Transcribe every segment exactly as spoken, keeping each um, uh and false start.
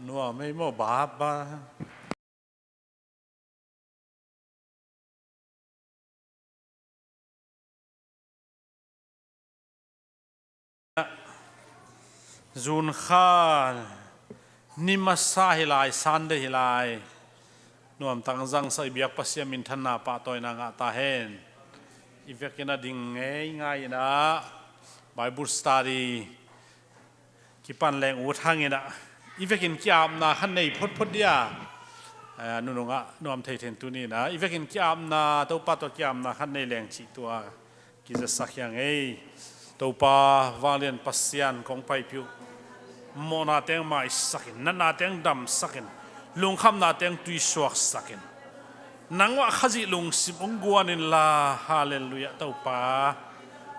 Nuam ei maw, baba. June kha ni masa hi lai, Sunday hi lai. Nuamtak zangsak i biak Pasian minthanna pahtawina ngah ta hen. I vekin a ding ngeingai inah Bible study kipan leng ut hang inah, i vekin kiapna khat nei photphot dia. Eh, nunungah nuam thei then tuni inah i vekin kiapna, Topa tawh kiapna khat nei leng cih tua kizasak hiang ei. Topa vanglian Pasian kong paipih uh, mawhna teng maisakin, natna teng damsakin, lungkhamna teng tuisuaksakin, nang uah Khazih lungsim hong guan inla. Halleluiah Topa.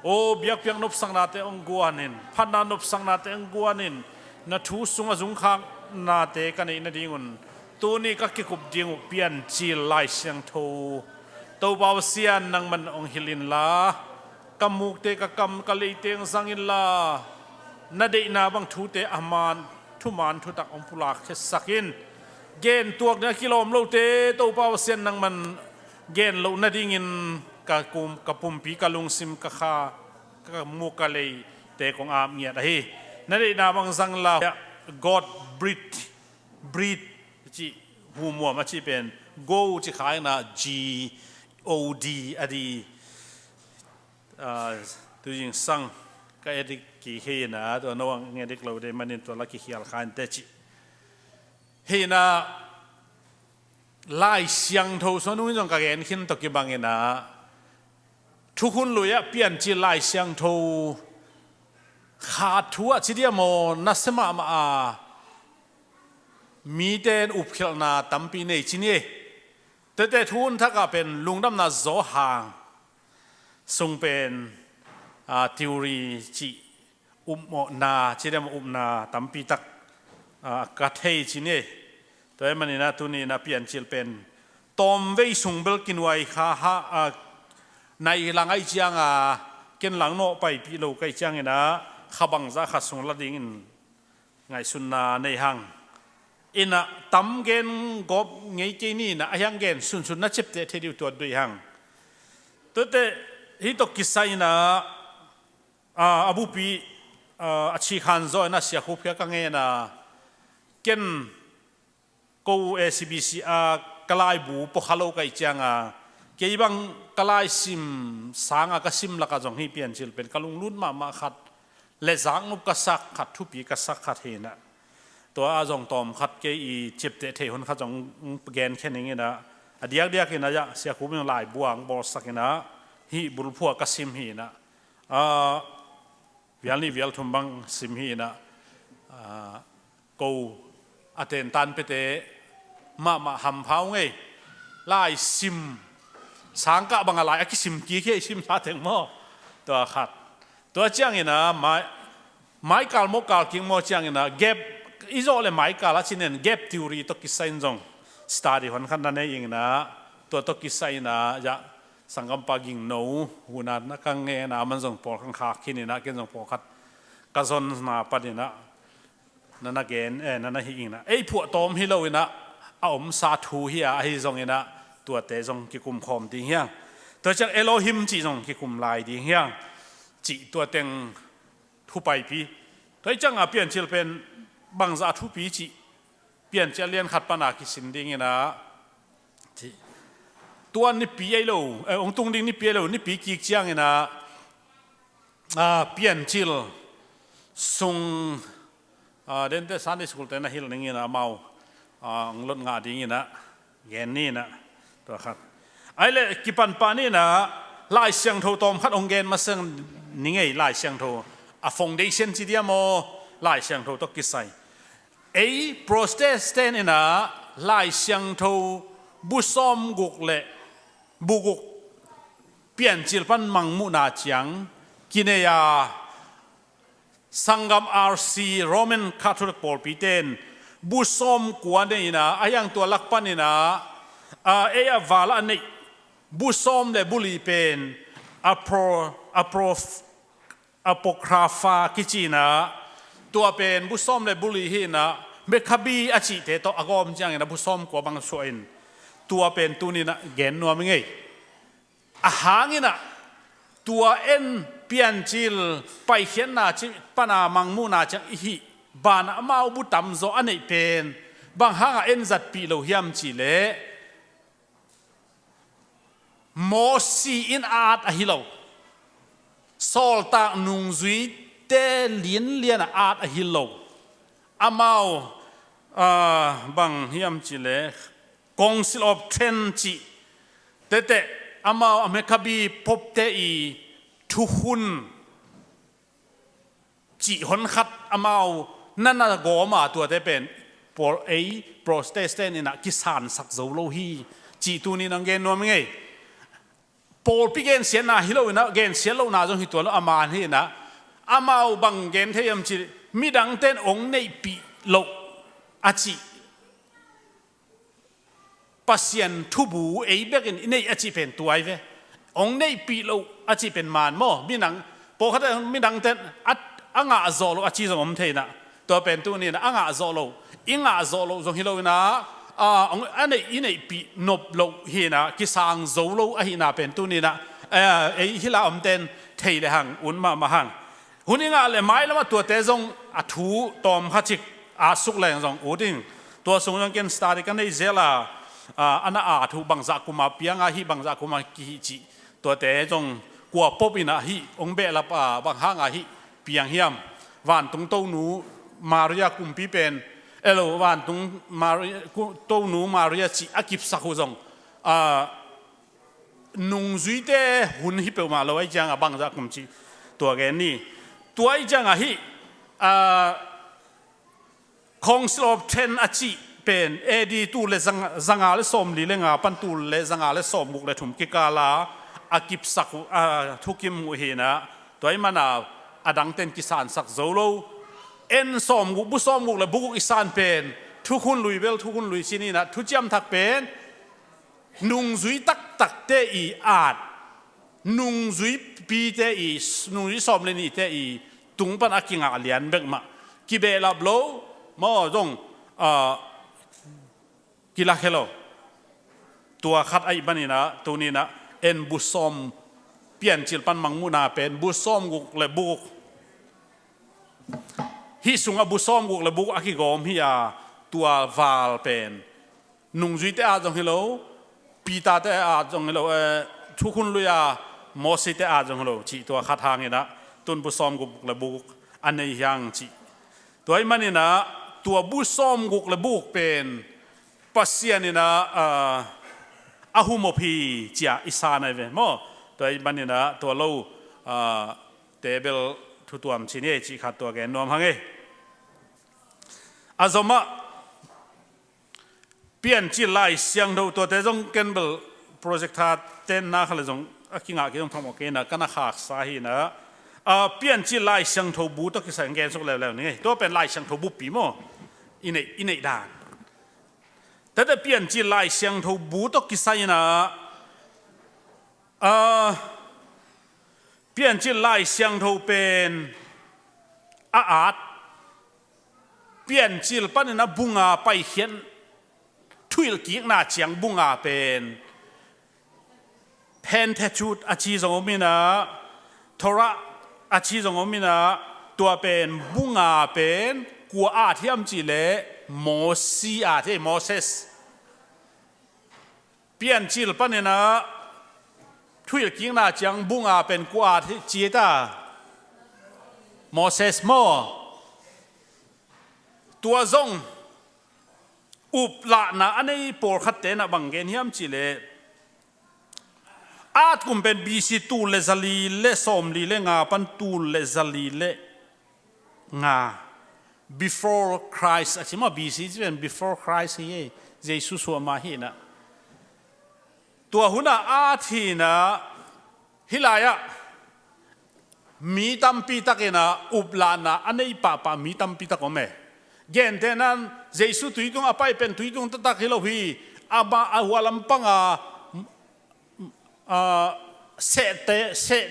O biakpiak nopsaknate hong guanin, phatna nopsaknate hong guanin, na thu sungah zungkhaknate ka neih nadingun tuni ka kikup ding uh Piancil Lai Siangtho Topa Pasian nangman hong hilh inla, ka mukte, ka kam, ka leiteng zang inla, na deihna bang thute a man, thuman thutak hong pulak khiatsakin, gen tuak ding a kilawm lote Topa Pasian nangman gen loh nadingin ka kum, ka pumpi, ka lungsim, ka kha, ka muk, ka leite kong ap ngiat ahi. Na deihna bang zang la. God breathe, breathe cih, humuam a cih pen go cih kha inah G O D a di. Ah, tuzing sang ka edik kik hi inah, tua no ang edik lo dei manin tua la kikhial kha inteh cih. Hi inah Lai Siangtho sung nungin zong ka gen khin tawh kibang inah, thukhun lui-ah Piancil Lai Siangtho kha thu ah ci dia maw, nasia mahmah a, mite in upkhialhna tampi nei ci ni. Tuate thukhun thak ah pen lungdamna Johan sung pen, ah, theory cih, upmawhna ci dia maw, upna tampi tak, ah, ka thei ci ni. Tua ahih manin ah tuni inah Piancil pen tawmvei sung bel kinuai kha ha, ah, nai lang ahih ciangin, ken lang nawh paipih lo ka hih ciangin ah kha bangzah khat sung la dingin ngaihsutna nei hang. Inah tam gen gawp ngei kei ni inah, a hiang gen sunsun na ciapteh thei ding uh tua deih hang. Tuate hih tawh kisai inah, ah, a bupi, ah, a cikhan zaw inah Sia Khup kiang ka ngen a, ken ko A C B C ah ka laibu pua kha lo ka hih ciangin, kei bang ka laisim sangin ka sim lakah zong hih Piancil pen ka lunglut mahmah khat, le zaknop ka sak khat, thupi ka sak khat hi inah. Tua ah zong tawm khat kei i ciapteh thei hun khat zong gen khin ing inah, a diakdiak inah, ah, Sia Khup in laibu ah hong bawlsak inah, hih bulphuh ah ka sim hi inah. Ah, vial nih vial thum bang sim hi inah, ah, ko a tentan piate mahmah hampha uh ngei. Lai sim, sangkah bang a lai a kisim kik hi, i sim sa teng maw. Tua khat. Tua ciangin ah mai, maikal maw, kal kik maw ciangin ah gap, i zawh le maikal a ci nen, gap theory tawh kisai in zong study hun khat na nei ing inah, tua tawh kisai inah, ah, sanggampa Gingno hun ah na ka ngen a, aman zong pawl khang khak khin inah, ken zong pawlkhat ka zonna pan inah, na na gen, eh, na na hih ing inah. Ei phuahtawm hi lo inah, a omsa thu hi a, ahi zong inah, tuate zong kikum khawm ding hi hang. Tua ciang Elohim cih zong kikum lai ding hi hang. Cih tua teng thu paipih. Tua ahih ciangin Piancil pen bangzah thupi cih, Piancil a lian khat pan a kisin ding inah, cih, tua nipi ahi lo, eh, hong tung ding nipi ahi lo, nipi kik ciangin ah, ah, Piancil sung, ah, dente Sunday school te na hilh ning inah, amau, ah, hong lot ngah ding inah gen ni inah, tua khat. Ahih leh kipan pah ni inah, Lai Siangtho tawm khat hong gen masa ning ei. Lai Siangtho, a foundation ci dia maw, Lai Siangtho tawh kisai. Ei Protestant inah Lai Siangtho bu sawmguk le bu guk Piancil pan mangmuhna ciang kinei a, sanggam R C, Roman Catholic pawlpite in bu sawmkua nei inah, a hiang tua lak pan inah, ah, ei a val ah neih bu sawm le bu li pen apro, apro, Apocrypha kici inah, tua pen bu sawm le bu li hi inah, Mekhabi a cihte tawh a gawm ciangin a bu sawmkua bang suah in, tua pen tuni-in ah gen nuam i ngei. A hangin ah tua en Piancil paikhiatna cih pana mangmuhna ciang i hih banah amau bu tamzaw a neih pen bang hangah en zatpih lo hiam cihleh, Mosi in a at ahi lo, sawltak nungzuite lianlian a at ahi lo. Amau, ah, bang hiam cihleh Council of Trent cih tete, amau a Mekhabi popte i thukhun cih honkhat amau nana gawm a, tuate pen Paul ei Protestant in ah kisansak zo lo hi cih tuni-in ah gen nuam i ngei. Pawlpi gensiatna hi lo in ah, gensiat lohna zong hi tuan lo, a man hi in ah, amau bang gen thei hiam cih, midangte in hong neihpih loh a cih Pasian thubu ei bekin i neih a cih pen tua hi ve. Hong neihpih loh a cih pen man maw? Midang, pawlkhat midangte in a, a ngah zawh loh a ci zong om thei in ah, tua pen tuni-in ah a ngah zawh loh, i ngah zawh loh zong hi lo in ah, a, hong, a neih, i neihpih nop loh hi in ah, kisang zo lo ahihna pen tuni-in ah, eh, ei hih lai omte in thei le hang, un mahmah hang. Hun i ngah leh mailamah tuate zong a thu tawm kha cik a suk leng zong ut ing. Tua sung zong ken study ka nei zel a, a, a na a thu bangzah kum a piang a hih, bangzah kum a kihih cih, tuate zong kua pop in ah hih hong behlap a, bang hang a hih piang hiam. Vantung Tonu Maria kumpi pen, elo, Vantung Maria, ku-, Tonu Maria cih a kipsak uh zong, a, nungzuite hun hi peuhmah lo ahih ciangah bangzah kum cih tua gen ni. Tua ahih ciangah hih, a, Council of Trent a cih pen A D tul le zang-, zanga le sawmli le nga pan tul le zanga le sawmguk le thum kikal a, a kipsak uh, a thukim uh hi in ah, tua ahih manin a dangte in kisansak zo lo. En sawmguk, bu sawmguk le bu guk i san pen Thukhun Lui bel, Thukhun Lui ci ni in ah, Thuciam Thak pen nungzui taktakte i at, nungzuipite i, nungzui sawm le nihte i tung pan a kingah lian bek mah, kibehlap lo maw zong, a, kilakhia lo. Tua khat ahih manin ah, tuni-in ah en bu sawm, Piancil pan mangmuhna pen bu sawmguk le bu guk. Hih sungah bu sawmguk le bu guk a kigawm hi a, tua val pen nungzuite at zong hi lo, Peter-te at zong hi lo, eh, Thukhun Lui a Mosite at zong hi lo cih, tua khat hangin ah tun bu sawmguk le bu guk a nei hi hang cih. Tua ahih manin ah tua bu sawmguk le bu guk pen Pasian in ah, ah, a humop hi ci-a i san ahi ve maw? Tua ahih manin ah tua lo, ah, te bel thu tuam ci ni ei cih khat tua gen nuam hang ei. A zomah Piancil Lai Siangtho, tuate zong ken bel projector tenna kha le zong a kingah kei zong phamawh kei in ah, ka na khaksa hi in ah, a, Piancil Lai Siangtho bu tawh kisai gen suk leuleu ni ngei. Tua pen Lai Siangtho bupi maw? I neih, i neih dan. Tate Piancil Lai Siangtho bu tawh kisai in ah, a, Piancil Lai Siangtho pen a at, Piancil panin a bu nga paikhiat, thuhilhkikna ciang bu nga pen Pentateuch a ci zong om in ah, Torah a ci zong om in ah, tua pen bu nga pen kua at hiam cihleh Mosi at hi, Moses. Piancil panin ah thuhilhkikna ciang bu nga pen kua at hi ci ta? Moses maw? Tua zong uplahna a nei pawlkhatte in ah bang gen hiam cihleh, at kum pen B C tul le zali le sawmli le nga pan tul le zali le nga, before Christ a ci maw, B C ci pen before Christ hi ei, Jesu suah ma hi in ah. Tua hun a at hi in ah, hih lai-ah mi tampi tak in ah uplahna a nei pahpah mi tampi tak om e. Gentehna-in Jesu tui tung a pai pen tui tung taktak hi lo hi, amah a hua lampang a, a, sehte, seh,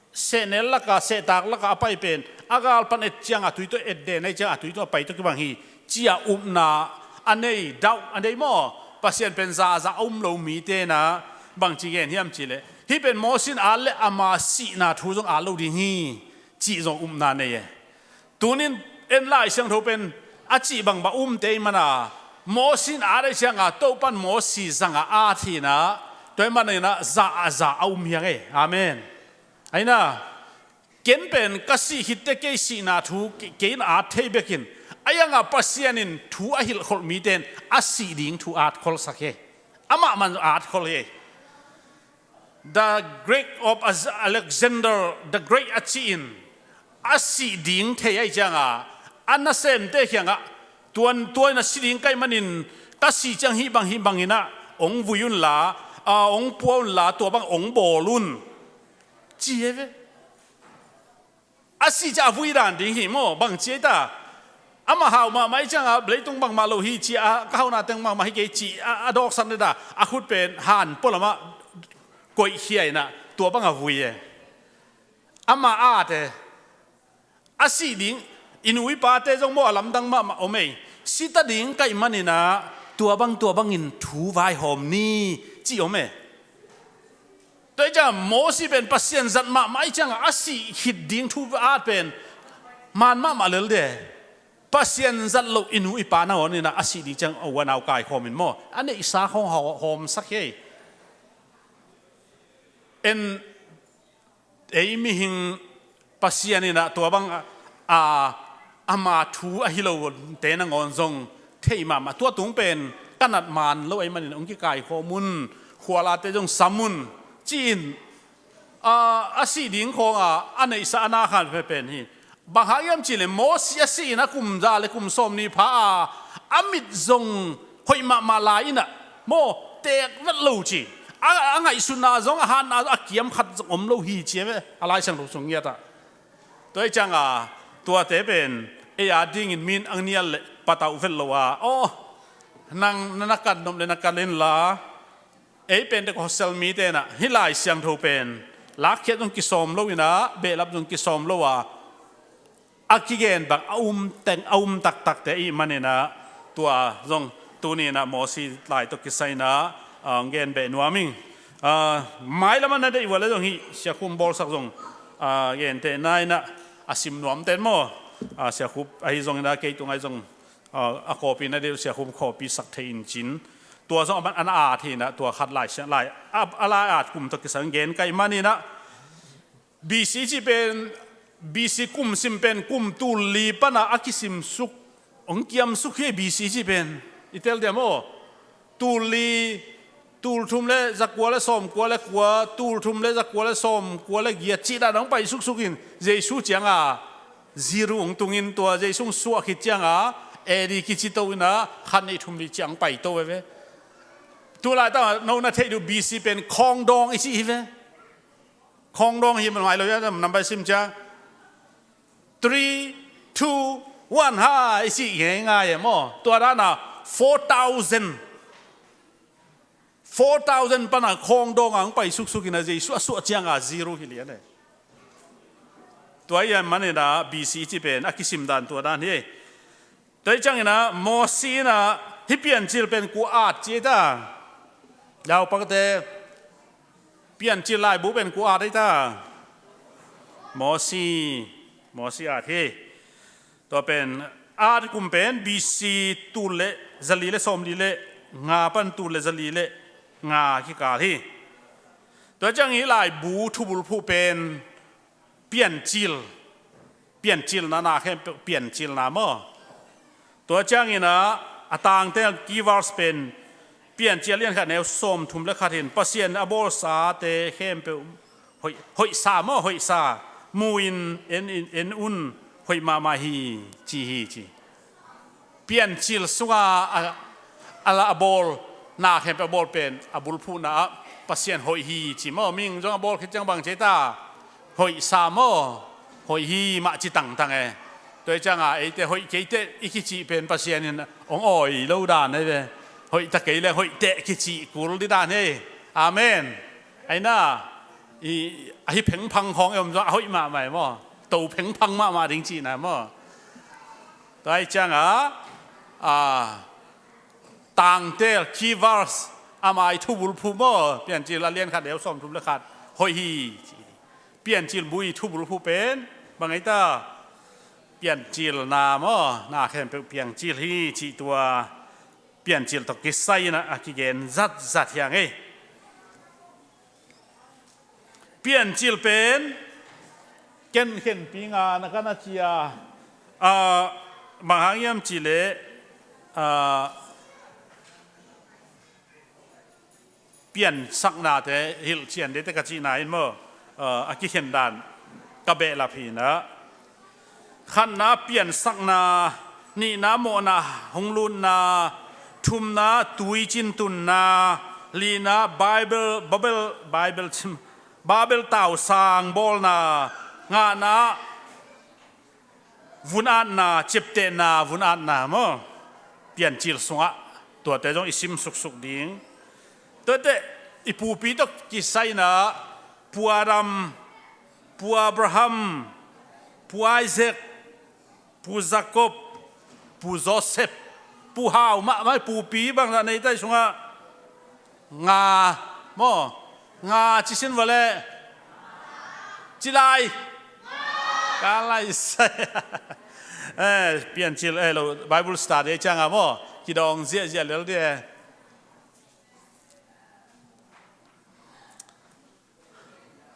sehnel lak a, sehtak lak a a pai pen a gal pan et ciang a tui tawh et den ahih ciang a tui tawh a pai tawh kibang hi, ci-a upna a nei, dauh a nei maw? Pasian pen za a za a um lo mite na bangci gen hiam cihleh, hih pen Moses in at le ama sihna thu zong at lo ding hi, cih zong upna nei e. Tunin en Lai Siangtho pen a cih bangbang umte i mana, Moses in at ahih cianga Topan Moses zanga at hi na, tua i maninah za a za a um hiang e. Amen. Aina, ken pen ka sih khitte kei sihna thu ke-, kei in at thei bekin, a ianga Pasian in thu a hilhkholh mite in a sih ding thu at kholsak hi. Amah man at khol hi. The Greek of Az-, Alexander the Great a cihin a sih ding thei ahih cianga a nasemte kiangah, tuan tuain a si ding kaih manin ka sih ciang hih bang hih banginah hong vui unla, a, hong pua unla, tua bang hong bawl un, ci hi ve. A sih ciang a vui dan ding hi maw, bang ci ei ta? Amah hau mahmah i cianga leitung bangmah lo hi ci a, ka hauna teng bangmah hi kei ci a, a dawksan deda, a khut pen han pualamah koihkhia inah tua banga vui e. Amah at e. A sih ding, i nu i pate zong maw a lamdang mahmah om ei. Sita ding kaih maninah tua bang tua bangin thu vaihawm ni, ci om e. Tua hi cianga Moses pen Pasian zat mahmah ahih cianga a sih khit ding thu at pen man mahmah lel de. Pasian zat loh i nu i pa nangawn inah a sih ding ciang a u a nau kaikhawm in maw, a neihsa khawng haw-, hawmsak hi. En, ei mihing Pasian inah tua bang a, a, ama thu ahi lote nangawn zong thei mahmah. Tua tung pen ka nat man lo ahih manin hong kikaikhawm un, khualate zong sam un, ci-in, a, a sih ding khawnga a neihsa a na khan phe pen hi. Bang hang hiam cihleh Moses a sih in a kum za le kum sawmnih pha a, a mit zong hoih mahmah lai inah maw, teek vet lo ci. A, a ngaihsutna zong, a hatna zong, a kiam khat zong om lo hi ci e. A Lai Siangtho sung ngiatah. Tua hi cianga tuate pen ei a dingin min ang nial le patauh vet lo a, aw, nang na na kan nop le na kan inla, ei pen tek hostel mite inah hih Lai Siangtho pen lakkhiat zong kisawm lo inah, behlap zong kisawm lo a, a kigen bang a um teng, a um taktakte i hih maninah tua zong tuni inah Moses lai tawh kisai inah, a, gen beh nuam ing. A, mailamah na deih uh a le zong hih Sia Khum bawlsak zong, a, gentehna inah a sim nuamte in maw, a, Sia Khum ahi zong inah kei tung ahi zong, a, a copy na deih uh Sia Khum copy sak thei in cin. Tua zong a man an a at hi inah tua khat Lai Siang, lai, a, a lai at kum tawh kisai gen kaih maninah B C cih pen, B C kum sim pen kum tul li pana a kisimsuk, hong kiamsuk hi. B C cih pen i tel diam aw? Tul li, tul thum le zakua le sawmkua le kua, tul thum le zakua le sawmkua le giat cih dan hong pai suksuk in, Jesu cianga zero hong tungin, tua Jesu hong suah khit cianga A D kici to inah khat nih thum li ciang pai to veve. Tulaitak no na theih duh B C pen khawngdawng i cih hi ve. Khawngdawng hi man mai lo ia, nambai sim ciang three, two, one, ha, i cih ngeingai e maw. Tua dana four thousand, four thousand pana khawngdawng ang pai suksuk inah Jesu a suah cianga zero hi lian e. Tua i a maninah B C i cih pen a kisim dan tua dan hi. Tua hi cianginah Moses inah hih Piancil pen kua at ci ei ta? Laupangte, Piancil laibu pen kua at ei ta? Moses, Moses at hi. Tua pen at kum pen B C tul le zali le sawmli le nga pan tul le zali le nga kikal hi. Tua ciangin laibu thubulphuh pen Piancil, Piancilna na khempeuh, Piancilna maw. Tua cianginah a tangte key verse pen Piancil lian khat neu sawmthum le khat hin Pasian a bawlsate khempeuh hoih, hoihsa maw, hoihsa, mu-in en, en, en un, hoih mahmah hi, ci hi ci. Piancil sunga a, a la a bawl, na khempeuh a bawl pen a bulphuhna ah Pasian hoih hi ci maw. Mihing zong a bawl khit ciang bang ci ei ta? Hoihsa maw, hoih hi mah ci tangtang e. Tua hi cianga eite hoih keiteh i kicih pen Pasian in hong awi lo dan ei ve. Hoih ta kei le hoihteh kicih kul dih dan ei. Amen. Aina, i, ahi phengphang khawng e om zong a hoih mahmah e maw. To phengphang mahmah ding cihna maw. Tua hi cianga a, tangtel, key verse, ama i thubulphuh maw, Piancil a lian khat neu sawmthum le khat, hoih hi. Piancil bu i thubulphuh pen bang ei ta? Piancilna maw, na khempeuh Piancil hi cih tua Piancil tawh kisai-in a kigen zatzat hi hang ei. Piancil pen ken khenpi nga na ka na ci a, a, bang hang hiam cih leh, a, piansaknate hilhcian ding te ka cihna in maw, a, a kikhen dan ka behlap hi na. Khatna piansakna, nihna mawhna hong lutna, thumna tuicin tunna, lina Bible, Babel, Bible cim, Babel tausang bawlna, ngahna vun-atna, ciaptehna vun-atna maw, Piancil sungah tuate zong i sim suksuk ding. Tuate i pupi tawh kisai-in a, Pu Adam, Pu Abraham, Pu Isaac, Pu Jacob, Pu Joseph, Pu Hau mahmah, pupi bangzah nei ta i sungah? Nga maw? Nga ci sin vua leh? Ci lai. Ka lai sai. Eh, Piancil, eh, lo, Bible study ciang a maw, kidawng ziahziah lel ding.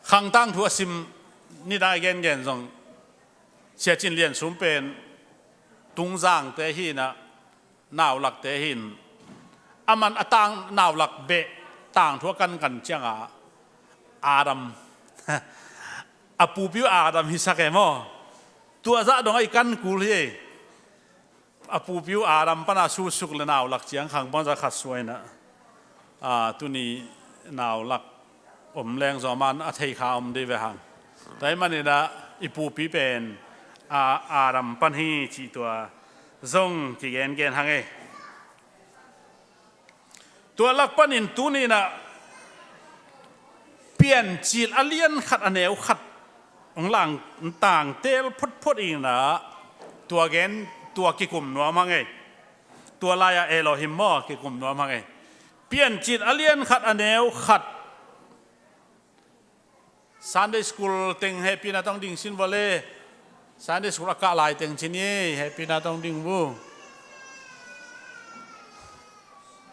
Khang tangthu a sim nidang a gengen zong Sia Cin Lian Sum pen Tungzangte hi na, naulakte hi in, a man a tang naulak beh tangthu a kankan ciang a Adam, a pupi uh Adam hisak e maw? Tua zah dong a i kan kul hi. A pupi uh Adam pan a susuk le naulak ciang khang bangzah khat suai na. A, tuni naulak om leng zong a man a thei kha om ding ve hang. Tua ahih manin a i pupi pen, a, Adam pan hi cih tua zong kigengen hang e. Tua lak panin tuni-in ah Piancil a lian khat a neu khat hong lang tangtel photphot in ah tua gen, tua kikum nuam hang ei. Tua lai-ah Elohim maw kikum nuam hang ei. Piancil a lian khat a neu khat. Sunday school teng hehpihna tawh hong ding sin vua le. Sunday school a kah lai teng ci ni, hehpihna tawh hong ding vua.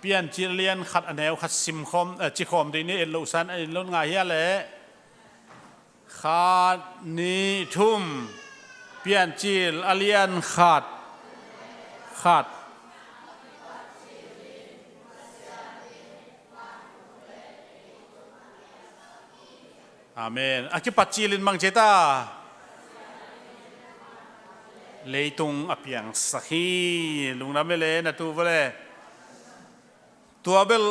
Piancil lian khat a neu khat simkhawm, eh, cikhawm ding ni, et loh san, et loh ngai hia le. Khat, nih, thum. Piancil a lian khat. Khat. Amen. A kipat cilin bang ci ta? Leitung a piangsak hi. Lungdam e le, na tu vua le. Tua bel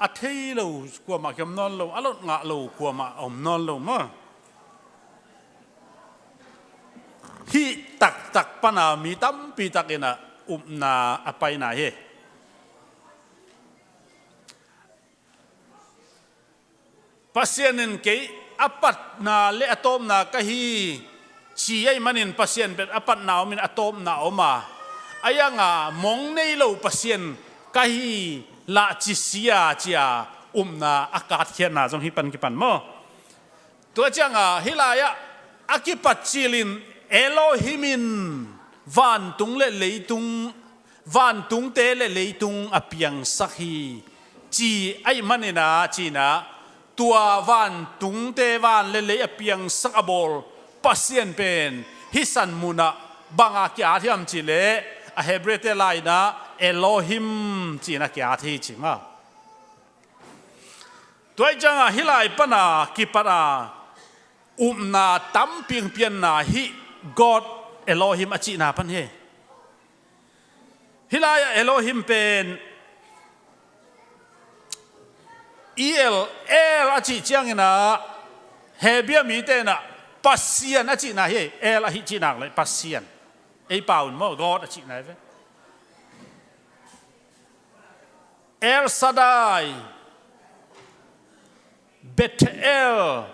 a thei lo kuamah kiom nawn lo, a lot ngah lo kuamah a om nawn lo maw. Hih taktak pana mi tampi takin ah upna a paina hi. Pasian in kei a patna le a tawpna ka hi ci ahih manin Pasian pen a patna omin a tawpna om a, a ianga mong nei lo Pasian ka hi lah ci sia cia upna a katkhiatna zong hih pan kipan maw. Tua cianga hih lai-ah a kipat cilin Elohim in vantung le leitung, vantungte le leitung a piangsak hi ci ahih manin ah, ci-in ah, tua vantungte van le lei a piangsak a bawl Pasian pen hih san munah banga ki-at hiam cih leh a Hebrewte lai-in ah Elohim ci-in ah ki-at hi ci maw. Tua ahih cianga hih lai pana kipat a upna tampi hong pianna hih God Elohim a cihna pan hi. Hih lai-ah Elohim pen E L, El a cih ciangin ah Hebrew mite in ah Pasian a cihna hi. El ahi cihnak le Pasian. Ei pau in maw, God a cihna hi ve. El Shaddai, Bethel,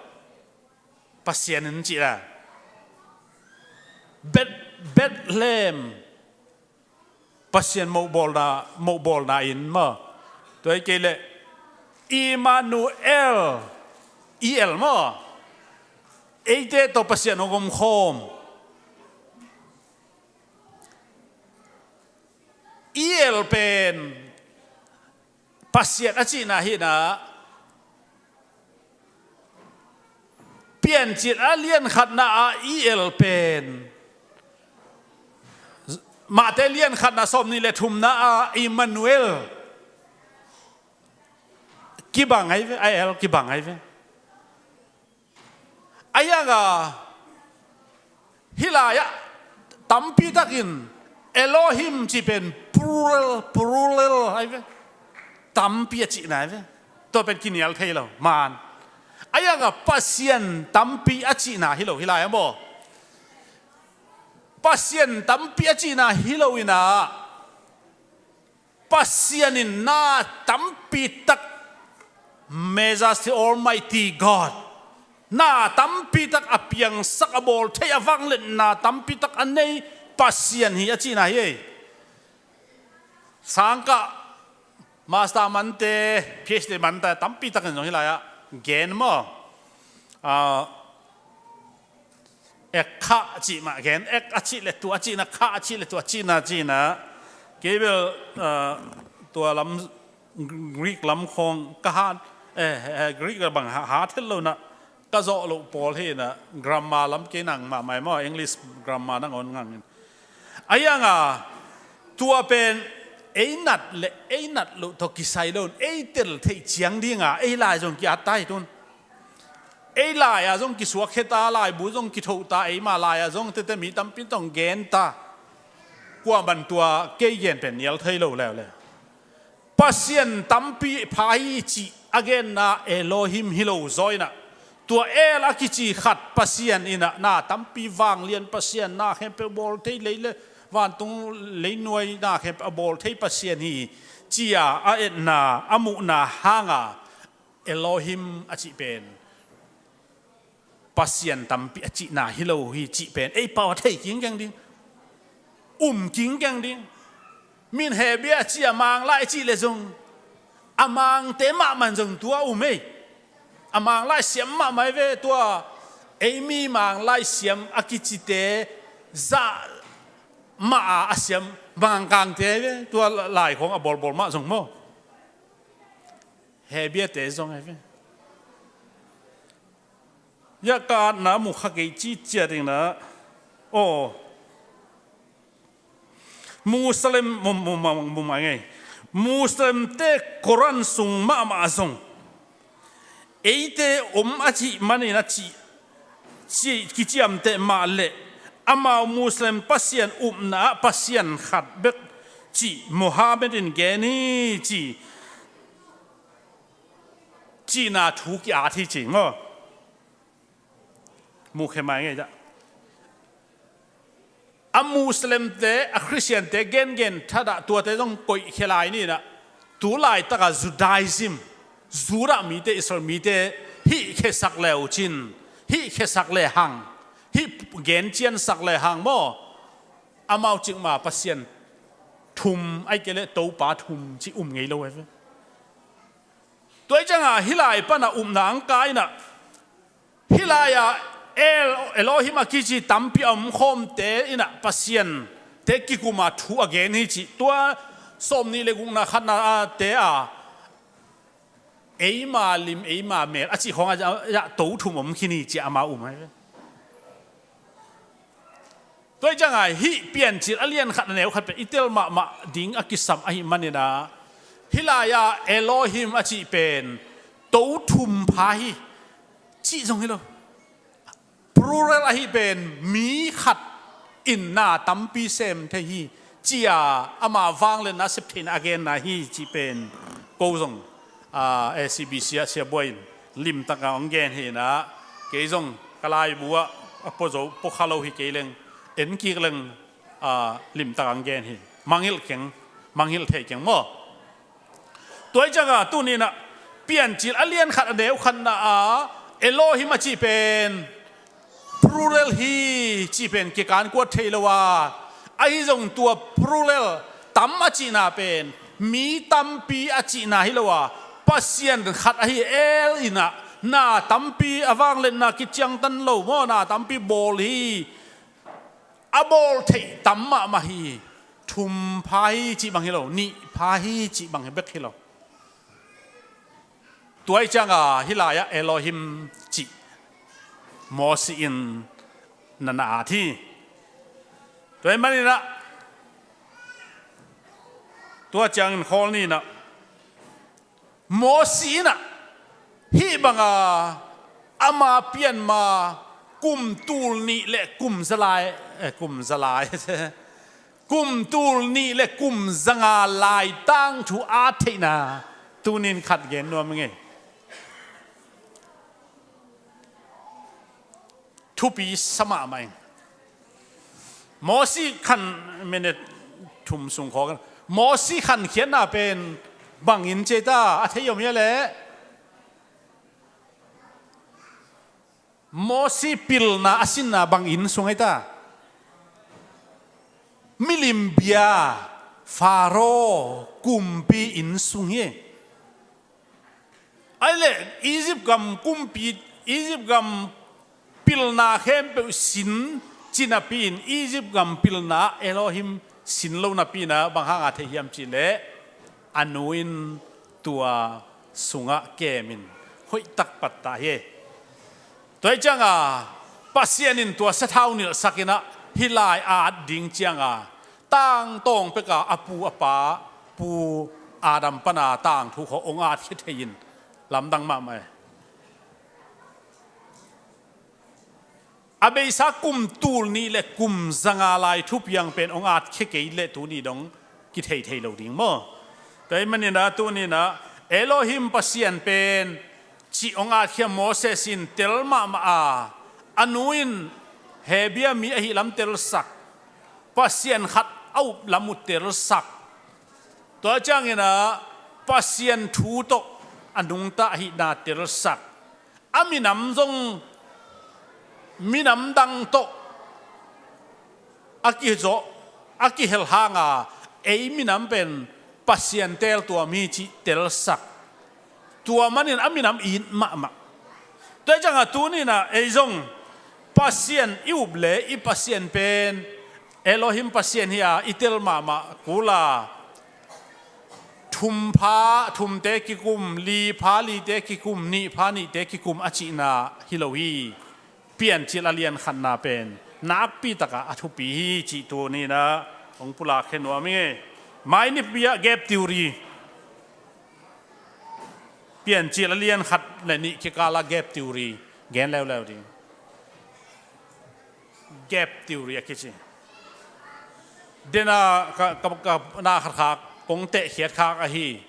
Pasian in cih la. Bet, Bethlehem, Pasian mohbawlna, mohbawlna in maw. Tua hi kei leh Immanuel, I-el maw. Eite tawh Pasian hong omkhawm. I-el pen Pasian a cihna hi inah, Piancil a lian khatna ah I-el pen, Mate lian khatna sawmnih le thumna ah Immanuel kibang ahi ve, a el kibang ahi ve. A hianga hih lai-ah tampi takin Elohim cih pen plural, plural ahi ve. Tampi a cihna ahi ve. Tua pen kinial thei lo, man. A hianga Pasian tampi a cihna hi lo hih lai-ah maw. Pasian tampi a cihna hi lo inah, Pasian in na tampi tak, Majesty Almighty God, na tampi tak a piangsak, a bawl thei, a vangliatna tampi tak a nei Pasian hi a cihna hi. Sangkah master mante, P H D mante tampi takin zong hih lai-ah gen maw. Ah, ek kha cih mah gen, ek a cih le tua cihna, kha a cih le tua cihna, cihna. Kei bel, ah, tua lam, Greek lam khawng ka hat, eh, eh, Greek bang ha-, hat het lo inah, ka zawh loh pawl hi inah, grammar lam kei nang mahmah maw, English grammar nangawn ngang in. A hianga tua pen ei nat le ei nat loh tawh kisai lo in, ei tel theih ciang dinga ei lai zong ki-at ta hi tun. Ei lai-ah zong kisuakkhia ta, laibu zong kithoh ta, eima lai-ah zong tete mi tampi tawh gen ta. Kuaman tua kei gen pen nial thei lo leuleu. Pasian tampi pha hi cih a genna Elohim hi lo zaw inah, tua El a kici khat Pasian inah na tampi vanglian Pasian, na khempeuh bawl thei, lei le vantung, leinuai na khempeuh a bawl thei Pasian hi, ci-a a etna, a muhna hanga Elohim a cih pen Pasian tampi a cihna hi lo hi cih pen ei pau a thei kingkeng ding, um kingkeng ding. Min Hebia a ci a Manglai a cih le zong, a Mangte mahmah in zong tua um ei. A Manglai siam mahmah hi ve, tua ei mi Manglai siam a kicite zah mah a, a siam Mangkangte hi ve, tua lai khawng a bawlbawl mah zong maw. Hebiate zong hi ve. Hiah ka atna mu kha kei ci ciat ding na. Aw. Muslim, mu, mu, mu, mu, mu, ngei. Muslimte Quran sung mahmah zong eite om a cih manin a cih, cih kiciamteh mah leh amau Muslim Pasian upna ah Pasian khat bek cih Muhammad in gen hi ci, cihna thu ki-at hi ci maw. Mukhia mai ngei dah. A Muslimte, a Khristiante gengen thadah tuate zong koihkhia lai ni dah. Tu laitaka Judaism, Judah mite, Israel mite hih khiasak le uh cin, hih khiasak le hang, hih genciansak le hang maw. Amau cikmah Pasian thum, ahih kei leh Topa thum cih um ngei lo hi ve. Tua hi ciangah hih lai pana upna ang ka inah, hih lai-ah El, Elohim a kici tampi a omkhawmte inah Pasiante kikuma thu a gen hi cih. Tua sawmnih le gukna khatna te a, eima lim, eima mel a cih khawngah to thum om khin hi ci-a amau um hi ve. Tua hi ciangah hih Piancil a lian khat a neu khat pen i tel mahmah ding a kisam ahih manin ah, hih lai-ah Elohim a cih pen to thum pha hi cih zong hi lo. Plural ahi pen mi khat in na tampi sem thei hi, ci-a ama vangliatna sep theihna a genna hi cih pen ko zong, a, A C B C ah Sia Buai in limtaka hong gen hi inah, kei zong ka laibu ah a pua zo, pua kha lo hi kei leng, en kik leng, a, limtaka hong gen hi. Mangngilh keng, mangngilh thei keng maw. Tua hi ciangah tuni inah Piancil a lian khat a neu khatna ah Elohim a cih pen plural hi cih pen kikan kuat thei lo a, ahi zong tua plural tam a cihna pen mi tampi a cihna hi lo a, Pasian khat ahi El in ah na tampi a vangliatna kiciangtan lo maw, na tampi bawl hi. A bawl theih tam mahmah hi. Thum pha hi cih bang hi lo, nih pha hi cih bang hi bek hi lo. Tua ih cianga hih lai-ah Elohim cih Mosi in na na at hi. Tua ih maninah tua ciangin khawl ninah Mosi inah hih banga ama pianma kum tul nih le kum zalai, eh, kum zalai kum tul nih le kum zanga lai tangthu a theihna tunin khat gen nuam ngei. Thupi sa mahmah ing. Mosi khan minute thum sung khawk. Mosi khankhiatna pen bangin cei ta a thei om hia leh? Mosi pilna a sinna bangin sung ei ta? Milim bia Faro kumpi inn sung hi. Ai le Egypt gam kumpi, Egypt gam pilna khempeuh sin ci napi in Egypt gam pilna Elohim sin lo napi inah bang hanga thei hiam cih leh a nu in tua sungah kemin hoihtak pattah hi. Tua ih cianga Pasian in tua sathau nilhsak inah hih lai a at ding cianga tangtawng peka a pu a pa, pu Adam pana tangthu khawh hong atkhia thei in lamdang mahmah hi. A beisa kum tul nih le kum zanga lai thupiang pen hong atkhia kei leh tuni dong kithei thei lo ding maw? Tua ih maninah tuninah Elohim Pasian pen cih hong atkhia Moses in tel mahmah a, a nu in Hebia mi ahih lam telsak, Pasian khat a up lam uh telsak. Tua cianginah Pasian thu tawh a nungta ahihna telsak. A minam zong minam dang tawh a kizawh, a kihel hanga ei minam pen Pasian teel tuam hi cih telsak. Tua manin a minam it mahmah. Tua ih cianga tuninah ei zong Pasian i up le i Pasian pen Elohim Pasian hi a i tel mahmah kula thum pha thumte kikum, li pha lite kikum, nih pha nihte kikum a cihna hi lo hi. Piancil a lian khatna pen nakpi takah a thupi hi cih tuninah hong pulak khia nuam hi. Mai nipi ah gap theory, Piancil a lian khat le nih kikala gap theory gen leuleu ding. Gap theory a kici. Dena ka, ka, ka na khat khak kong tehkhiat khak ahi.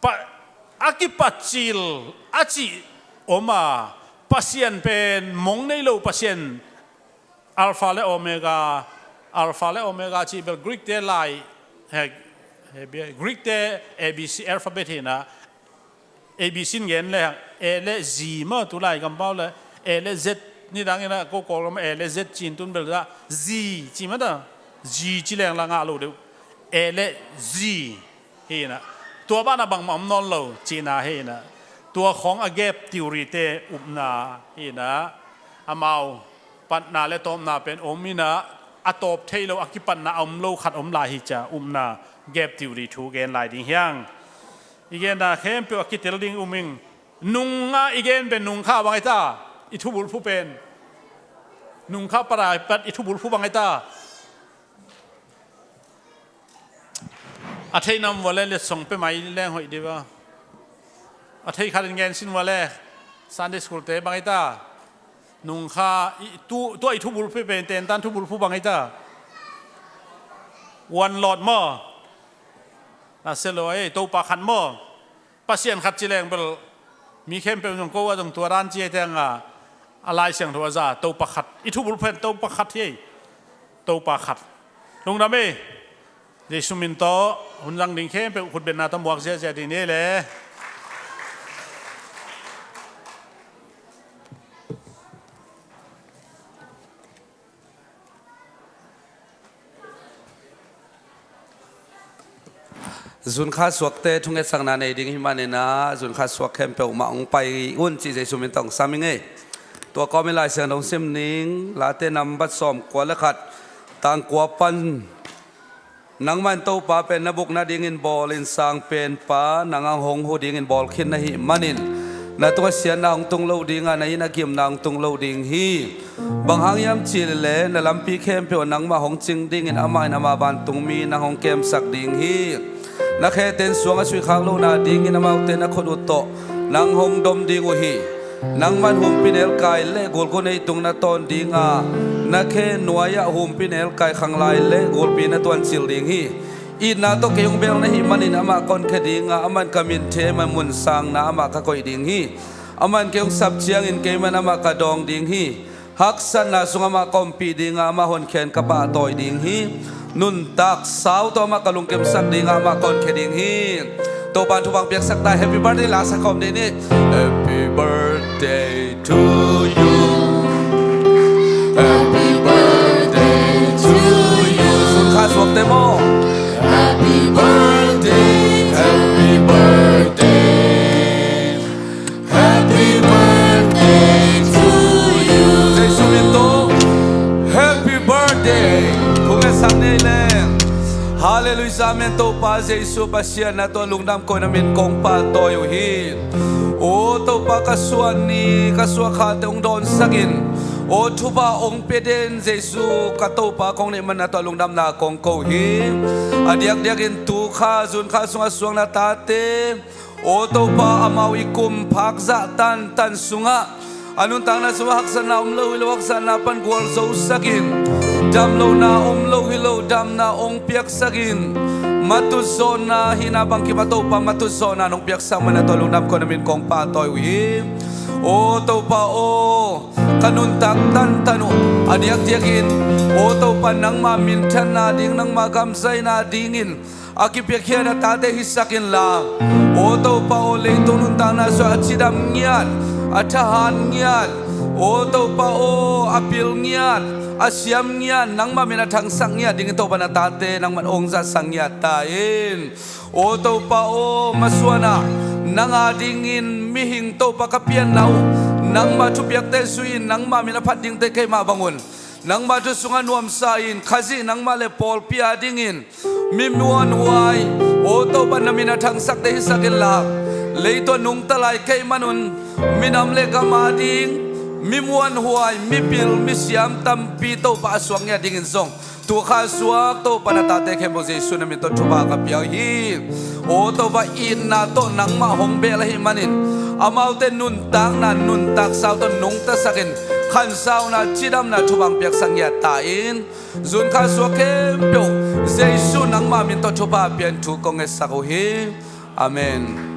Pa, a kipatcil a cih om a, Pasian pen mong nei lo Pasian, Alpha le Omega, Alpha le Omega cih bel Greek te lai, he, he, Greek te A B C alphabet hi na, A B C in gen le A le Z maw, tulai kampau le A le Z, nidang ina ko Kawlgam A le Z cin tun bel za Z ci mata, Z ci leng la ngah lo deuh. A le Z hi na. Tua bana bangmah om nawn lo cihna hi na. Tua khawng a gap theory te upna hi na. Amau patna le tawpna pen om ina, a tawp thei lo, a kipatna a om lo khat om lai hi cia upna gap theory thu gen lai ding hiang. I genna khempeuh a kitel ding um ing. Nungah i gen pen nungkha bang hi ta, i thubulphu pen. Nungkha para i pat i thubulphu bang hi ta. A thei nam vua le letsong pe mai leng hoih diva. A thei khat in gen sin vua le Sunday school te bang hi ta. Nungkha i tu, tua i thubulphu pen tentan thubulphu bang hi ta. One Lord maw. Na se lo ei, Topa khat maw. Pasian khat ci leng bel mi khempeuh zong ko a zong tua dan ci ei teng a, a Lai Siangtho a za Topa khat. I thubulphu pen Topa khat hi ei. Topa khat. Lungdam ei. Jesu min tawh hun zang ding khempeuh khutbetna tawh muak ziahziah ding ni ei le. Zunkha suakte thungetsakna nei ding hi manin ah, zunkha suak khempeuh mah hong pai un cih Jesu min tawh hong sam ing ei. Tua kawmin Lai Siangtho hong sim ning, Late nambat sawmkua le khat, tang kua pan, nangmah in Topa pen na buk nadingin bawlin, Sangpenpa nang a hong hu dingin bawl khin na hih manin, na tungah siatna hong tung lo ding a, na in ah gimna hong tung lo ding hi. Bang hang hiam cih leh na lampi khempeuh ah nangmah hong cing dingin amah in ama vantungmi nang hong kemsak ding hi. Na khete in suang a suihkhak lohna dingin amaute na khut uh tawh nang hong dom ding uh hi. Nangman humpinelkai le gulgun ei tung na tawn ding a, na khe nuai-ah humpinelkai khanglai le gulpi na tuancil ding hi. Itna tawh kei hong bel na hih manin amah ka honkhia ding a, aman ka min them a, mun sangna amah ka koih ding hi. Aman kei hong sap ciangin keiman amah ka dawng ding hi. Haksatna sungah amah ka ompih ding a, ama honkhia in ka pahtawi ding hi. Nuntak sau tawh amah ka lungkimsak ding a, amah ka honkhia ding hi. Topa'n thupha hong piaksak ta. Happy birthday la sa khawm dih ni. Happy birthday to you. Happy birthday to you. Zunkha suakte maw. Happy birthday, happy birthday. Happy birthday to you. Jesu min tawh happy birthday. Thungetsak ni ei leng. Halleluiah, amen. Topa Jesu Pasian, na tawh lungdam ko-in, na min kong pahtawi uh hi. Aw Topa, ka suah ni, ka suah khate hong dawnsak in. Aw thupha hong pia den Jesu ka Topa kong neih man, na tawh lungdamna kong ko hi. A diakdiakin tu kha, zunkha sungah suak na tate, aw Topa, amau i kum phak zah tantan sungah, a nuntakna sungah haksatna om lo hi lo, haksatna pan gualzosak in, damlohna om lo hi lo, damna hong piaksak in, matutzawhna hihna bangkim ah Topa, matutzawhna nong piaksak man, na tawh lungdam ko-in, na min kong pahtawi uh hi. Aw Topa aw, ka nuntak tantan uh a diakdiakin, aw Topa, nangma minthanna ding, nangma gamzaina dingin a kipiakhia na tate hisak inla, aw Topa aw, leitung nuntakna sungah a cidam ngiat, a thahat ngiat, aw Topa aw, a pil ngiat, a siam ngiat, nangma min a thangsak ngiat dingin Topa, na tate nangman hong zatsak ngiat ta in. Aw Topa aw, masuanah nang a dingin mihing Topa ka pianna uh, nangma thupiakte zui-in nangma min a phat dingte keimah bangun, nangma thu sungah nuamsa in, Khazih nangmah le pawlpi a dingin mi muanhuai, aw Topa, na min a thangsakte hisak inla, leitung nungta lai kei manun, minam le gam a ding mi muanhuai, mi pil, mi siam tampi Topa a suak ngiat dingin zong, tu kha suak Topa, na tate khempeuh Jesu na min tawh thupha ka pia uh hi. Aw Topa, itna tawh nangmah hong bel ahih manin, amaute nuntakna, nuntak sau tawh nungtasak in, khansauna, cidamna, thupha hong piaksak ngiat ta in. Zunkha suak khempeuh Jesu nangmah min tawh thupha pia in thu kong ngetsak uh hi. Amen.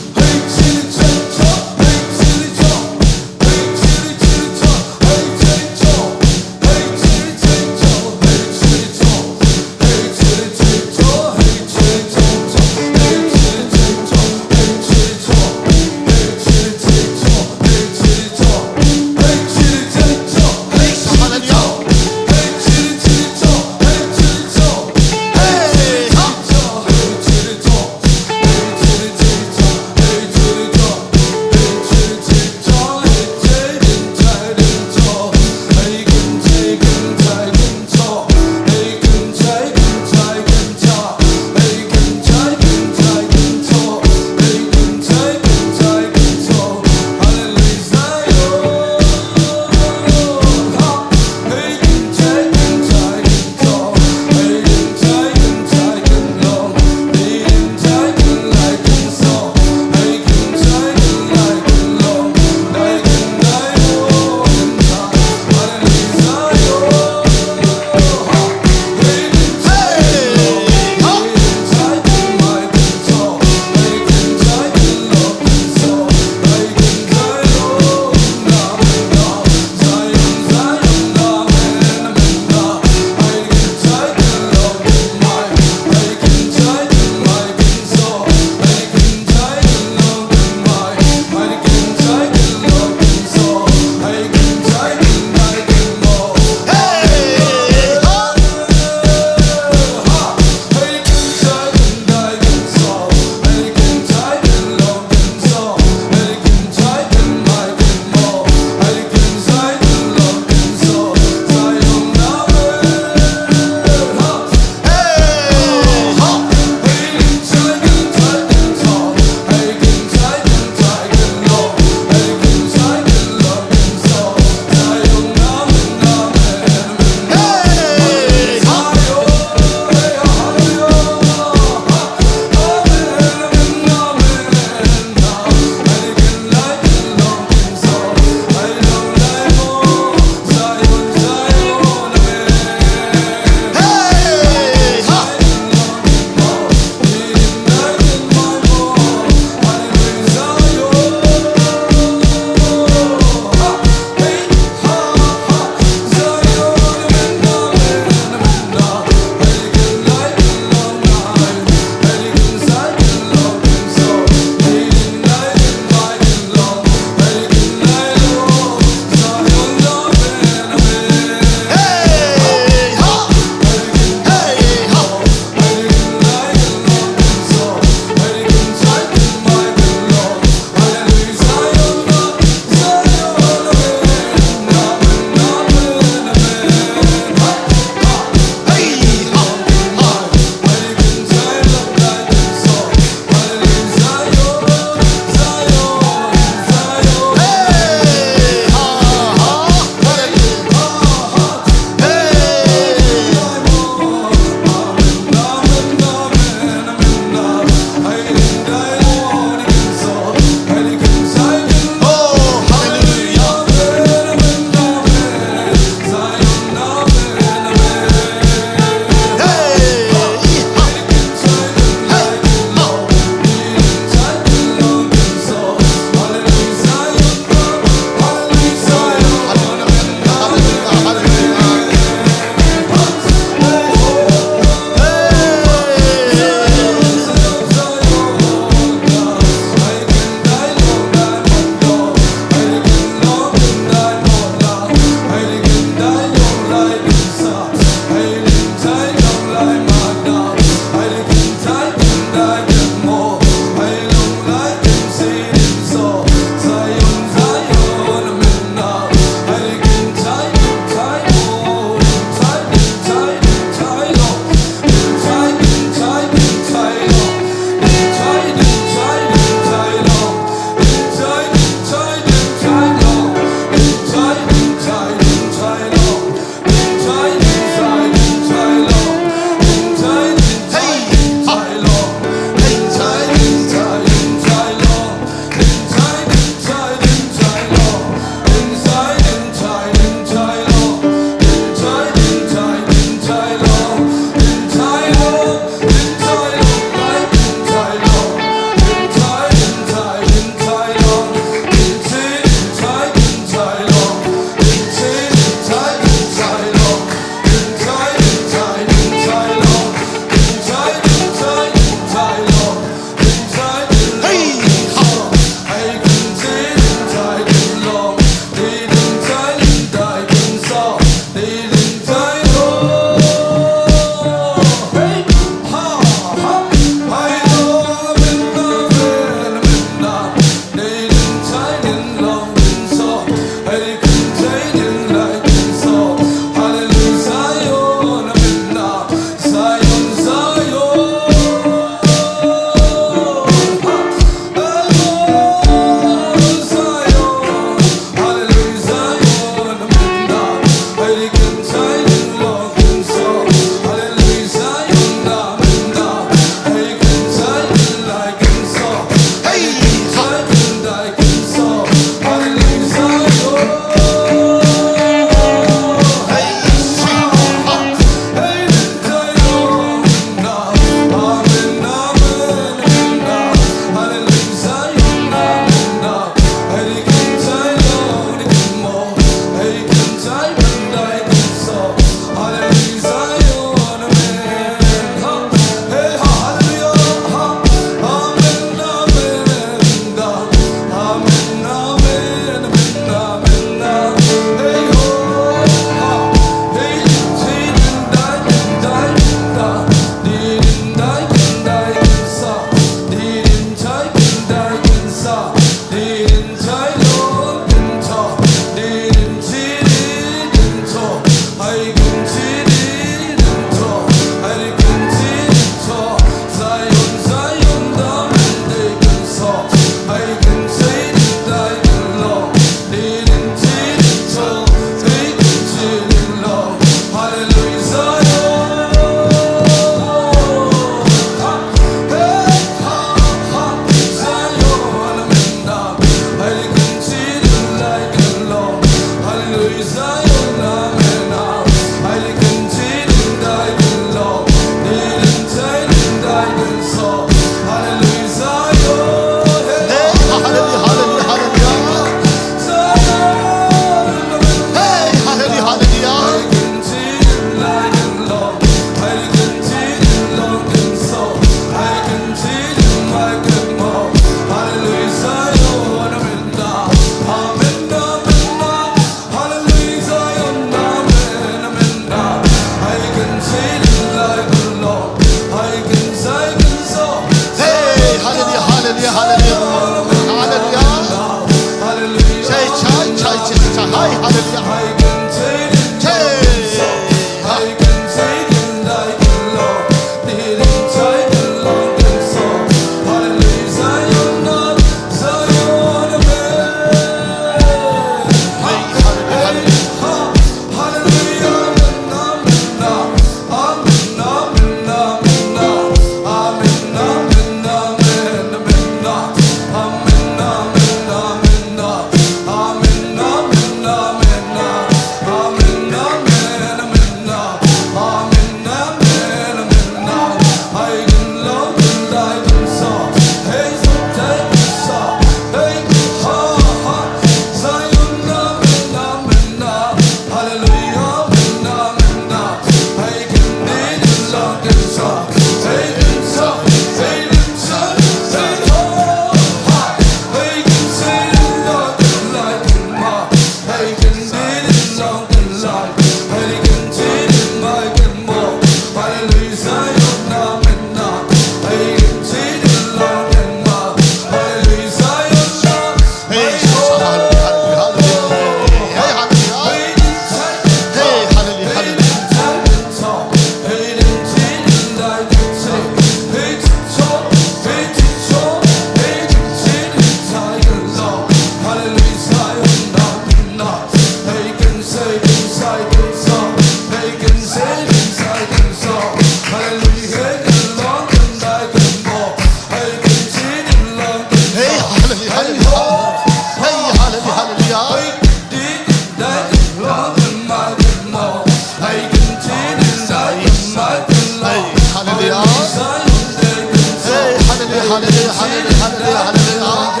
Hallelujah, hallelujah, hallelujah, hallelujah.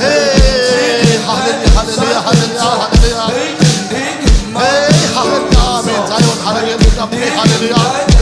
Hey, hallelujah, hallelujah, hallelujah, hallelujah. Hey, hallelujah, amen. Zion, hallelujah, lift up, hey, hallelujah.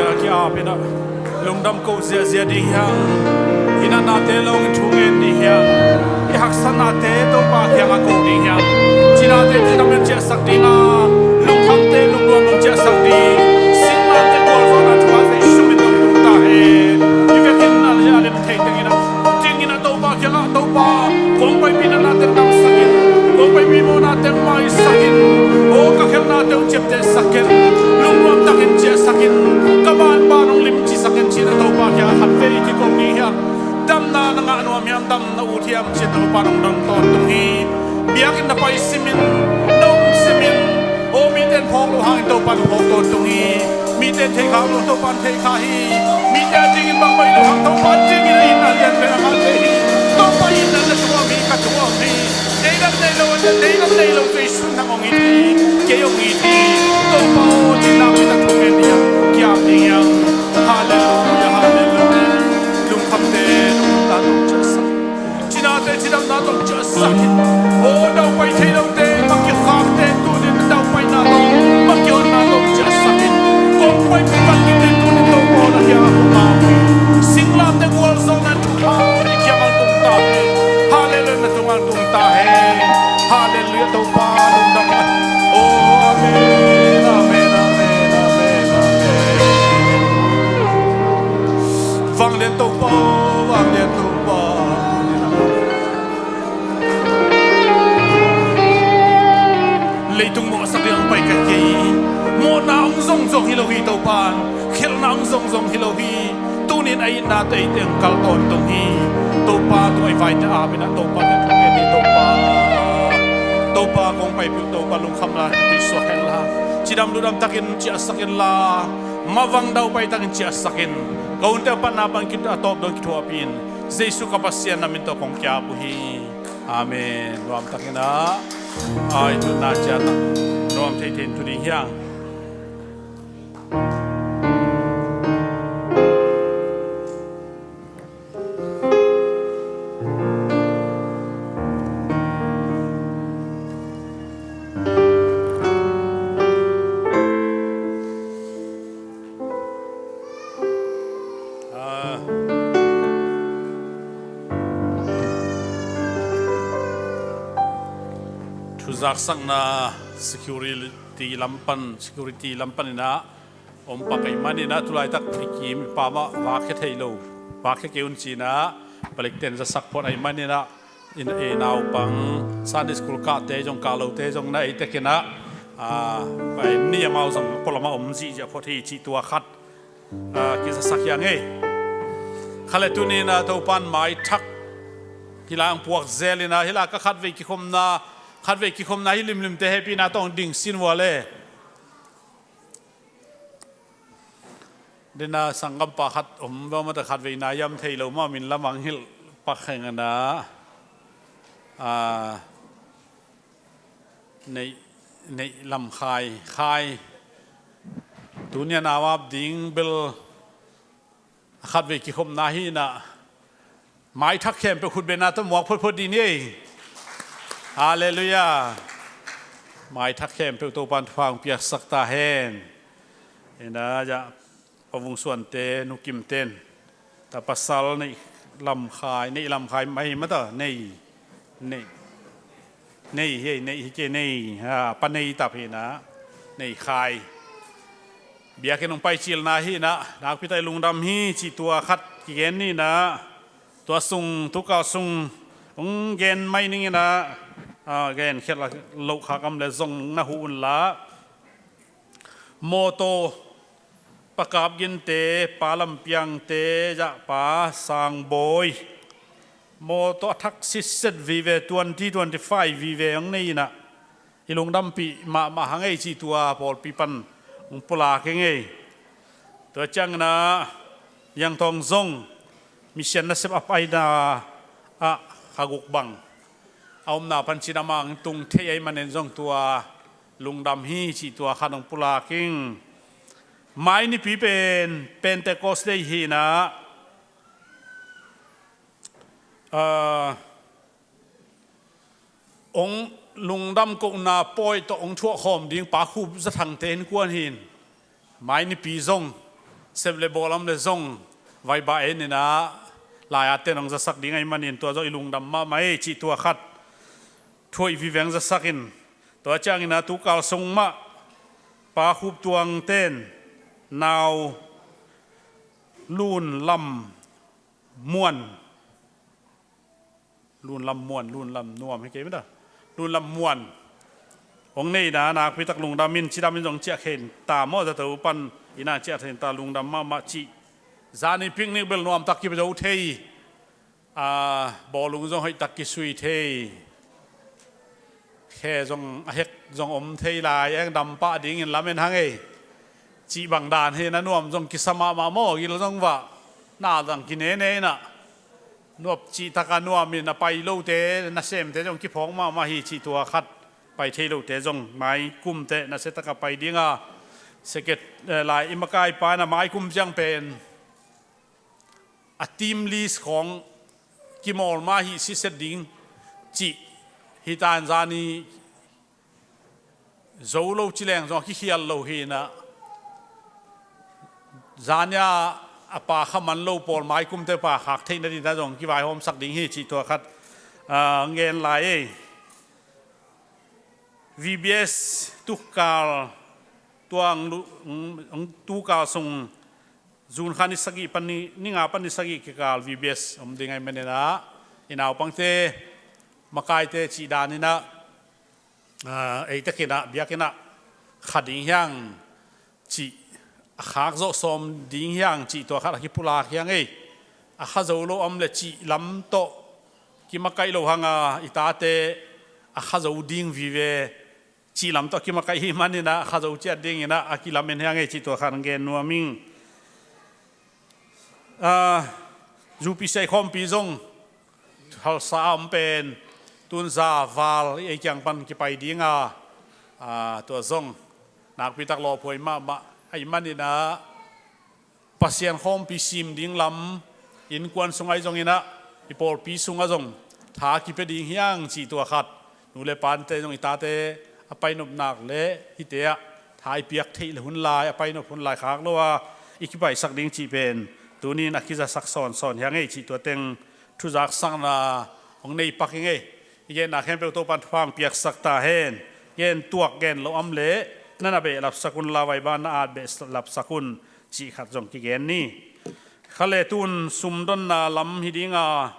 Ki-ap in ah lungdam ko ziahziah ding hiam? I natnate lawng in thu ngen ding hiam? I haksatnate Topa kiangah ko ding hiam? Cinate cidam in ciahsak ding a, lungkhamte lungnuam in ciahsak ding, singlamteh gualzawhna thu-a Jesu min in dong tung ta hen. I vekin a lim thei tengin ah dingin ah Topa kiangah, Topa, kong paipih natna teng damsak in, kong paipih mawhna teng maisak in, aw ka khelhnate hong ciaptehsak in, lungnuam takin ciahsak in, ka banban hong limcisak in ci-in ah Topa kiangah khatvei kiko ding hiam? Damna na ngah nuam hiam? Dam na ut hiam ci-in Topa in hong dong tawntung hi. Biakinn na pai simin, na um simin, aw mite in phawk loh hangin Topa in phawk tawntung hi. Mite in thei kha lo, Topa in thei kha hi. Mite a dingin bang pai loh hang Topa a dingin a itna lianpen a ngah thei hi. Topa itna na tuam hi, ka tuam hi. Deidan nei lo, deidan nei lo Jesu nang hong it hi. Kei hong it hi. Topa aw, ci-in ah mite thu ngen ding hiam? Ki-ap ding hiam? Halleluia, halleluia. Lungkhamte lungdamna tawh ciahsak. Cinate cidamna tawh ciahsak in. Aw daupai thei lote, bang kikhakte tunin daupaina tawh, bang kihonna tawh ciahsak in. Kong paipih bangkite tunin Topa na kiangah kong ap hi. Singlamteh gualzawhna thu-a i kiangah tung ta hen. Halleluia, na tungah tung ta hen. Halleluia, Topa lungdam. Aw, amen, amen, amen, amen, amen. Vanglian Topa, vanglian Topa. Leitung mawhsak ding hong pai ka hi kei hi. Mawhna hong zong zong hi lo hi Topa. Khelhna hong zong zong hi lo hi. Tunin a itnate eite hong kal tawntung hi. Topa tung a i vaite ap in ah Topa te thung ngen hi Topa. Topa kong paipih uh Topa lungkham la, tuisuak hen la. Cidam ludam takin ciahsak in la. Mavang daupai takin ciahsak in. Ka hunte uh panna pan kit a tawp dong kithuahpih in. Jesu ka Pasian na min tawh kong ki-ap uh hi. Amen. Nuam takin ah, ai tutna ciat ah nuam theithei in tu ding hiang. Ah. Thuzaksakna security lam pan, security lam pan in ah om pak ahih manin ah tulaitak i kim i pam ah vakkhia thei lo, vakkhia kei un ci-in ah palikten za sak phot ahih manin ah, in, i naupang Sunday school kahte zong, kah lote zong na ei tekin ah, ah, pai ni amau zong pualam ah om zihziah phot hi cih tua khat, ah, kizasak hiang ei. Kha le tuni in ah Topa in maithak hih lai hong puak zel in ah, hih lai ka khatvei kikhopna, khatvei kikhopna hih limlimte hehpihna tawh hong ding sin vua le. Dena sanggampa khat om vua mah ta, khatvei na yam thei lo mah min lamang hilh pak heng a na. Ah, neih, neih lam khai, khai. Tuni a na vap ding bel a khatvei kikhopna hi in ah. Maithak khempeuh khutbetna tawh muak photphot dih ni ei. Halleluia. Maithak khempeuh Topa in thupha hong piaksak ta hen. Ina, ya, Pa Vung Suante, Nu Kim ten. Ta pasal neih lamkhai, neih lamkhai mai mata, nei, nei. Nei hi, nei hi kei nei, ha, Pa Nei ta phi na, nei khai. Biakinn hong pai cilna hi na, nakpi tak i lungdam hi, cih tua khat kigen ni na, tua sung, tu kal sung, hong gen mai ning in a, a, gen khial a loh kha kam le zong na huh un la. Mawtaw, Pa Kap Ginte, Pa Lam Piangte, zah Pa Sang Bawi. Mawtaw a thak sitset vive, twenty, twenty-five vive hong nei in a, i lungdampih mahmah hang ei cih tua pawlpi pan hong pulak ing ei. Tua ciangin a, Yang Thawng zong, mission nasep a paina ah kha guk bang a omna pan cin a mang tung thei ahih manin zong tua lungdam hi cih tua khat hong pulak ing. Mai nipi pen Pentecost Day hi in a, ah, hong lungdam kohna pawi tawh hong thuah khawm ding Pa Khup Za Thangte innkuan hi in. Mai nipi zong Sep le bawl om le zong vai bah en inah lai-atte nong zasak ding ahih manin tua zong i lungdam mahmah ei cih tua khat thu hoih vive hong zasak in, tua ciangin ah tukal sung mah Pa Khup Tuang ten nau Lun Lam Muan, Lun Lam Muan, Lun Lam Nuam hi kei mah ta, Lun Lam Muan hong neihna nakpitak lungdam in, cidam in zong ciah khin ta maw, zato pan inah ciah khin ta, lungdam mahmah cih. Zani picnic bel nuamtak kizo thei, a, bawlung zong hoihtak kisui thei, khe zong a hek zong om thei lai, eng dam pah dingin lamen hang ei cih bang dan hi. Na nuam zong kisa mahmah maw, gil zong vah, na zang kinene inah nuap cih taka nuam in, a pai lote nasemte zong kiphawk mahmah hi cih tua khat, pai thei lote zong mai kum teh nasia taka pai dinga, secret, eh, lai i makaipa inah mai kum ciang pen a team list khawng kimawl mah hi, siset ding cih hi tan, zani zo lo ci leng zong a kikhial lo hi inah, zania a pa kha man lo pawl mai kumte pa khak theih nading ta zong kivaihawmsak ding hi cih tua khat, ah, ngen lai ei. V B S tukal tuang lu-, tukal sung June kha ni sagih pan ni, ni nga pan ni sagih kikal V B S om ding ahih manin ah, i naupangte, makaite cih dan inah, ah, eite kinah, biakinn ah kha ding hiang cih, a khak zawh sawm ding hiang cih tua khat a kipulak hiang ei. A kha zo lo om le cih lam tawh kimakaih lo hanga, i tate a kha zo ding vive cih lam tawh kimakaih hi manin ah, a kha zo ciat ding inah a kilamen hiang ei cih tua khat ngen nuam ing. Ah, U P C I khawmpi zong halsa a om pen tun za val ei kiang pan kipai dinga, ah, tua zong nakpitak lawphuai mahmah ahih manin ah, Pasian khawmpi sim ding lam, innkuan sung ahi zong inah, i pawlpi sungah zong tha kipia ding hiang cih tua khat, nu le pate zong i tate a painop nak le hite ah tha i piak theih le hun lai, a painop hun lai khak lo a i kipaisak ding cih pen tunin a kizasak sawnsawn hiang ei cih tua teng thuzaksakna hong nei pak ing ei. I genna khempeuh Topan thupha hong piaksak ta hen. Gen tuak gen lo om le na na behlapsak un la, vai ban na at behlapsak un cih khat zong kigen ni. Kha le tun sumdonna lam hi dinga,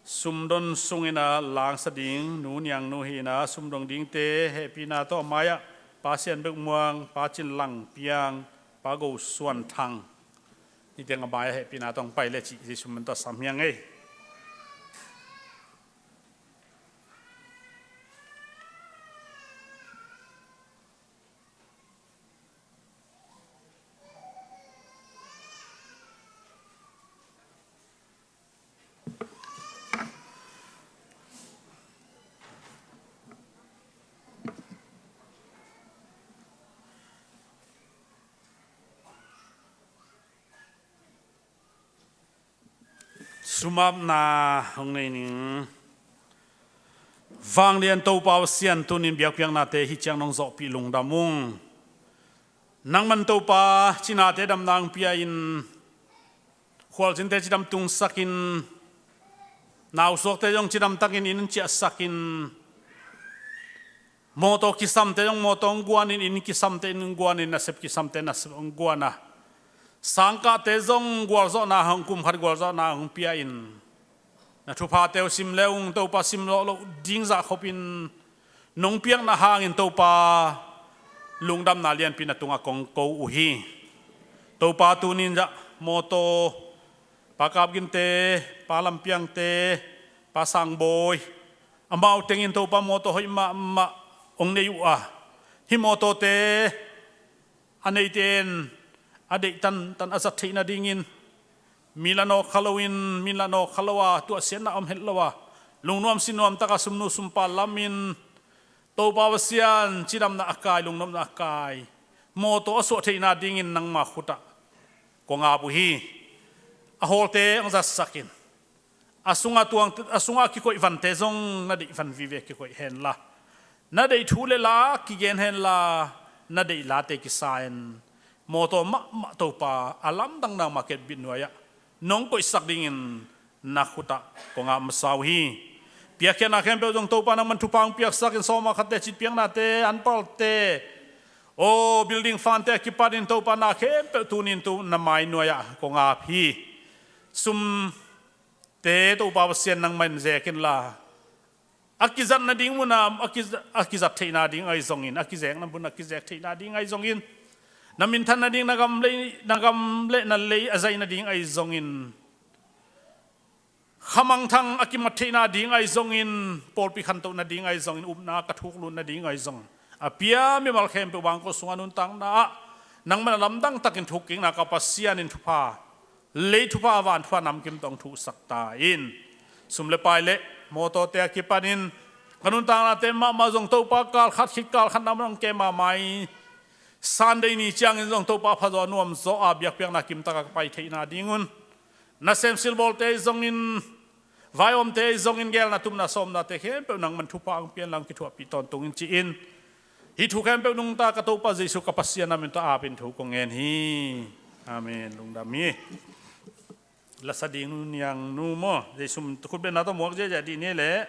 sumdon sungin ah langsa ding Nu Niang Nu hi inah, sumdong dingte hehpihna tawh a mai-ah Pa Sian Bek Muang, Pa Cin Lang Piang, Pa Go Suan Thang, niteng a mai-ah hehpihna tawh hong pai le cih Jesu min tawh sam hiang ei. Sumapna hong nei ning. Vanglian Topa Pasian, tunin biakpiaknate hi ciang nong zawhpih lungdam ung. Nangman Topa, cinate damna hong pia-in, khualzinte cidam tungsakin, nausuakte zong cidamtakin inn ciahsakin, mawtaw kisamte zong mawtaw hong guanin, inn kisamte inn hong guanin, nasep kisamte nasep hong guan a, sangkahte zong gualzawhna hong, kum khat gualzawhna hong pia-in, na thuphate uh sim le ung, Topa, sim zawh loh ding zah khopin nong piakna hangin Topa, lungdamna lianpi na tungah kong ko uh hi. Topa, tunin zah mawtaw, Pa Kap Ginte, Pa Lam Piangte, Pa Sang Bawi, amau tengin Topa mawtaw hoih mahmah hong nei uh a, hih mawtawte a neite in a deih tantan a zat theih nadingin, mi la nawk kha loin, mi la nawk kha lo a, tuahsiatna om het lo a, lungnuam sinuam taka sumnu sumpa lamin, Topa Pasian, cidamna a kai, lungnopna a kai mawtaw a suah theihna dingin nangma khutah kong ap uh hi. A hawlte hong zatsakin, a sunga tuang, a sunga kikoih vante zong na deih van vive kikoih henla, na deih thu le la kigen henla, na deih late kisa-in mawtaw mahmah Topa a lamdang nangmah kepbit nuai-ah nong koihsak dingin na khutah kong ap masa uh hi. Piakkhiatna khempeuh zong Topa nangman thupha hong piaksak in, sawma khatte citpiaknate, anpalte, aw building fund-te a kipanin Topa na khempeuh tunin tu na mai nuai-ah kong ap hi. Sumte Topa Pasian nangman zek inla, a kizat nading munah a kiza-, a kizat theihna ding ahi zongin, a kizekna munah kizek theihna ding ahi zongin, na minthan nading, na gam lei, na gam le na lei a zaih nading ahi zongin, khamangthang a kimat theihna ding ahi zongin, pawlpi khantoh nading ahi zongin, upna ka thuk lut nading ahi zongin, a pia mimal khempeuh bangkua sungah nuntakna ah nangman a lamdang takin thukkikna ka Pasian in thupha, lei thupha, van thupha namkim tawh hong thuhsak ta in. Sum le pai le mawtawte a kipanin ka nuntaknate mahmah zong Topa kal khat khit kal khat nangman hong kem mahmah hi. Sunday ni ciangin zong Topa phazaw nuamzaw a biakpiakna kimtak a ka pai theihna dingun, nasem silbawlte zongin, vai-awmte zongin, gelna, tupna, sawmnate khempeuh nangman thupha hong pia inla hong kithuahpih tawntungin ci-in, hih thu khempeuh nungta ka Topa Jesuh ka Pasian na min tawh apin thu kong ngen hi. Amen. Lungdam hi. Lasa ding nu niang nu maw, Jesuh min khutbetna tawh muak ziahziah dih ni leh.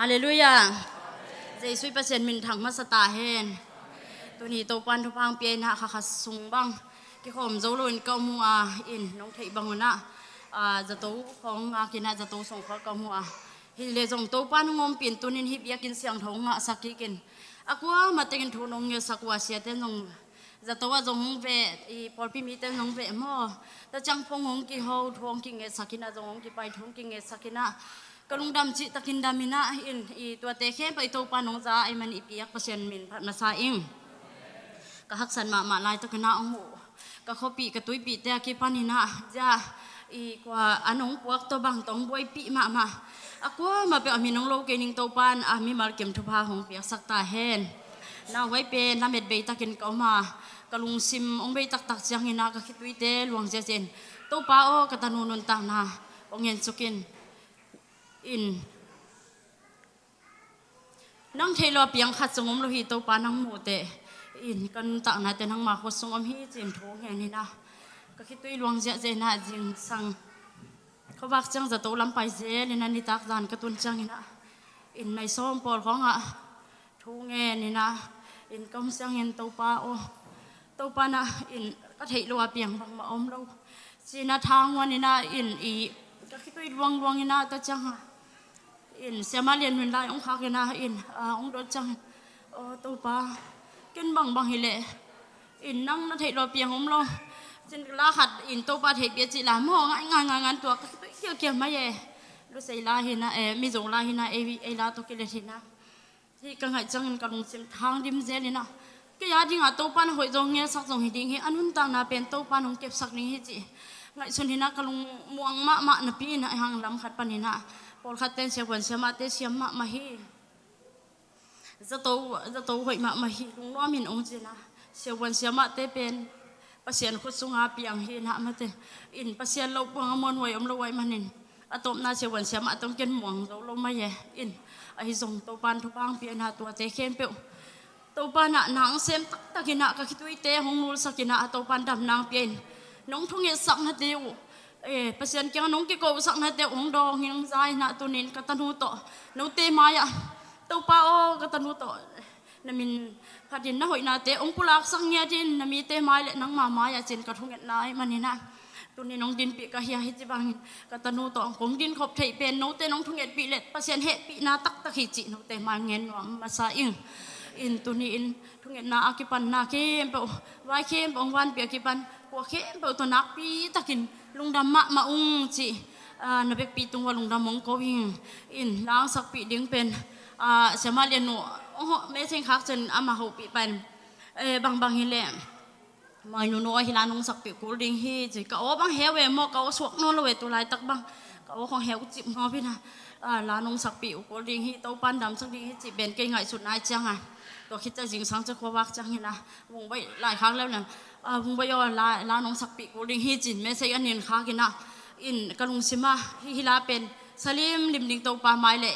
Halleluiah. Jesuh Pasian minthang masa ta hen. Tuni Topan thupha hong pia in ah, kha khat sung bang kikhawm zo loin ka om uh a, in nong theih bangun ah, a, zato khawng ngak in ah, zato sungkhawng ka om uh a, hi leh zong Topan hong ompih in, tunin hih biakinn siangtho hong ngahsak kik in, a kuamah tengin thu nong ngetsak uh a, siate in zong zato ah zong hong veh, i pawlpi mite in zong veh maw, tua ciang phone hong kiho, thu hong kingetsak in ah, zong hong kipai, thu hong kingetsak in ah, ka lungdam cihtakin dam in ah, in i tuate khempeuh i Topa nong za ahih manin i piak Pasian min phat masa ing. Ka haksat mahmah laitakin ah hong huh, ka khuapih ka tuipihte a kipanin ah, zia i kua an hong puak tawh bang tawh hong buaipih mahmah, a kuamah peuh a min hong lo kei ning, Topan a mimal kim thupha hong piaksak ta hen. Nauhuai pen lamet bei takin ka om a, ka lungsim hong bei taktak ciangin ah ka khituite luang ziahziah in, Topa aw, ka tanu nuntakna hong en suk in. In nang theih loh a piang khat zong om lo hi, Topa nang muh teh. In ka nuntaknate nangma khut sung om hi ci-in thu ngen in ah, ka khitui luang ziahziah in ah, zingsang khuavak ciang zato lam pai zel in ah, nitak zan ka tun ciangin ah, in nai sawm pawl khawngah thu ngen in ah, in ka om ciangin Topa aw, Topa na in ka theih loh a piang bangmah om lo ci-in ah thanguan in ah, in i ka khitui luangluang in ah, tua ciang ah in Siamah Lian Hun lai hong khak in ah, in, a, hong dot ciangin, aw Topa, ken bangbang hi leh, in nang na theih loh a piang om lo, cin la khat in Topa theihpih a cih la maw, ngai ngai ngai ngai, tua ka khitui kiakia mai e. Lusei la hi in ah, e, Mizo la hi in ah, ei, ei la tawh kilet hi in ah, hih ka ngaih ciangin ka lungsim thang dim zel in ah, kei a dingah Topa na hoih zong ngelsak zong hi ding hi, a nuntakna pen Topa nong kepsak ding hi cih ngaihsun hi in ah, ka lungmuang mahmah napi in ah, hang lam khat panin ah pawlkhatte in siavuan siamahte siam mahmah hi. Zato, zato hoih mahmah hi, lungnuam in hong ci in ah, siavuan siamahte pen Pasian khut sunga piang hi in ah, mate, in Pasian lo puang a muanhuai om lo ahih manin, a tawpna siavuan siamahte hong ken muang zo lo mai e. In ahi zong Topan thupha hong pia in ah, tuate khempeuh Topa na, na hong sem taktak in ah, ka khituite hong nulsak in ah, a Topan damna hong pia in, nong thungetsaknate uh, e, Pasian kiangah nong kikohsaknate uh hong dawng hong za in ah, tunin ka tanu tawh note mai-ah, Topa aw, ka tanu tawh na min phatin na hoihnate hong pulaksak ngiat in, na mite mai le nangma mai-ah ci-in ka thungetna ahih manin ah, tunin hong dinpih ka hi a, hih ci bangin ka tanu tawh kong dinkhop theih pen note nong thungetpih le Pasian hehpihna taktak hi cih note mai ngen nuam masa ing. In tuni in thungetna a kipanna khempeuh, vai khempeuh hong vanpih a kipan, kua khempeuh tawh nakpi takin lungdam mahmah ung cih, a, na vekpi tungah lungdam hong ko ing. In langsakpih ding pen, a, Siamah Lian Nu, oh, message khak ciang amah hopih pen, e, bangbang hi leh, Mai nunu ahi la nungsakpih kul ding hi ci. Ka aw bang heu e maw, ka aw suak nawn lo e tu laitak bang. Ka aw khong heu cip ngawp hi na. A, la nungsakpih uh kul ding hi, Topan damsak ding hi cih pen kei ngaihsutna hi ciang a. Tua khit ciang zingsang ciang khuavak ciang hi na. Vungbaih laikhak leu leng. A, Vungbaih aw la, la nungsakpih kul ding hi ci-in message a nin khak hi na. In ka lungsim a, hih, hih la pen salim lim ding Topa mai le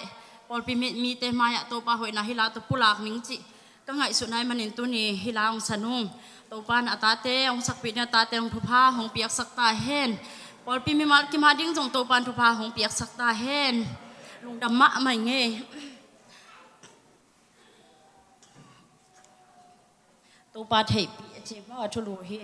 pawlpi mi, mite mai ah Topa hoihna hih la tawh pulak ning cih ka ngaihsutna ahih manin tuni hih la hong sa nung. Topan a tate hong sakpih ding a tate hong thupha hong piaksak ta hen. Pawlpi mimal kim a ding zong Topan thupha hong piaksak ta hen. Lungdam mahmah ing ei. Topa theihpih a ci mah a thulu hi.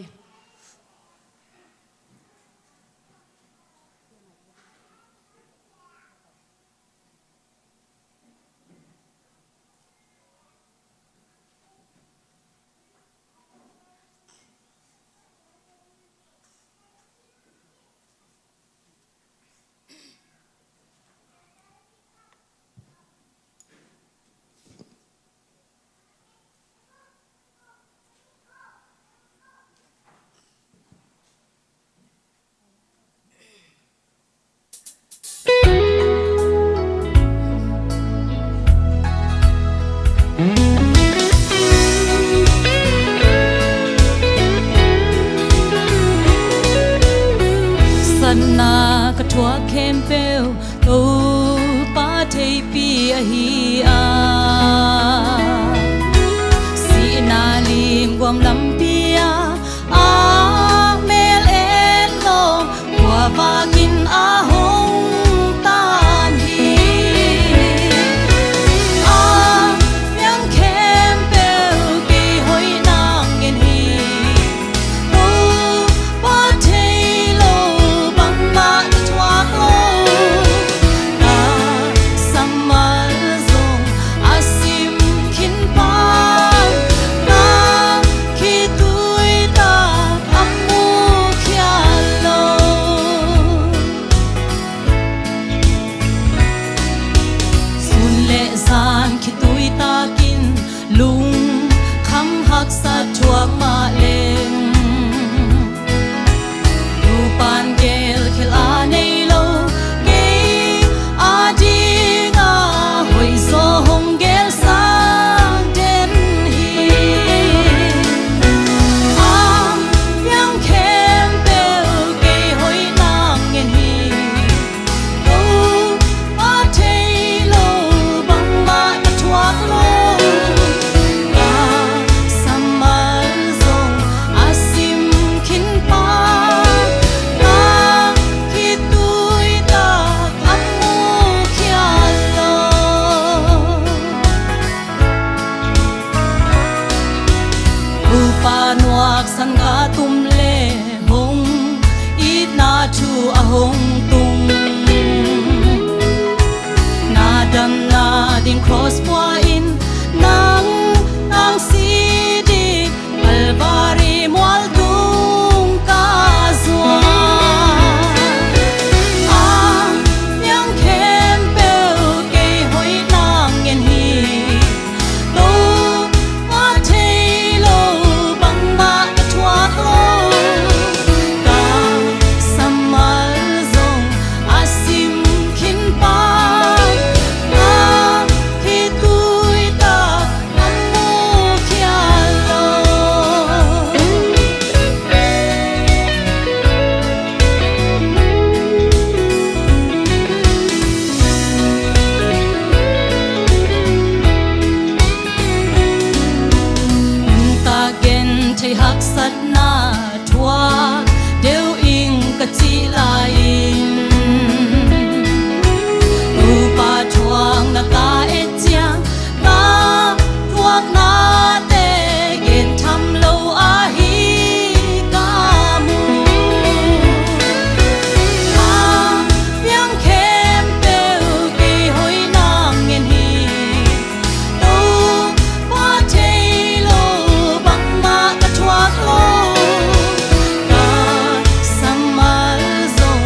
Satna ka thuak khempeuh Topa theihpih ahi a, sihna limguam lampi ah a mel et lo, khuavak in a hong tan hi. A piang khempeuh kei hoihna ngen hi. Topa thei lo bangmah na thuak lo. Ka samal zong a sim khin pah, na khitui tak a mu khial lo. Sun le zan khitui takin lungkham haksat thuak mah leng, Topan gelkhel a nei lo, kei a ding a hoih zaw hong gelsak den hi. A piang khempeuh kei hoihna ngen hi. Topa thei lo bangmah na thuak lo. Ka samal zong a sim khin pah, na khitui tak a mu khial lo. Topa nuaksan ka tum le hong itna thu a hong tung. Na damna ding cross pua in nang tangsi ding Calvary mual tung ka zuan. A piang khempeuh kei hoihna ngen hi. Topa thei lo bangmah na thuak lo. Ka samal zong a sim khin pah, na khitui tak a mu khial lo. Nuntak genthei haksatna thuak deuh ing ka cih lai-in, Topa thuakna ka et ciang, ka thuaknate gentham lo ahi ka mu. A piang khempeuh kei hoihna ngen hi. Topa thei lo bangmah ka thuak lo. Ka samal zong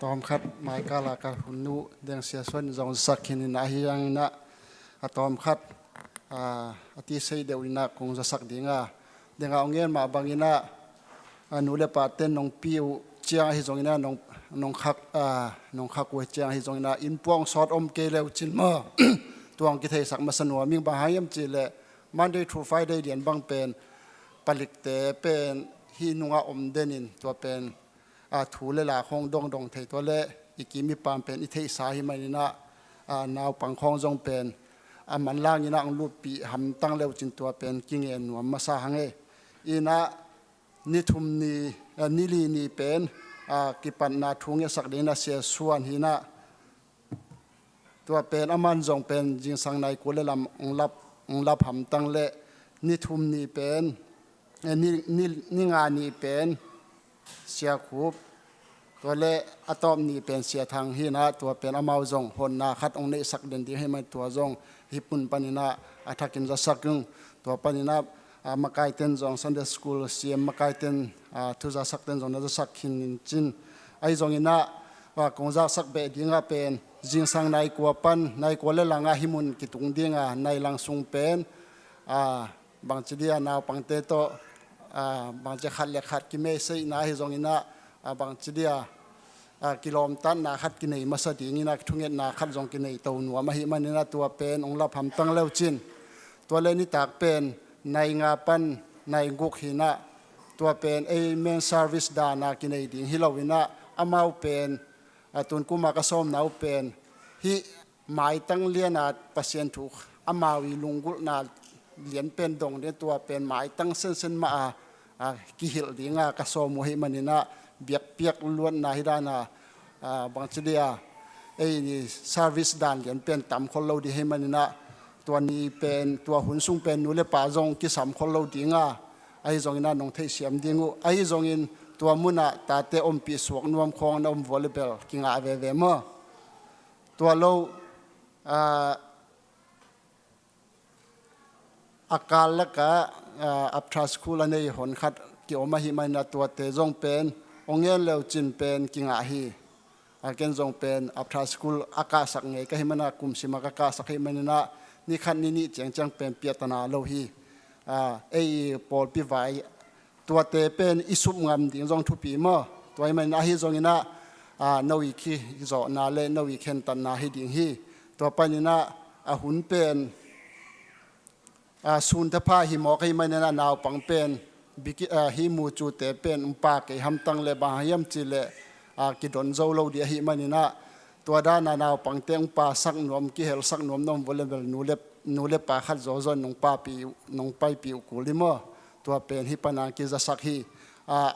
Tawmkhat maikala ka hun uh Deng Sia Suan in zong zasak khin in ah, ahi hangin ah a tawmkhat a ti sei deuh in ah kong zasak ding a, Deng a ong ngen mah bangin ah a nu le pate nong pi uh ciang ahi zongin ah nong khak uh ciang ahi zongin ah innpuak sawt om kei leu cin maw, tua ong kitheisak masa nuam ing. Bang hang hiam cih leh Monday through Friday lian bang pen palikte pen hih nungah om den in tua pen thu le la khawng dongdong thei, tua le i kim i pam pen i theihsa hi manin ah naupang khawng zong pen a manlang in ah ong lutpih hamtang leu cin tua pen kingen nuam masa hang e. In ah ni thum ni, ni li ni pen kipatna thu ngetsak ding in ah Sia Suan hi in ah, tua pen aman zong pen zingsang nai kua le lam ong lap, ong lap hamtang le ni thum ni pen, ni, ni, ni nga ni pen Sia Khup, tua le a tawp ni pen Sia Thang hi in ah, tua pen amau zong honna khat ong neihsak den ding hi man tua zong hih mun panin ah a thakin zasak ung. Tua panin ah a makaiten zong Sunday school C M makaiten, a thuzasakten zong na zasak khin in cin. Ahi zongin ah kong zasak beh ding ah pen zingsang nai kua pan nai kua le lang ah hih mun kitung ding a, nai lang sung pen bangci dia naupangte tawh bangci khat le khat kimeiseihna ahi zongin ah bangci dia kilawmtatna khat kinei masa ding in ah thungetna khat zong kinei to nuam ahi manin ah tua pen ong lap hamtang leu cin. Tua le nitak pen nai nga pan nai guk hi in ah, tua pen ei men service dan a kinei ding hi lo in ah, amau pen tun kum a ka sawmna uh pen hih maitang lian a Pasian thu amau i lunggulhna lian pen dong ding, tua pen maitang sensen mah a kihilh ding a ka sawm uh ahi manin ah biakpiak luatna hi dan a, bangci dia ei service dan lian pen tam khol lo ding hi manin ah tua ni pen tua hun sung pen nu le pa zong kisam khol lo ding a, ahi zongin ah nong theihsiam ding uh. Ahi zongin tua mun ah tate ompih suak nuam khawng na om vua le bel kingah veve maw. Tua lo a kal lak ah after school a nei hon khat kiom ahi manin ah tuate zong pen ong ngen leu cin pen kingah hi. A ken zong pen after school a kahsak ngei ka hi man a, kum sim a ka kahsak hi manin ah ni khat ni nih ciangciang pen piatana lo hi. Ei pawlpi vai tuate pen i sup ngam ding zong thupi maw. Tua hi manin ahi zongin ah no i kizawhna le no i khentatna hi ding hi. Tua panin ah a hun pen sun thapha hi mawk ahi manin ah naupang pen hih mucute pen ong pa kei hamtang le bang hang hiam cih leh kidon zo lo ding ahi manin ah tua dan a naupangte ong pasak nuam, kihelsak nuam na om vua le bel nu le, nu le pa khat zawzaw in nong paipih uh kul hi maw. Tua pen hih pan a kizasak hi.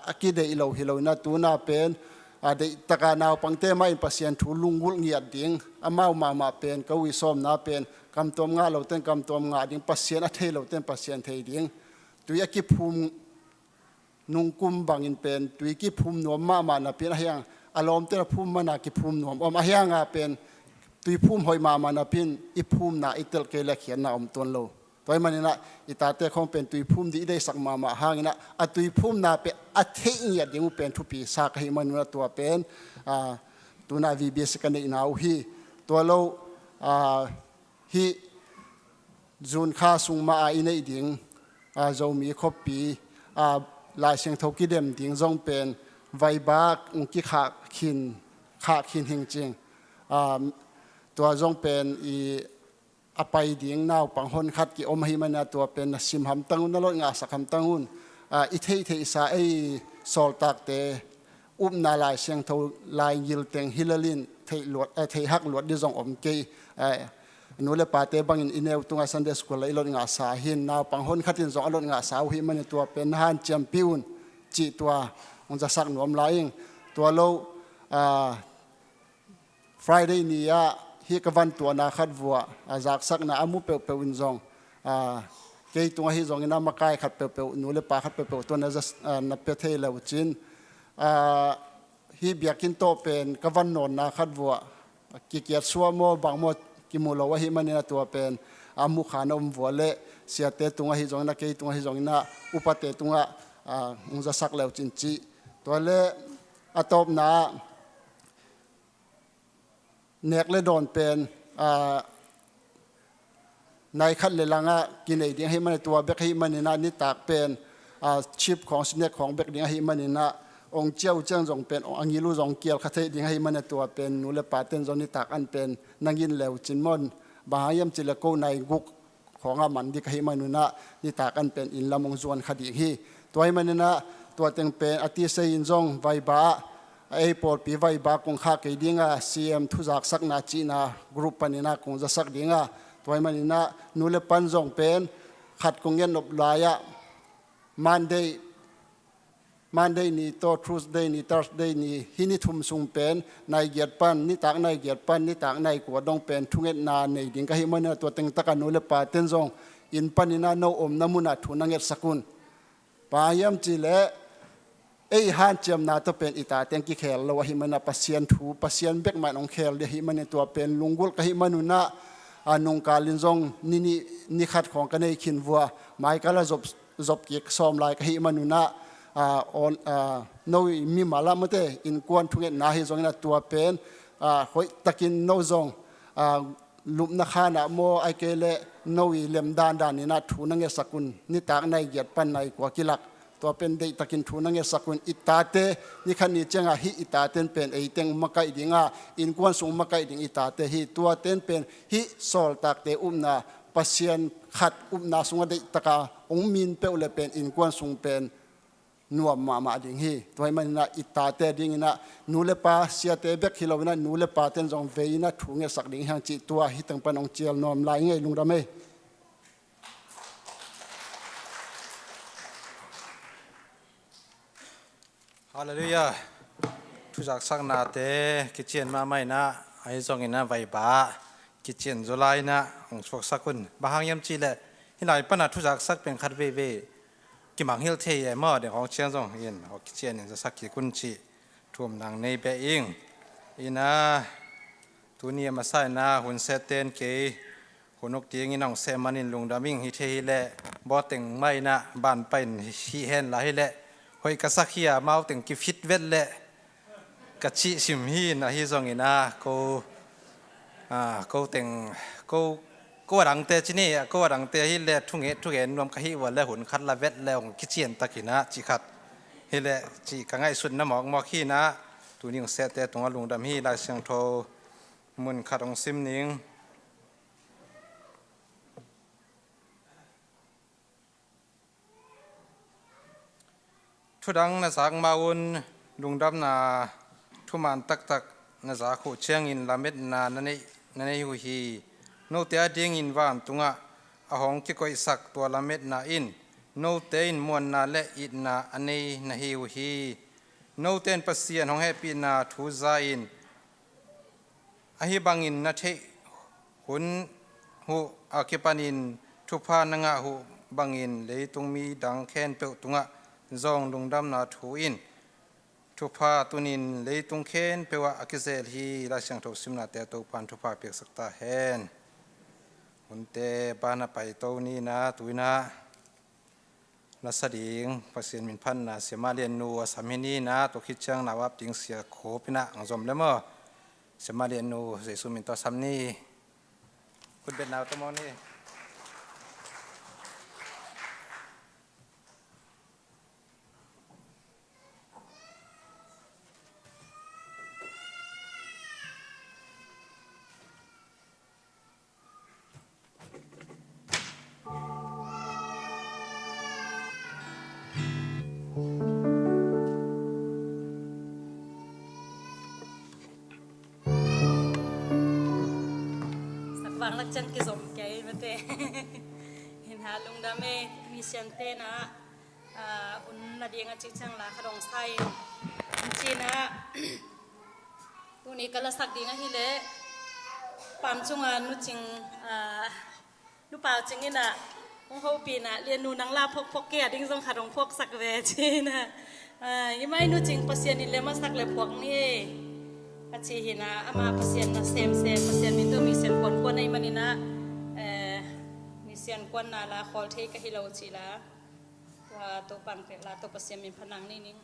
A kideih lo hi lo in ah tuna pen a deihtak a naupangte mah in Pasian thu lunggulh ngiat ding, amau mahmah pen ka ui sawmna pen kamtuam ngah lote in kamtuam ngah ding, Pasian a thei lote in Pasian thei ding. Tui a kiphum nungkum bangin pen tui kiphum nuam mahmah napi in, ahi hang a lawmte a phum man a kiphum nuam om, ahi hang a pen tui phum hoih mahmah napi in i phumna i telh kei le khiatna om tuan lo. Tua hi manin ah i tate khawng pen tui phum ding i deihsak mahmah hangin ah a tui phumna pen a theih ngiat ding uh pen thupi sa ka hi manin ah tua pen tuna V B S ka neihna uh hi. Tua lo hih June kha sung mah a i neih ding Zomi khuapi Lai Siangtho kidem ding zong pen vaiba ong kikhah khin, khah khin hing cing. Tua zong pen i a pai ding naupang hon khat kiom ahi manin ah tua pen na sim hamtang un, na lot ngahsak hamtang un. I theihtheihsa ei sawltakte upna Lai Siangtho lai ngilteng hi lel in theih luat, eh, theih hak luat ding zong om kei. Eh, nu le pate bangin i neu tungah Sunday school ah i lot ngahsa hi in, naupang hon khat in zong a lot ngahsa uh hi manin tua pen na hanciampih un cih tua ong zasak nuam lai ing. Tua lo, ah, Friday ni ah hih ka van tuahna khat vuah a zaksakna a mu peuhpeuh in zong, ah, kei tungah hi zongin a makai khat peuhpeuh, nu le pa khat peuhpeuh tua na zas-, ah, na pia thei lo cin. Ah, hih biakinn tawh pen ka van nawnna khat vuah kikiat suah maw bang maw kimu lo ahi manin a tua pen a mukha na om vuah le siate tungah hi zongin a kei tungah hi zongin a upate tungah, ah, ong zasak leu cin cih. Tua le a tawpna ah nek le dawn pen, ah, nai khat le langah kinei ding ahih manin tua bek ahih maninah nitak pen, ah, chip khawng, snack khawng bek ding ahih maninah ong ciah uh ciang zong pen ong a ngil uh zong kial kha thei ding ahih manin tua pen nu le paten zong nitak an pen nangin leu cin maw. Bang hang hiam cih leh ko nai guk khawngah man ding ahih maninah nitak an pen inn lam ong zuan kha ding hi. Tua ahih maninah tua teng pen a tisei in zong vaiba ah, a ei pawlpi vaiba kong khah kei dinga C M thuzaksakna cihna group paninah kong zasak dinga, tua ahih maninah nu le pan zong pen khat kong ngen nop lai-ah Monday, Monday ni tawh Tuesday ni, Thursday ni, hih ni thum sung pen nai giat pan, nitak nai giat pan nitak nai kua dong pen thungetna nei ding ka hih maninah tua teng takah nu le paten zong inn paninah no omna munah thu na ngetsak un. Bang hang hiam cih leh ei hanciamna tawh pen i tate in kikhel lo ahih maninah Pasian thu, Pasian bek mah in hong khel ding ahih manin tua pen lunggulh ka hih manunah, a, nungkal in zong ni nih, ni khat khawng ka nei khin vua, mai kal a zop, zop kik sawm lai ka hih manunah, a, on, a, no i mimal ah mate innkuan thungetna hi zongin a tua pen, a, hoih takin no zong, a, lupna khanah maw, ahih kei leh no i lem dandan inah thu na ngetsak un. Nitak nai giat pan nai kua kilak tua pen deihtakin thu na ngetsak un. I tate, ni khat ni ciangah hih i tate in pen ei teng makaih dinga, innkuan sung makaih ding i tate hi. Tuate in pen hih sawltakte upna, Pasian khat upna sungah deihtaka hong min peuh le pen innkuan sung pen nuam mahmah ding hi. Tua ahih maninah i tate dinginah nu le pa, siate bek hi loinah nu le paten zong vei inah thu ngetsak ding hi hang cih tua hih teng pan hong cial nuam lai ing ei. Lungdam ei. Halleluiah. Thuzaksaknate kician mahmah inah, ahi zonginah vaiba kician zaw lai inah hong suaksak un. Bang hang hiam cih leh hih lai panah thuzaksak pen khat veivei kimangngilh thei e maw, deng hong ciang zong in hong kician in zasak kik un cih thu om nang nei beh ing. Inah tuni a masa inah hun sehte in kei hun uk dingin hong seh manin lungdam ing. Hi thei hi leh bawteng mah inah ban pai in hih hen la hi leh hoih ka sak hi a, amau teng kifit vet leh ka cih sim hi. Inah ahi zonginah ko, a, ko teng, ko, ko a dangte ci ni, ko a dangte hi leh thungen, thungen nuam ka hih uh a leh hun khat la vet leh hong kician takinah cih khat hi leh cih ka ngaihsutna mawkmawk hi. Inah tuni hong sehte tungah lungdam hi. Lai Siangtho mun khat hong sim ning. Thudang na zak ma un, lungdamna thuman taktak na zak uh ciangin lametna na neih, na nei uh hi. Note adingin vantungah a hong kikoihsak tua lametna in note in muanna le itna a nei na hi uh hi. Note in Pasian hong hehpihna thu za-in ahi bangin na theih hun uh a kipanin thupha na ngah uh bangin leitung mi dang khempeuh tungah zong lungdamna thu in thupha tunin leitung khempeuh ah a kizel hi. Lai Siangtho simnate Topan thupha piaksak ta hen. Hunte ban a paito ni inah tu inah lasa ding Pasian minphatna Siamah Liannu a sam hi ni inah, tua khit ciang nau ap ding Sia Khup inah hong zom le maw. Siamah Liannu Jesu min tawh sam ni. Khutbetna tawh mawk ni. Sak vang lak ciang kizom kei mate. Hi inah lungdam ei, mission te inah, ah, hun la ding a cih ciang la khat hong sa in, hong ci inah, tuni ka lasak ding ahih leh Pam Cunga Nu Cing, ah, Nu Pau Cing inah hong hopih inah, Liannu nang la phawkphawk kei a ding zong khat hong phawksak ve ci inah, ah, i mai Nu Cing Pasian in lem a sak le phuak ni ei, a ci hi inah, amah Pasian nasem sem, Pasian min tawh mission kuankuan ahih manin ah, eh, mission kuanna la khawl thei ka hi lo ci la. Tua Topan pek la tawh Pasian min phat nang ni ning.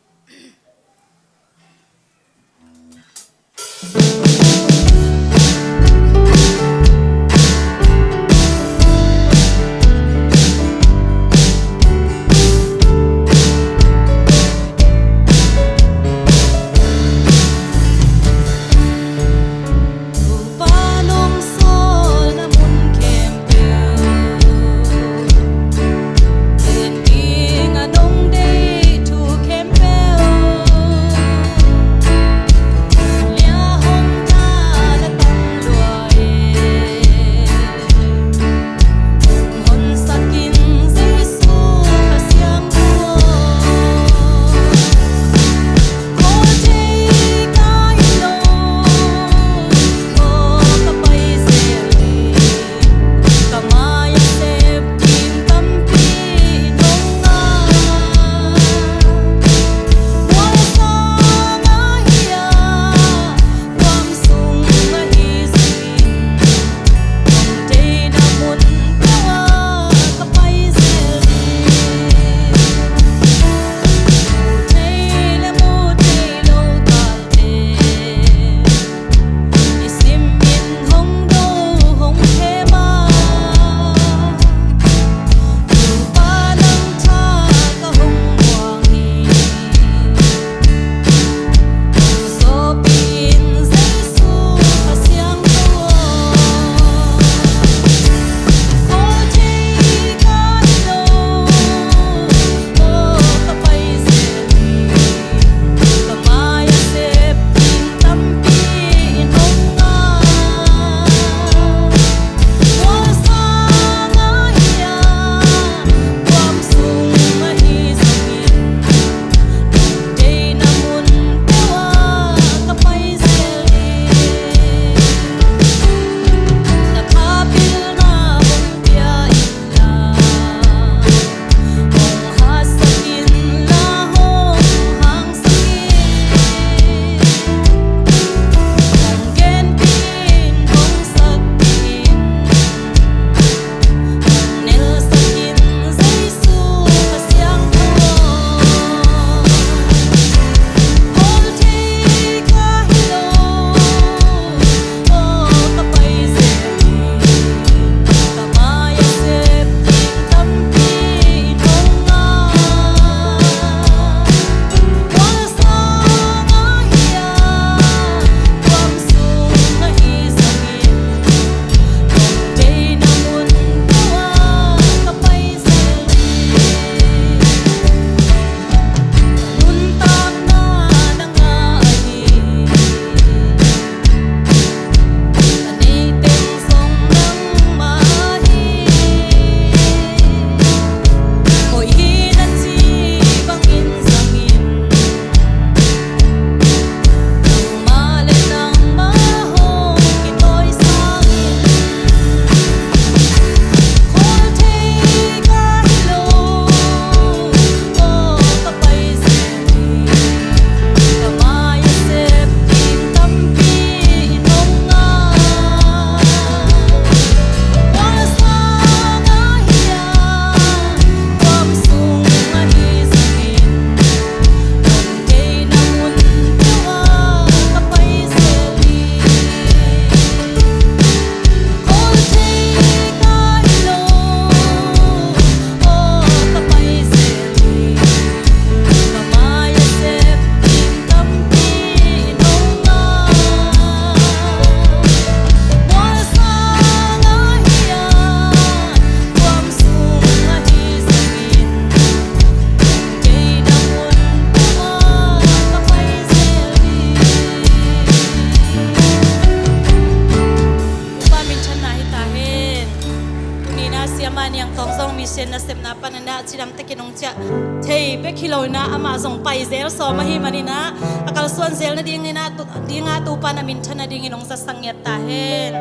Ama Niang Tawng zong mission nasepna panin ah cidam takin hong ciah thei bek hi lo in ah, amah zong pai zel sawm ahih manin ah, a kalsuan zel nading in ah, tu, ding ah Topa na minthan nadingin hong zasak ngiat ta hen.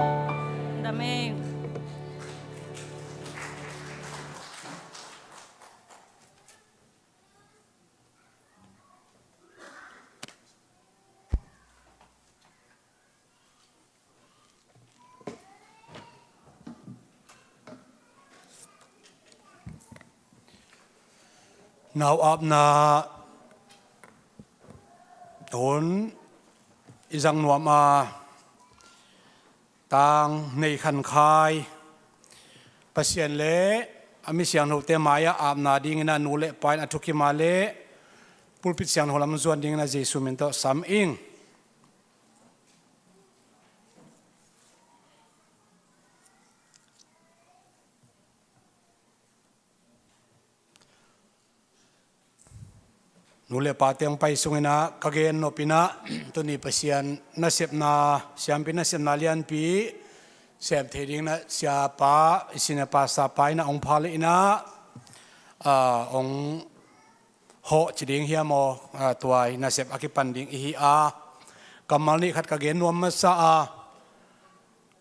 Amen. Nau apna hun i zang nuam a, Tang Nei Khan Khai, Pasian le a mi siangthote mai-ah apna dingin a nu le pa in a thukim a leh pulpit siangtho lam zuan dingin a Jesu min tawh sam ing. Nu le pa teng pai sungin ah ka gen nop in ah, tuni Pasian nasepna, siampi nasepna lianpi sem thei dingin ah siapa, i senior pastor pa in ah hong phal in ah, ah, hong hawh ci ding hiam aw, ah, tua i nasep a kipan ding i hi a, kammal nih khat ka gen nuam masa a,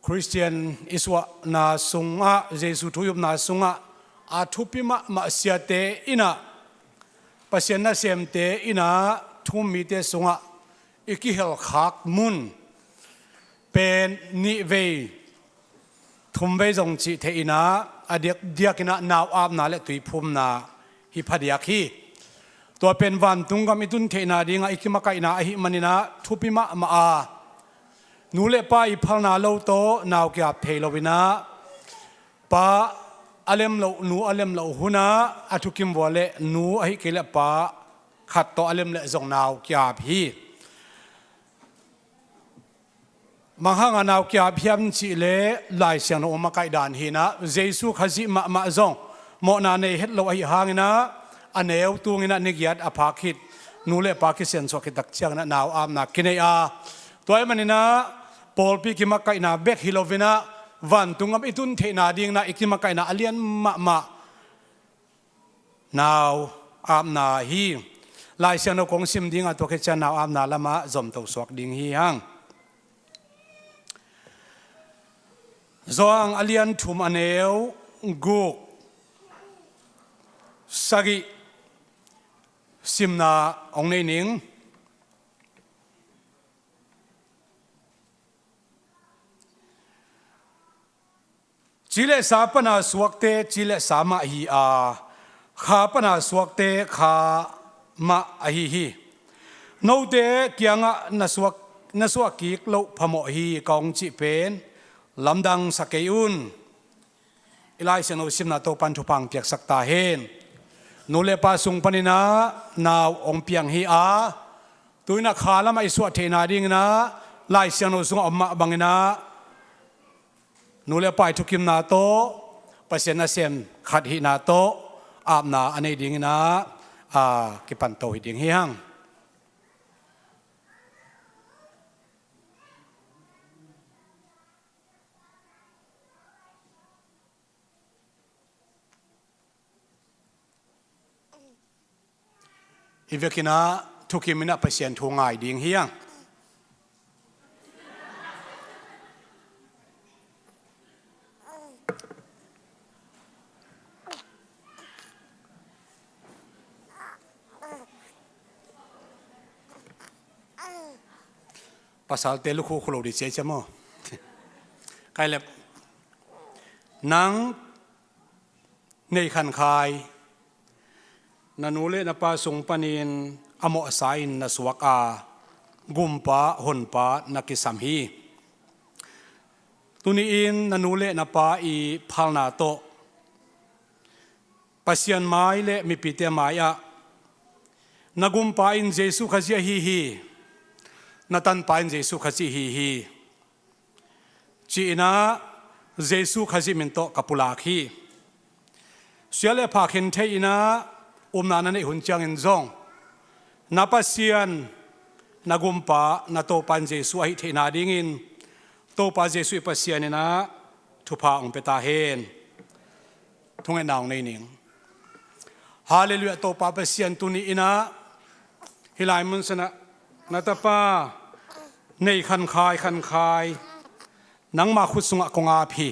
Khristian i suahna sungah, Jesu thu i upna sungah a thupi mahmah siate in ah, Pasian nasemte in ah thu-um mite sungah i kihelkhak mun pen nih vei, thum vei zong cih theih in ah, a diakdiak in ah nau apna le tuiphumna hi phadiak hi. Tua pen vantung gam i tun theihna dingah i kimakaihna ahih manin ah thupi mahmah a, nu le pa i phalna lo tawh nau ki-ap thei lo in ah, pa a lem loh, nu a lem loh hun ah a thukim vua le nu ahih kei leh pa khat tawh a lem leh zong nau ki-ap hi. Bang hangah nau ki-ap hiam cih leh Lai Siangtho hong makaih dan hi in ah, Jesu Khazih mahmah zong mawhna nei het lo ahih hangin ah, a neu tungin ah ni giat a phak khit nu le pa kisiansuah khit tak ciangin ah nau apna kinei a, tua ahih manin ah pawlpi kimakaihna bek hi lo in ah, vantung gam i tun theihna dingin ah i kimakaihna a lian mahmah nau apna hi. Lai Siangtho kong sim dingah, tua khit ciang nau apna lamah zomto suak ding hi hang. Johan a lian thum, a neu guk, sagih simna hong nei ning. Ci le sa pana suakte ci le sa mah hi a, kha pana suakte kha mah ahi hi. Note kiangah na suak, na suah kik loh phamawh hi, ka hong cih pen lamdang sa kei un. I Lai Siangtho simna Topa'n thupha hong piaksak ta hen. Nu le pa sung panin ah nau hong piang hi a, tu-in ah kha lamah i suah theihna dingin ah Lai Siangtho sungah om mah bangin ah nu le pa i thukimna tawh, Pasian nasem khat hihna tawh apna a nei dingin ah, a, kipanto hi ding hi hang. I vekin ah thukim in ah Pasian thu ngai ding hi hang. Pasalte lukhu khu lo di cia cia maw? Kai lep. Nang Nei Khan Khai, na nu le na pa sung panin a mawhsa in na suak a, gumpa honpa na kisam hi. Tuni-in na nu le na pa i phalna tawh, Pasian mai le mipite mai-ah, na gumpa in Jesu Khazih ahi hi, na tanpa in Jesu Khazih ahi hi, ci-in ah Jesu Khazih min tawh ka pulak hi. Susia le pha khen thei-in ah upna na neih hun ciangin zong, na Pasian, na gumpa, na Topa in Jesu ahih theihna dingin Topa Jesu i Pasian in ah thupha hong pia ta hen. Thungetna hong nei ning. Halleluiah. Topa Pasian, tuni in ah hih lai mun sungah na tapa Nei Khan Khai, Khan Khai, nangma khut sungah kong ap hi.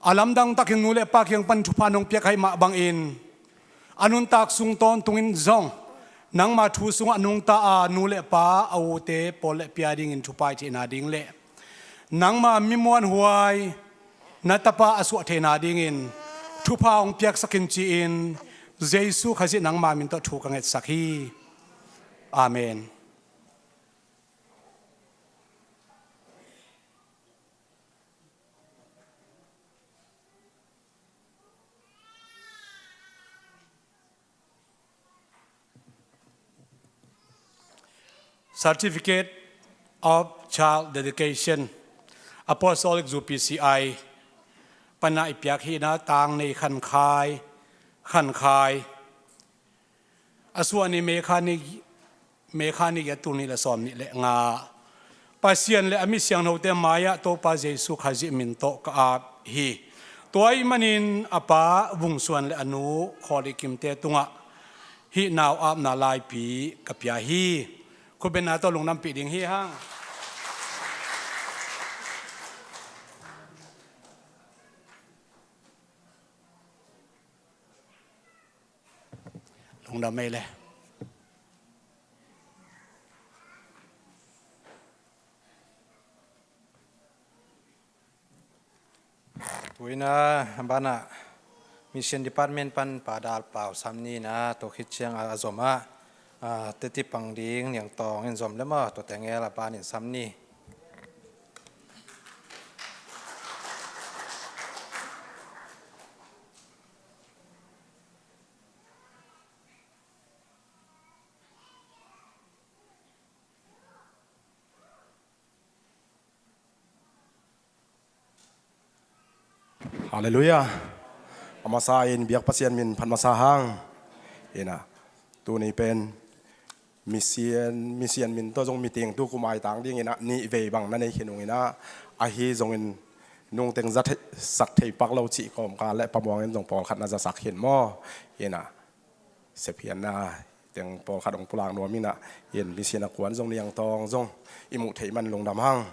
A lamdang takin nu le pa kiang pan thupha nong piak ahih mah bangin a nuntak sung tawntungin zong nangma thu sungah nungta a nu le pa, a ute pawl le pi a dingin thupha i theihna ding le nangma mi muanhuai na tapa a suah theihna dingin thupha hong piaksak in ci-in Jesu Khazih nangma min tawh thu ka ngetsak hi. Amen. Certificate of Child Dedication, Apostolic U P C I, pana i piak hi na tang Nei Khan Khai, Khan Khai. A suah ni May kha ni, May kha ni giat, tul nih le sawm nih le nga. Pasian le a mi siangthote mai-ah Topa Jesu Khazih min tawh ka ap hi. Tua ahih manin a pa Vung Suan le a nu Khaw Li Kimte tungah hih nau apna laipi ka pia hi. Khutbetna tawh lungdampih ding hi hang. Lungdam ei le. Tu-in a banah Mission Department pan Pa Dal Pau Sam Ni in a tua khit ciang a zom ah, a, teti pang ding Niang Tawng in zom le maw, tua tengel a banin Sam Ni. Halleluiah. A masa in biak Pasian min phat masa hang. Ina, tuni pen mission, mission min tawh zong meeting tu kum ai tang ding ina nih vei bang na nei khin ung ina, ahi zongin nungteng za thei, sak thei pak lo cih kawmkal le pamuang in zong pawlkhat na za sak khin maw? Ina, sephianna teng pawlkhat hong pulak nuam ina, in mission a kuan zong Niang Tawng zong i muh theih man lungdam hang.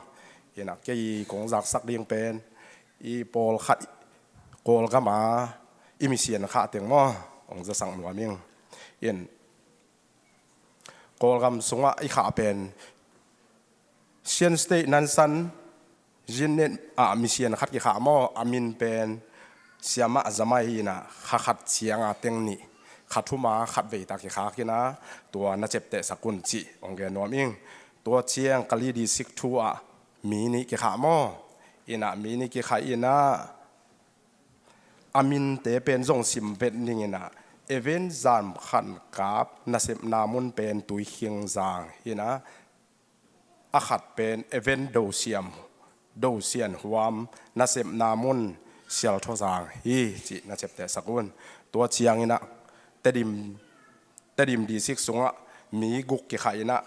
Ina, kei kong zaksak ding pen i pawlkhat Kawlgam a i mission khah teng maw, hong zasak nuam ing. In Kawlgam sungah i khah pen Shan State Nansan Zinnet ah mission khat kikhah maw, a min pen Siamah Zamai ina, kha khat cianga teng nih, kha thuma khat vei tak kikhak ina, tua na cepteh sak un cih hong gen nuam ing. Tua ciang Kali District thu ah mi nih kikhah maw, ina mi nih kikhah ina, a minte pen zong sim vet ning ina, Event Zam Khan Kap nasepna mun pen Tuikhing Zang ina, a khat pen Event Do Siam, Do Sian Huam nasepna mun Sialtho Zang hi cih na cepteh sak un. Tua ciang ina Tedim, Tedim District sungah mi guk kikhah ina,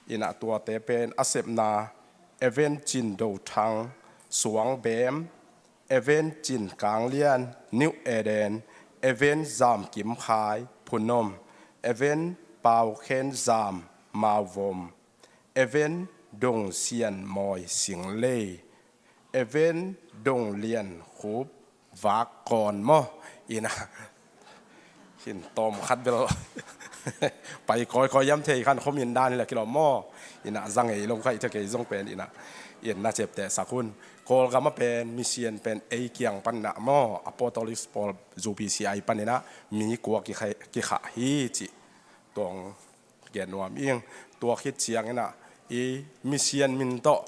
ina tuate pen a sepna Event Cin Do Thang, Suang Bem, Event Cin Kang Lian, New Eden, Event Zam Kim Khai, Phunom, Event Pau Khen Zam, Mauvom, Event Dong Sian Mawi, Singlei, Event Dong Lian Khup, Vak Kawn maw, ina, hin tawm khat bel pai kawikawi hiam thei khan khomin dan hi la kilawm maw, ina, za ngei lo kha i thei kei zong pen, ina, in na cepteh sak un. Kawlgam a pen mission pen ei kiang pan ina maw, Apostolic pawl U P C I pan ina mi kua kikhah, kikhah hi cih tawng gen nuam ing. Tua khit ciang ina i mission min tawh,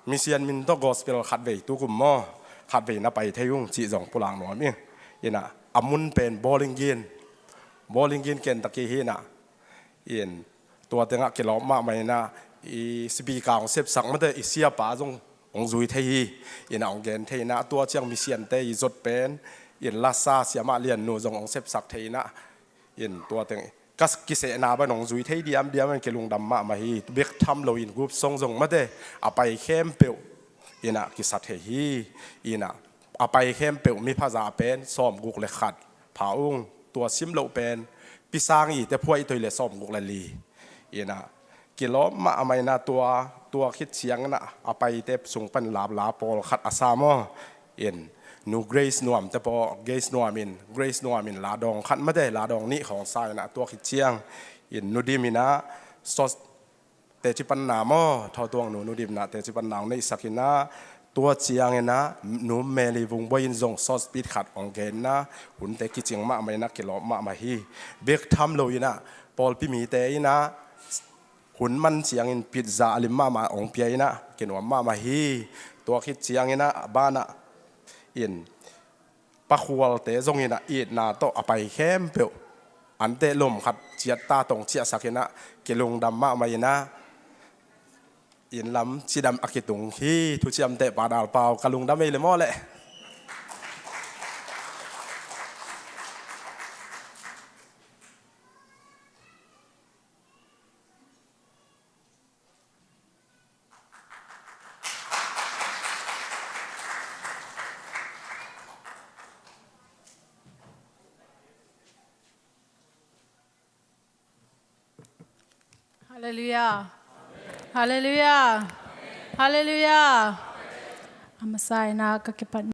mission min tawh gospel khat vei tu kum maw, khat vei na pai thei ung cih zong pulak nuam ing. Ina a mun pen Bowling Green, Bowling Green Kentucky hi ina, in tua tengah kilawm mahmah ina, i speaker hong sepsak mate i siapa zong hong zui thei hi. Ina hong gen thei ina, tua ciang mission te i zot pen in lasa Siamah Lian Nu zong hong sepsak thei ina, in tua teng ka kisehna ban hong zui thei diamdiam in kilungdam mahmah hi. Bek tham lo in group song zong mate a pai khempeuh ina kisa thei hi. Ina a pai khempeuh mi phazah pen sawmguk le khat pha ung, tua sim loh pen pisang ite phuaih toi le sawmguk le li. Inah kilawm mahmah inah tua, tua khit cianginah a paite sung pan lapla pawlkhat a sa maw. In Nu Grace Nuam te pawh, Grace Nuam in, Grace Nuam in la dawng khat mate, la dawng nih khawng sa inah tua khit ciang in Nu Dim inah sos teci panna maw, Thawtuang Nu, Nu Dim inah teci panna hong neihsak inah, tua cianginah Nu Meli Vung Boi in zong sauce pit khat hong gen inah, hunte kicing mahmah inah kilawm mahmah hi. Bek tham lo inah pawlpi mite inah hun man ciangin pizza a lim mahmah hong pia inah kinuam mahmah hi. Tua khit cianginah banah in pakhualte zong inah itna tawh a pai khempeuh ante lom khat ciat ta tong ciahsak inah kilungdam mahmah inah inn lam cidam a kitung hi. Thuciamteh Pa Dal Pau, ka lungdam ei le maw leh. Halleluiah. Halleluiah. Halleluiah. A masa inah ka kipat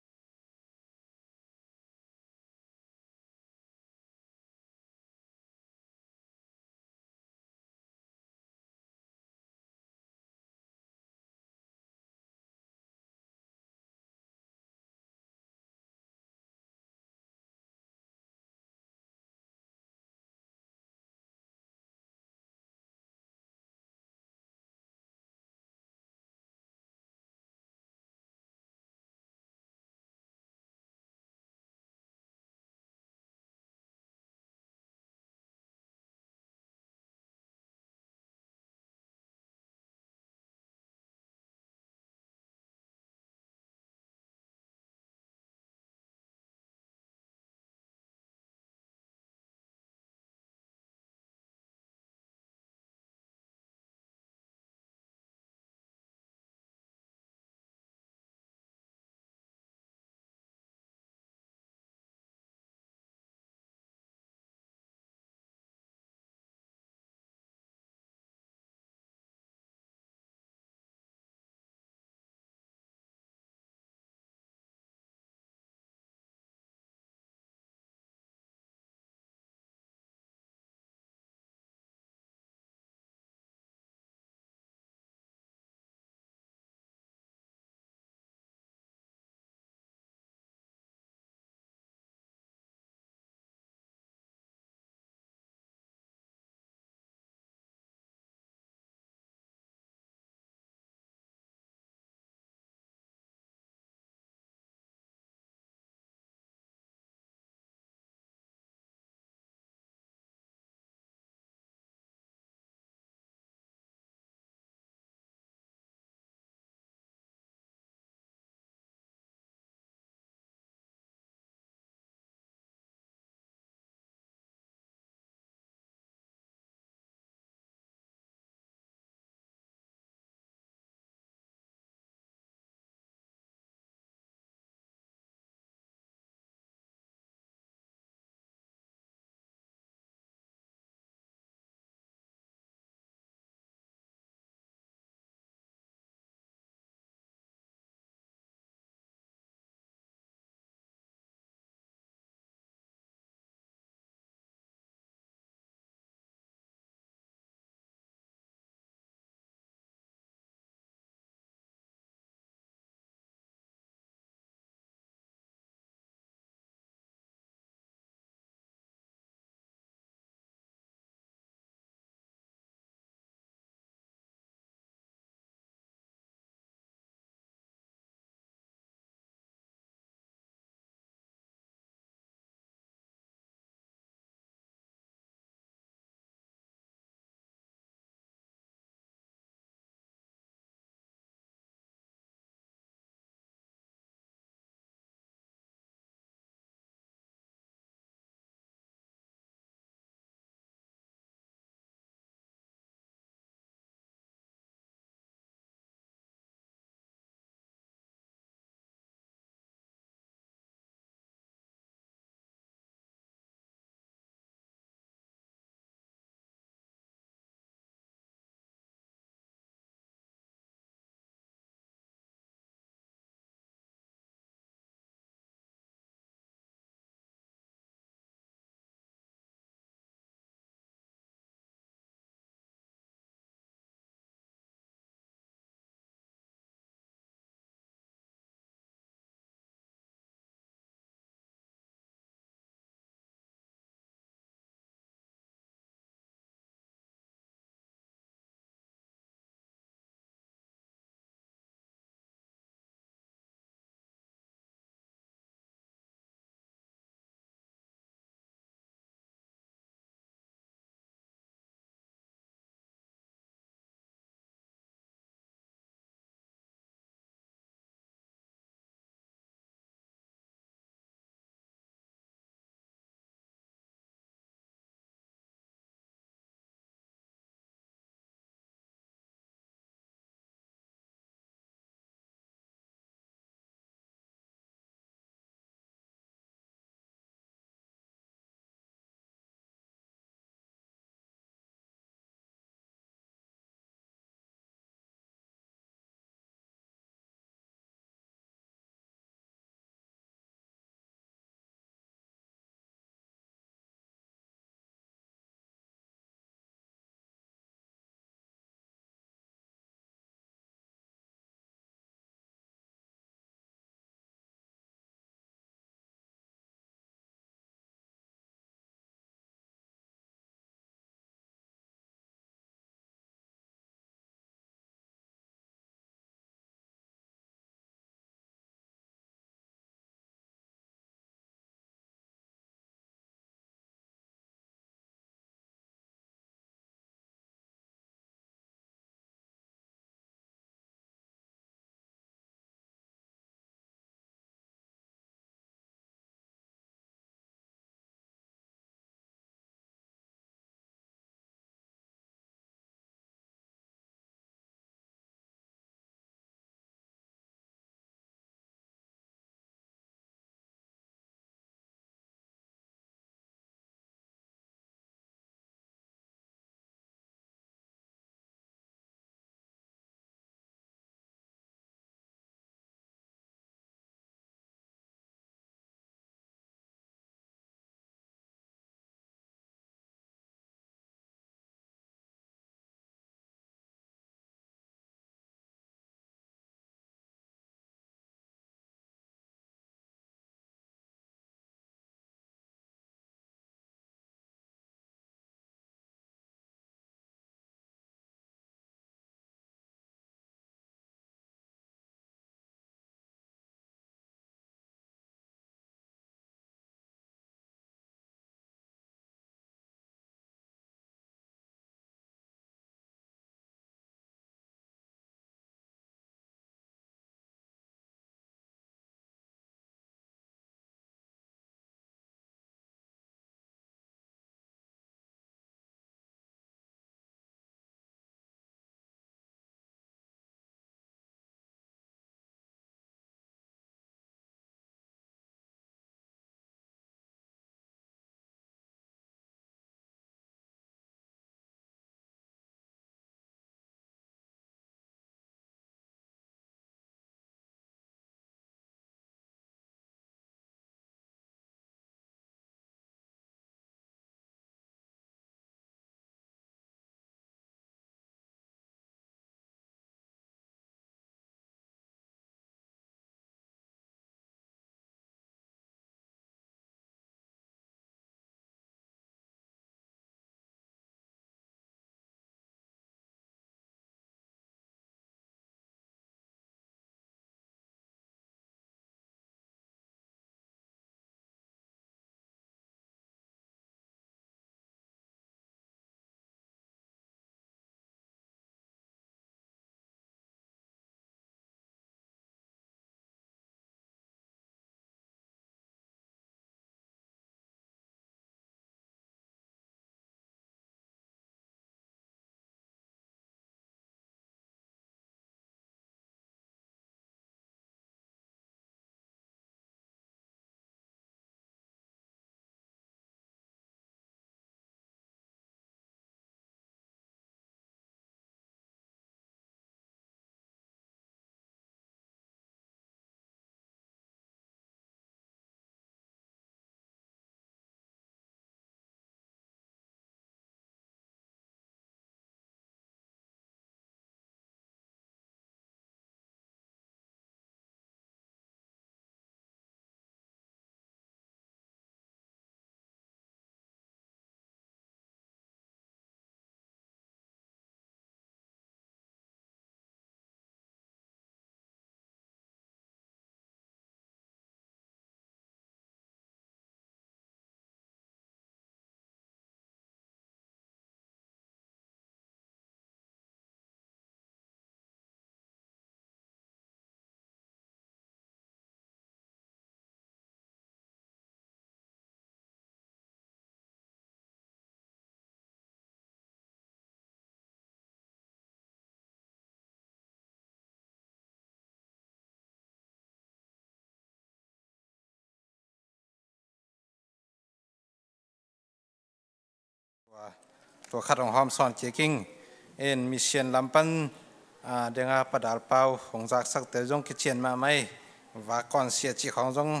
tua khat hong hawm sawn kik ing. In mission lam pan, ah, denga Pa Dal Pau hong zaksakte zong kician mahmah hi. Vak kawn sia cih khawng zong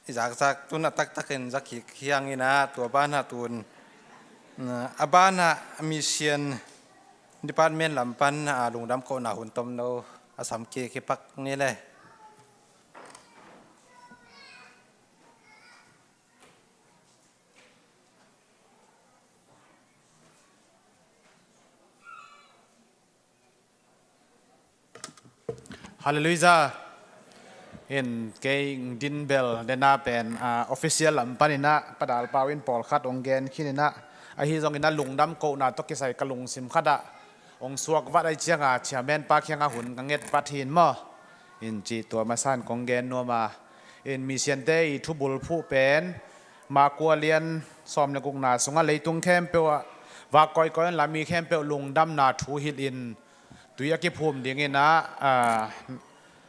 i zakzak tun a taktakin zak kik hi hang in ah, tua banah tun, ah, a banah mission department lam pan, ah, lungdam kohna hun tomno a sam kik hi pak ni le. Halleluijah. In kei din bel dena pen, ah, official lam panin ah Pa Dal Pau in pawlkhat hong gen khin in ah, ahi zongin ah lungdam kohna tawh kisai ka lungsim khat ah hong suak vat ahih ciangin ah chairman pa kiangah hun ka nget vat hi in maw. In cih tua masa in kong gen nuam a, in mission te i thubul phuh pen Marku a lian sawm le gukna sungah leitung khempeuh ah vak kawikawi unla mi khempeuh lungdamna thu hilh in tui a kiphum dingin ah, ah,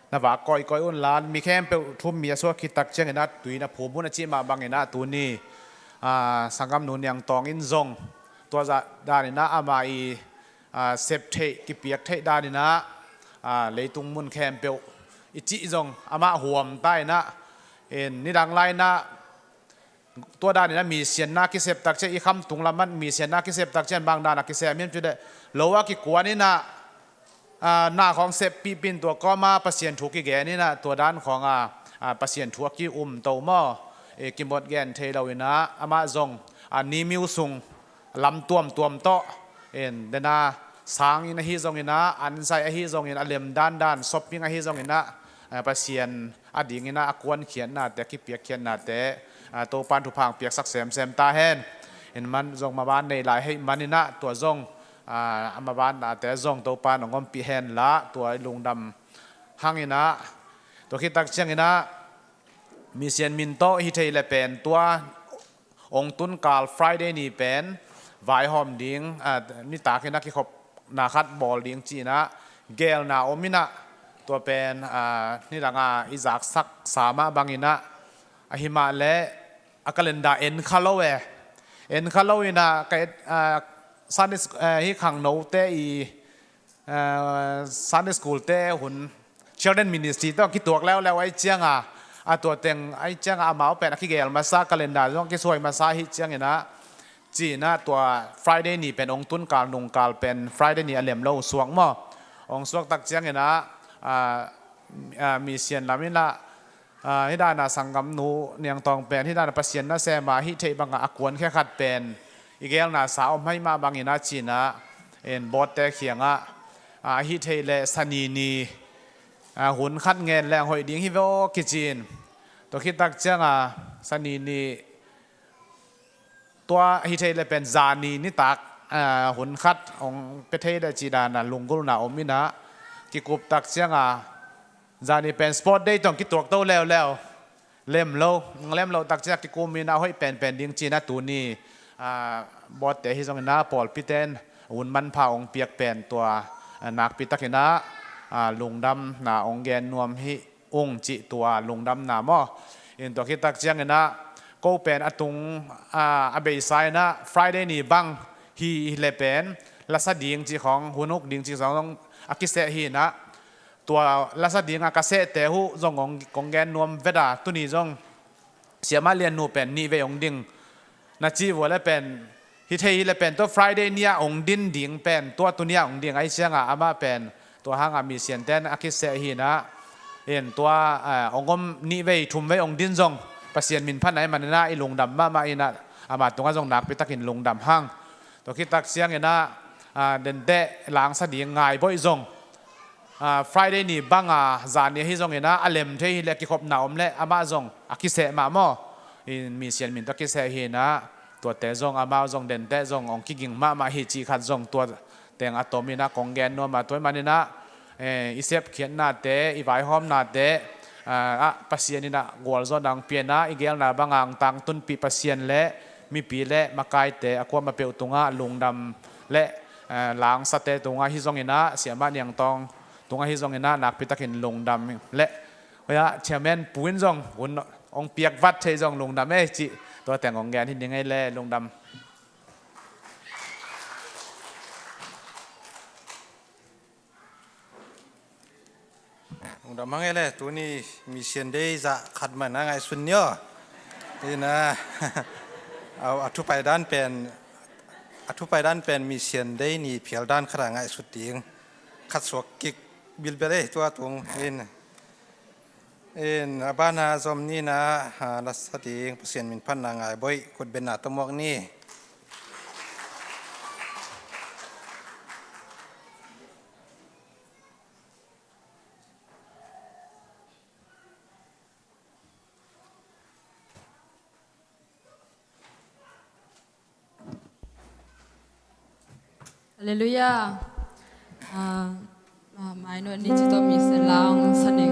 na vak kawikawi unla mi khempeuh thu-um mi a suak khit tak ciangin ah tui na phum un a cih mah bangin ah tuni, ah, sanggamnu Niang Tawng in zong tua zah danin ah ama i, ah, sep theih, kipiak theih danin ah, ah, leitung mun khempeuh i cih zong amah huam ta in ah, in nidang lai in ah tua danin ah mission na kisep tak ciang, i khamtung lam ah mission na kisep tak ciang bang dan a kisem hiam cih leh lo a kikuan in ah, ah, na khawng seppihpih in tua kawm ah Pasian thu kigen in ah tua dan khawng ah, ah, Pasian thu a ki-um to maw, eh, kimot gen thei lo in ah amah zong, ah, ni miu sung lam tuamtuam tawh, in dena sang in ahi zongin ah, an zai ahi zongin, a lem dandan shopping ahi zongin ah, eh, Pasian adingin ah a kuankhiatnate, a kipiakkhiatnate, ah, Topan thupha hong piaksak semsem ta hen. In man zong maban nei lai ahih manin ah tua zong, ah, a mabannate zong Topan hong ompih hen la, tua i lungdam hang in ah, tua khit tak ciangin ah mission min tawh hi thei le pen tua hong tunkal Friday ni pen vaihawm ding, ah, nitak in ah kikhopna khat bawl ding ci in ah gelna om in ah, tua pen, ah, nidang a i zaksak sa mah bangin ah, ahi mah leh a calendar en kha lo e. En kha lo in ah ka, ah, Sunday sch-, ah, hih khangnote i, ah, Sunday school te hun, children ministry tawh kituak leuleu ahih ciangin ah, a tua teng ahih ciangin ah amau pen a kigel masa, calendar zong a kisuai masa ahih ciangin ah, ci in ah tua Friday ni pen hong tunkal nungkal pen Friday ni a lem lo suak maw. Hong suak tak ciangin ah, ah, ah, mission lam in ah, ah, hih dan a sanggamnu Niang Tawng pen hih dan a Pasian nasem a hih theih bangin a kuankhia khat pen i gelna sa om ahih mah bangin ah ci in ah, in board te kiangah, ah, hih theih leh Sani ni, ah, hun khat ngen leng hoih ding hi ve aw kici in. Tua khit tak ciangin ah Sani ni tua hi thei leh pen zani nitak, ah, hun khat hong pia thei leh cih dan a lunggulhna om in ah, kikup tak ciangin ah zani pen sport day tawh kituak to leuleu. Lem lo, lem lo tak ciangin ah kikum in ah hoih penpen ding ci in ah tuni, ah, board te hi zongin ah pawlpi ten hun manpha hong piak pen tua, ah, nakpi takin ah, ah, lungdamna hong gen nuam hi ung cih tua lungdamna maw. In tua khit tak ciangin ah ko pen a tung, ah, a beisa in ah Friday ni bang hi leh pen lasa ding cih khawng, hun uk ding cih khawng a kiseh hi in ah, tua lasa ding a ka sehte uh zong kong, kong gen nuam vet a, tuni zong Siamah Lian nu pen nih vei hong ding na cih uh a leh pen, hi thei hi leh pen tua Friday ni a hong din ding pen tua tuni a hong ding ahih ciangin ah amah pen tua hang a mission ten a kiseh hi in ah, in tua, eh, hong om nih vei thum vei hong din zong Pasian min phatna ahih manin ah i lungdam mahmah in ah, ama tungah zong nakpi takin lungdam hang. Tua khit tak ciangin ah, ah, denteh langsa ding Ngai Boih zong, ah, Friday ni bang a zani ahi zongin ah a lem thei hi leh kikhopna om leh amah zong a kiseh mah maw. In mission min tawh kiseh hi in ah, tuate zong amau zong denteh zong hong kiging mahmah hi cih khat zong tua teng a tom in ah kong gen nuam a, tua ahih manin ah, eh, i sepkhiatnate, i vaihawmnate, ah, ah, Pasian in ah gualzawhna hong pia in ah, i gelna bang a hong tangtunpih Pasian leh mipi leh makaite a kuamah peuh tungah lungdam leh, eh, langsate tungah hi zongin ah, Siamah Niang Tawng tungah hi zongin ah nakpi takin lungdam leh, hoih ah, chairman pu in zong hun hong piak vat thei zong lungdam ei cih tua teng hong gen hi ning ei leh, lungdam. Lungdam hang ei le, tuni Mission Day zah khat man a ngaihsun ni aw. Ina, a, a thu paidan pen, a thu paidan pen Mission Day ni phial dan khat a ngaihsut ding. Khat suak kik bilbel ei tua tung. In, in, a bana zom ni na, a, la sa ding, Pasian min phatna ngai boih, kut benna tawh muak ni. Halleluiah. Ah, ah, mainawt ni ci tawh Mission la hong sa ning.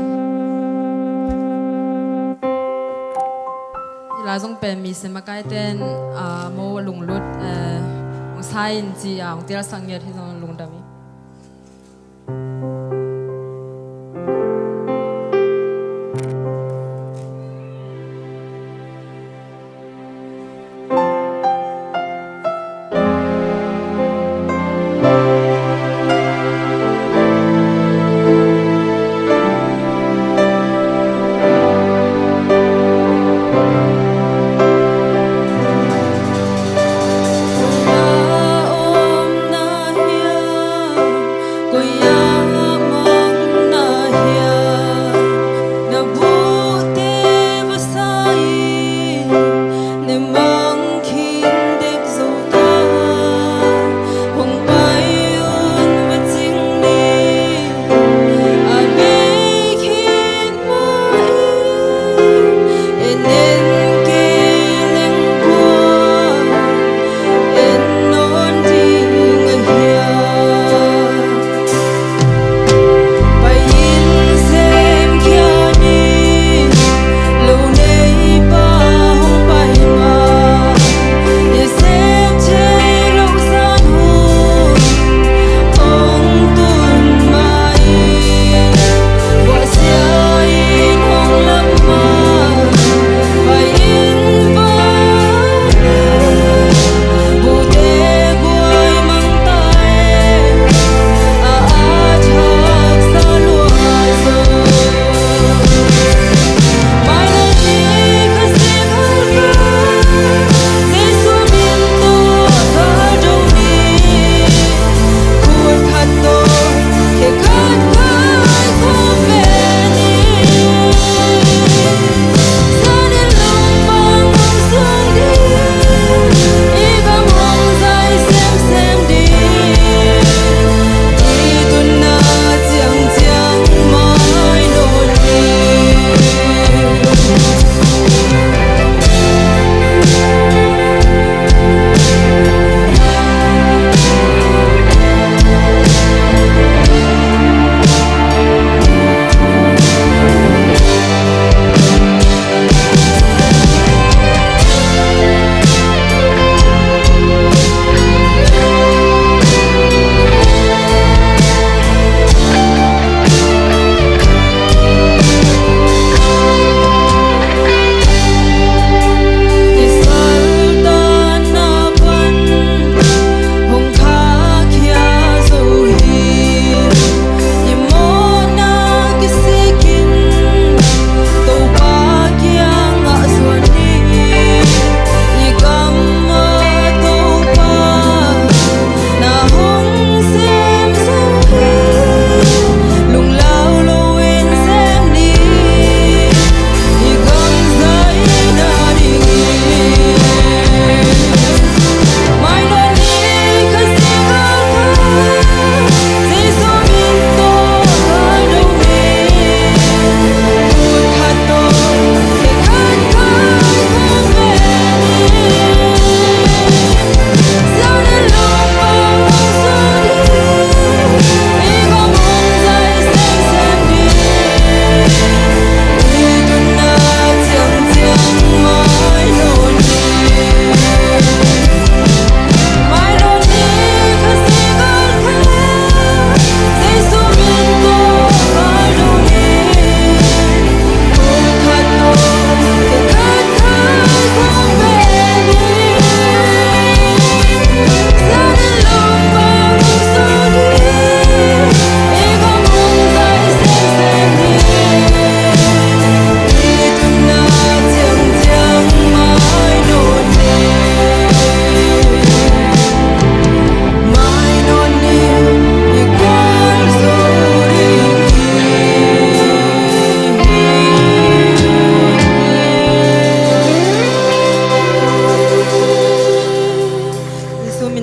Hih la zong pen Mission makaite in, ah, mo lunglut, eh, hong sa in ci, ah, hong telsak ngiat hi zong lungdam hi.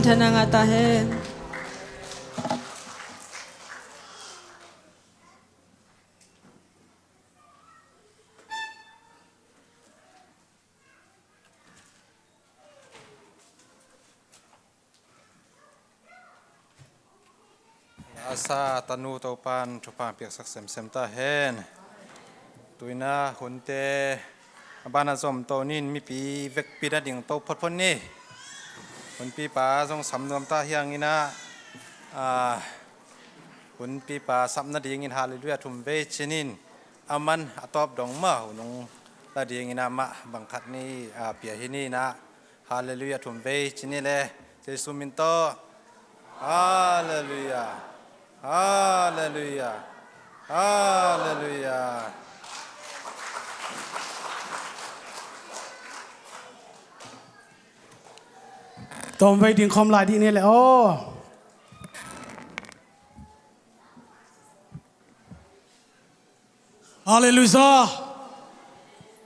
Thana ngah ta hen. A sa tanu Topan thupha piaksak semsem ta hen. Tuina hunte a banah zom to nin mipi vekpi nading to photphot ni. Hunpipa zong sam nuam ta hiangin ah, a, hunpipa sap nadingin halleluia thum vei cinin, aman a tawp dong mah hun hong la dingin ah mah bang khat ni, a, pia hi ni nah. Halleluia thum vei ci ni le, Jesu min tawh. Halleluia. Halleluia. Halleluia. Tawm vei ding khawm lai dih ni le aw. Halleluia.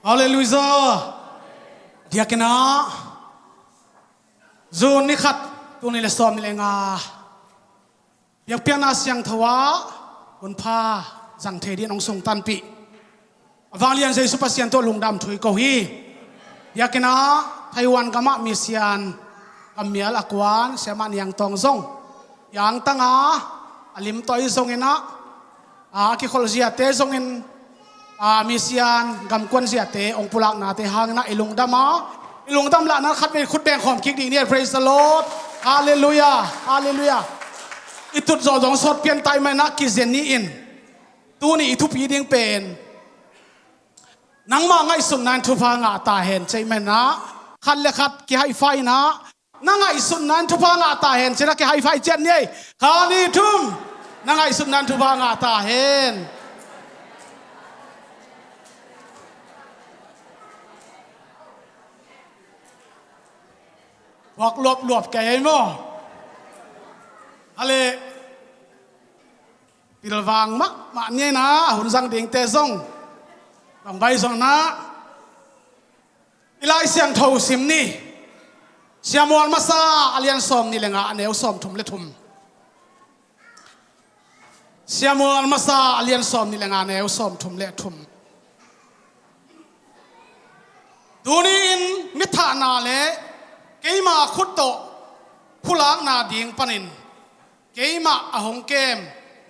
Halleluia. Diakin ah June ni khat, tul nih le sawm nih le nga, biakpiakna siangtho ah hunpha zang thei dingin hong sungtanpih a vanglian Jesu Pasian tawh lungdam thu i ko hi. Diakin ah Taiwan gamah misian kammial a kuan Siamah Niang Tawng zong i angtang a, a lim tawh i zongin ah, a, a kikholh ziate zongin, a, misian gamkuan ziate hong pulaknate hangin ah i lungdam a, i lungdam lahna khatvei khut beng khawm kik dih ni. Praise the Lord. Halleluia. Halleluia. I tut zawh zong sawt pian ta i manin ah kizen ni in, tuni i thupi ding pen nangmah ngaihsutna in thupha ngah ta hen ci i manin ah khat le khat kihaifai in ah, na ngaihsutna in thupha ngah ta hen ci-in ah kihaifai ciat ni ei. Khat, nih, thum. Na ngaihsutna in thupha ngah ta hen. Huak luapluap kei ei maw? A le, pilvang mahmah ni ei nah, a hun zang dingte zong bang bai zong nah. I Lai Siangtho sim ni. Samuel Masa a lian sawm nih le nga, a neu sawm thum le thum. Samuel Masa a lian sawm nih le nga, a neu sawm thum le thum. Tuni-in mithahna le keima khut tawh phulakna ding panin keimah a hong kem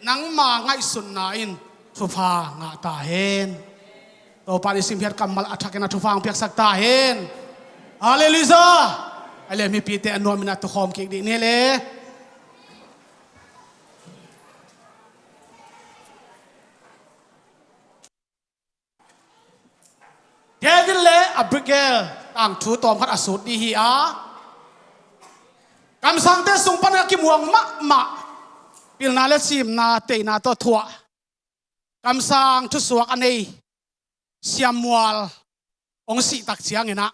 nangma ngaihsutna in thupha ngah ta hen. Topa in i simkhiat kammal a thakin a thupha hong piaksak ta hen. Halleluia. A le, mipite a nuamin ah tukhawm kik dih ni le. David le Abigail tangthu tawmkhat a sut dih hi a, kamsangte sung panin a kimuang mahmah, pilna le simna teina tawh thuah, kamsang thusuak a nei Samuel hong sih tak ciangin ah,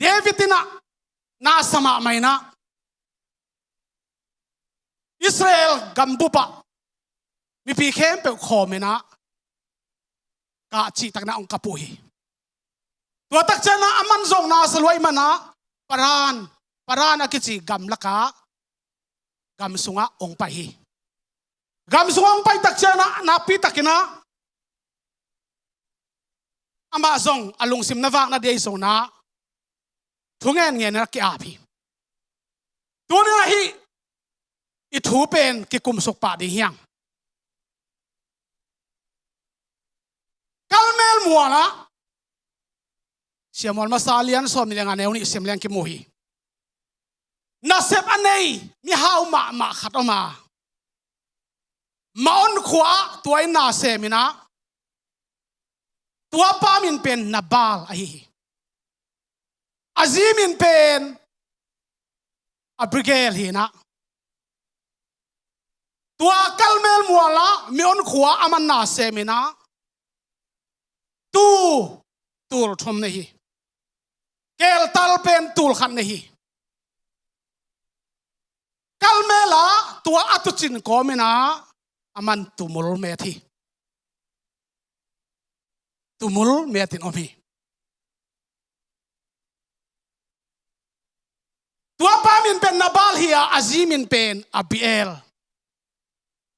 David in ah na sa mahmah in ah, Israel gambup ah mipi khempeuh khawm in ah, kah cihtakin ah hong kap uh hi. Tua tak ciangin ah aman zong na sa lua ahih manin ah Paran, Paran a kici gamlak ah gam sungah hong pai hi. Gam sungah hong pai tak ciangin ah nakpi takin ah amah zong a lungsim na vak nading zong in ah thu ngen ngen in ah ki-ap hi. Tuni-in ah hih i thu pen kikumsuk pah ding hi hang. Karmel mual ah, Samuel Masa a lian sawm nih le nga, a neu nih sim leng kimu hi. Nasep a nei mihau mahmah khat om a, Maon khua ah tua in na sem in ah, tua pa min pen Nabal ahi hi. A zi min pen Abigail hi in ah, tua Karmel mual ah Maon khua ah aman na sem in ah, tuu tul thum nei hi. Keltal pen tul khat nei hi. Karmel ah tua a tuucin kawm in ah aman tumul met hi. Tumul met in om hi. Tua pa min pen Nabal hi a, a zi min pen Abiel.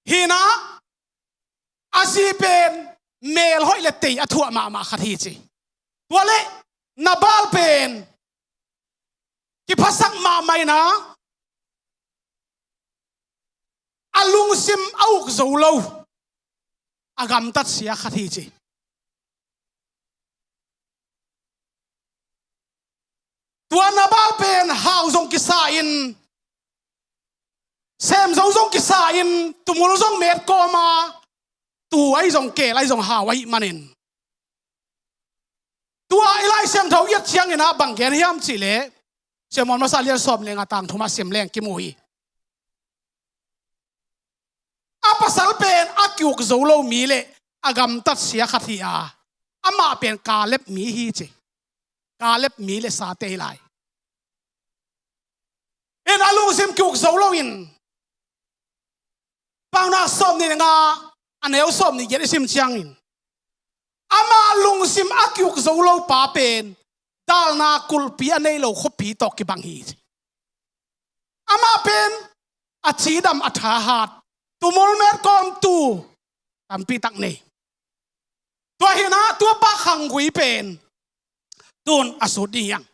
Hi na, a zi pen melhoih le tei a thuah mahmah khat hi ci. Tua le Nabal pen kiphasak mahmah in a, a lungsim a uk zo lo, a gamtat sia khat hi ci. Tua Nabal pen hau zong kisa in, sem zo zong kisa in, tumul zong met kawm a, tuu ahi zong keel ahi zong hau ahih manin. Tua i Lai Siangtho i et ciangin a bang gen hiam cih leh, Sia Mual Masa lian sawm le nga tang thum ah sim leng kimu hi. A pasal pen a ki-uk zo lo mi le a gamtat sia khat hi a, amah pen Kaleb mi hi ci. Kaleb mi le sate hi lai. In a lungsim ki-uk zo lo in, Paunak sawm nih le nga, a neu sawm nih giat i sim ciangin, amah lungsim a ki-uk zo lo pa pen dalna kulhpi a nei lo khuapi tawh kibang hi ci. Amah pen a cidam, a thahat, tumul met kawm, tuu tampi tak nei. Tua hi na, tua pa khanggui pen tun a sut ding hi hang.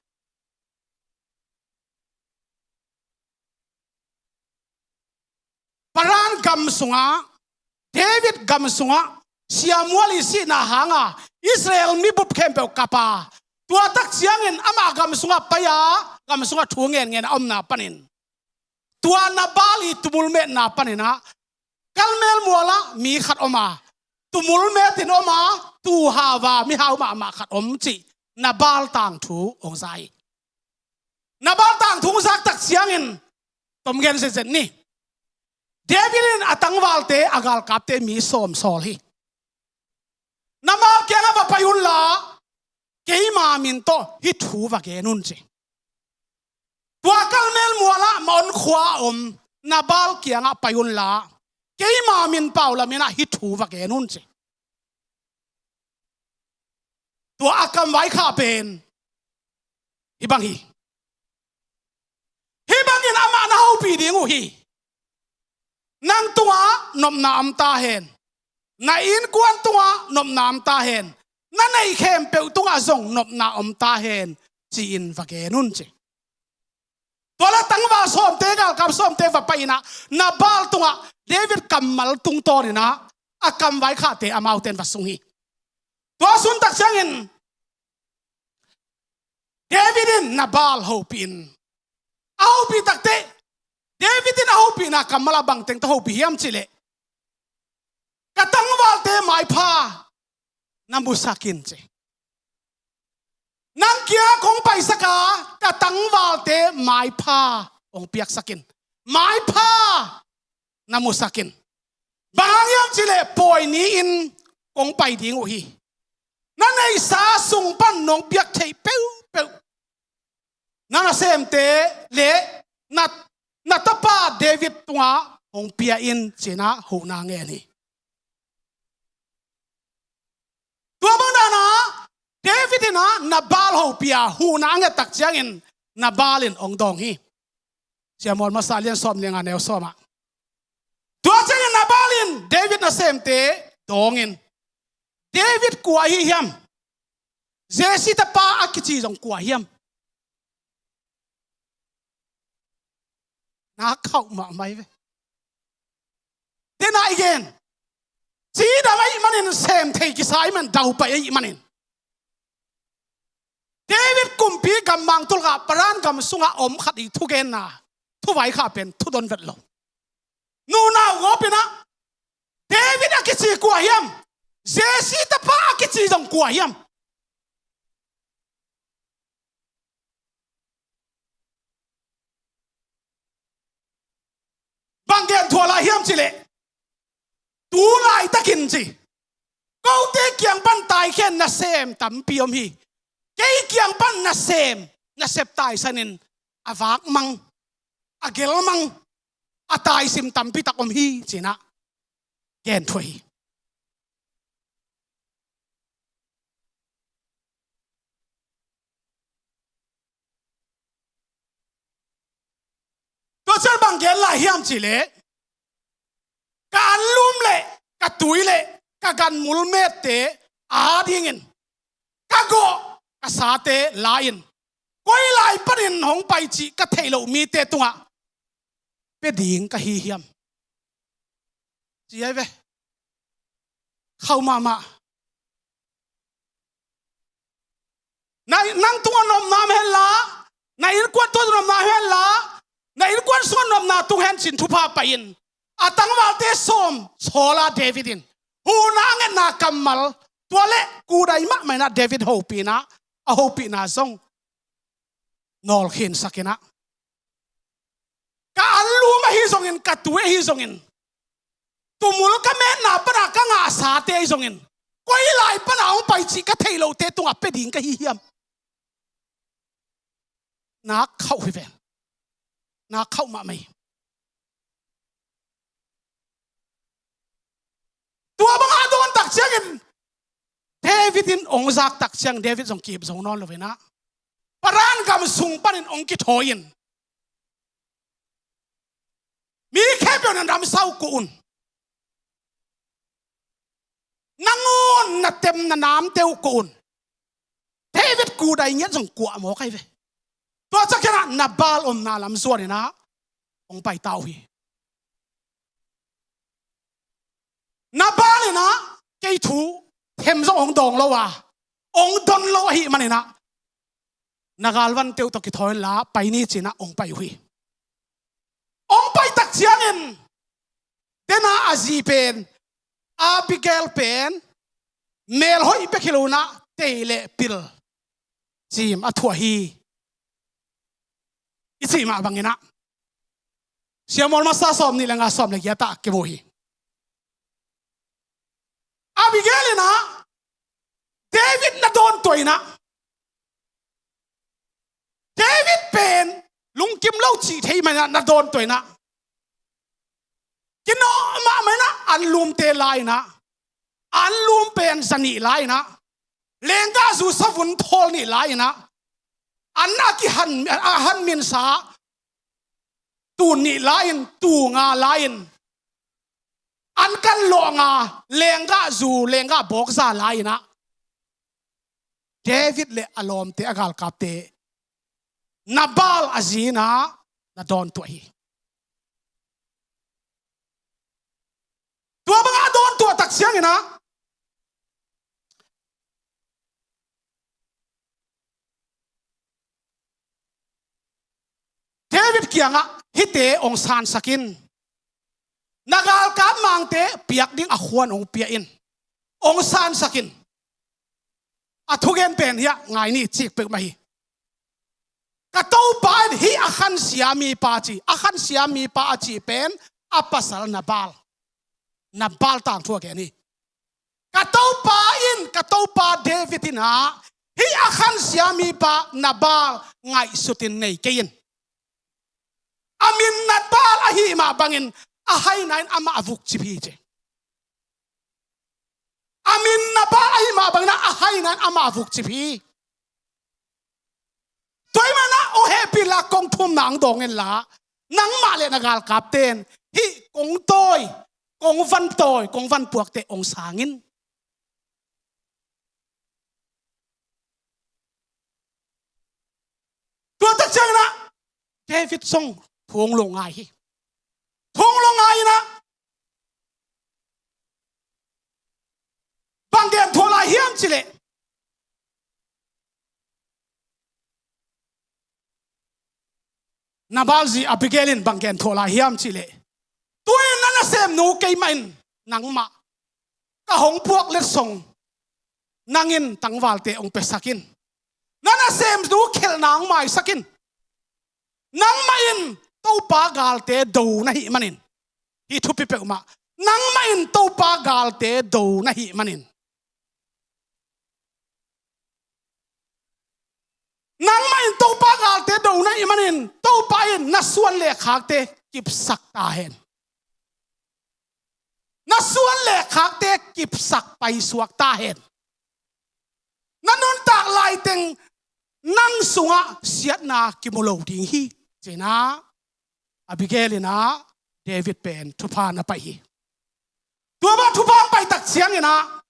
Paran gam sungah, David gam sungah, Sia Mual i sihna hanga Israel mi bup khempeuh kap a, tua tak ciangin amah gam sungah pai a, gam sungah thu ngenngen a omna panin, tua Nabal i tumul metna panin ah, Karmel mualah mi khat om a, tumul metin om a, tuu hau a, mihau mahmah khat om cih Nabal tangthu hong za hi. Nabal tangthu hong zak tak ciangin tom gen zenzen ni. David in a tangvalte, a galkapte mi sawm sawl hi. Nabal kiangah va pai unla, keima min tawh hih thu va gen un ci. Tua Karmel mualah Maon khua a om Nabal kiangah pai unla, keima min pau lamin ah hih thu va gen un ci. Tua a kamvai khah pen hih bang hi. Hih bangin amah na hopih ding uh hi. Nang tungah nopna om ta hen. Na innkuan tungah nopna om ta hen. Na neih khempeuh tungah zong nopna om ta hen, ci-in va gen un ci. Tua le tangval sawmte, galkap sawmte va pai in ah, Nabal tungah David kammal tungtawn in ah, a kamvai khahte amaute in va sung hi. Tua sun tak ciangin David in Nabal hopih in, a hopih takteh, David in a hopihna kammal ah bang teng tawh hopih hiam cih leh, ka tangvalte maipha na musak in ci. Nang kiang kong paisak a, ka tangvalte maipha hong piaksak in. Maipha na musak in. Bang hang hiam cih leh pawi ni-in kong pai ding uh hi. Na neihsa sung pan nong piak theih peuhpeuh, na nasemte le na, na tapa David tungah hong pia in, ci-in ah huhna ngen hi. Tua bang dan ah David in ah Nabal hopih a, huhna a nget tak ciangin Nabal in hong dawng hi. Sia Mual Masa lian sawm le nga, neu sawm ah. Tua ciangin Nabal in David nasemte dawng in, David kua ahi hiam? Jesse tapa a kici zong kua hiam? Na khauh mahmah hi ve. Dena i gen, cidam ahih manin, sem thei kisa ahih manin, daupai ahih manin, David kumpi gammang tulkah Paran gam sungah om khat i thugenna, thuvai khah pen thudon vet lo. Nunau gawp in ah David a kici kua hiam? Jesse tapa a kici zong kua hiam? Bang gen thuah lai hiam cih leh, tu laitakin ci, kote kiang pan taikhiat nasem tampi om hi. Kei kiang pan nasem, nasep taisan in a vak mang, a gel mang, a taisim tampi tak om hi, ci-in ah gen thuah hi. Sia bang gen lai hiam cih leh, ka anlum le ka tui le ka ganmul mette adingin ka gawh ka sate la-in koi lai panin hong pai cih ka theih loh mite tungah pia ding ka hi hiam? Ci ai ve. Khauh mahmah. Na, nang tungah nopna om hen la, na innkuan tungah nopna om hen la, na innkuan sungah nopna tung hen ci-in thupha pai-in a tangvalte sawm sawl a David in huhna a ngetna kammal, tua le kudai mahmah in ah David hopihna, a hopihna zong nawlkhinsak in ah, ka anlum ahi zongin, ka tui ahi zongin, tumul ka metna pana ka ngahsate ahi zongin, koi lai pana hong pai cih ka theih lohte tungah pia ding ka hi hiam? Nak khauh hi ven. Nak khauh mahmah hi. Tua banga dawn tak ciangin David in hong zak tak ciang David zong kip zo nawn lo in ah, Paran gam sung panin hong kithawi-in, mi khempeuh na namsau ko un, nangawn na tem na namte uh ko un. David kudai ngiat zong kuah mawk ahi ve. Tua ciang khen ah Nabal omna lam zuan in ah hong pai ta uh hi. Nabal in ah kei thu them zong hong dawng lo a, hong don lo ahih manin ah, na galvante uh tawh kithawi inla pai ni ci-in ah hong pai uh hi. Hong pai tak ciangin, den a, a zi pen, Abigail pen, melhoih bek hi lo in ah tei le pil cim a thuah hi, i cih mah bangin ah, Samuel masa sawm nih le nga, sawm le giat ah kimu hi. Abigail in ah David na dawntuah in ah, David pen lungkim lo cih thei manin ah na dawntuah in ah, kinawh mahmah in ah anlumte la in ah, anlum pen za nih la in ah, lenggahzu savun thawl nih la in ah, an a kihan, a han minsa tun nih la-in, tu nga la-in, an kan lawh nga, lenggahzu, lenggah bawk za la-in ah, David le a lawmte, a galkapte, Nabal a zi in ah na dawntuah hi. Tua banga dawntuah tak ciangin ah, David kiangah, hihte hong sansak in, na galkap mangte piak ding a khuan hong pia in, hong sansak in. A thugen pen hiah ngai ni, cik peuhmah hi. Ka Topa in hih a khansia mipa ci, a khansia mipa a cih pen a pasal Nabal, Nabal tangthu a gen hi. Ka Topa in, ka Topa David in ah hih a khansia mipa Nabal ngaihsutin nei kei in. A min Nabal ahih mah bangin a haina in amah a vukcip hi ci. A min Nabal ahih mah bangin ah a haina in amah a vukcip hi. Tua ahih manin ah, aw hehpih la, kong thumna hong dawng inla, nangmah le na galkapte in hih kong tawi, kong van tawi, kong van puakte hong sang in. Tua tak ciangin ah David zong thu hong lungngai hi. Thu hong lungngai in ah, bang gen thuah lai hiam cih leh, Nabal zi Abigail in bang gen thuah lai hiam cih leh, tu-in na nasemnu keimah in nangmah ka hong puak letsong nang in tangvalte hong piasak in, na nasemnu khelhna hong maisak in. Nangmah in Topa galte do na hih manin, hih thupi peuhmah, nangmah in Topa galte do na hih manin, nangmah in Topa galte do na hih manin, Topa in na suan le khakte kipsak ta hen. Na suan le khakte kipsak paisuak ta hen. Na nuntak laiteng nang sungah siatna kimu lo ding hi, ci-in ah Abigail in ah David pen thupha na pai hi. Tua bang thupha hong pai tak ciangin ah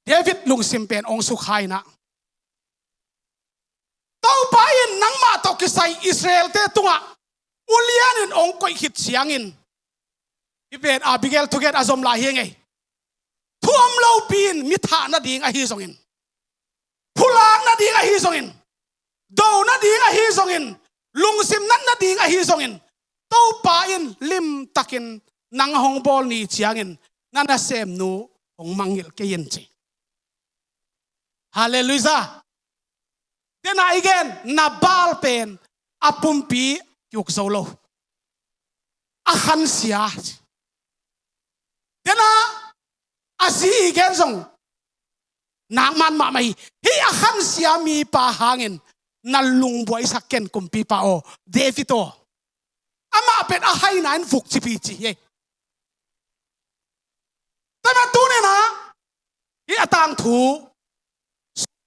David lungsim pen hong sukha in ah, Topa in nangmah tawh kisai Israelte tungah ulian in hong koih khit ciangin, hih pen Abigail thugen a zom lai hi ing ei. Thu om lopi in mi thah nading ahi zongin, phulak nading ahi zongin, do nading ahi zongin, lungsim nat nading ahi zongin, Topa in limtakin nang hong bawl ni ciangin na nasemnu hong mangngilh kei in ci. Halleluiah. Dena i gen Nabal pen a pumpi kiuk zo lo, a khansia. Dena a zi i gen zong nakman mahmah hi. Hih a khansia mipa hangin na lungbuaisak ken kumpipa aw, David aw. Amah pen a haina in vuk cipi ci hi. Tua mah tuni in ah hih a tangthu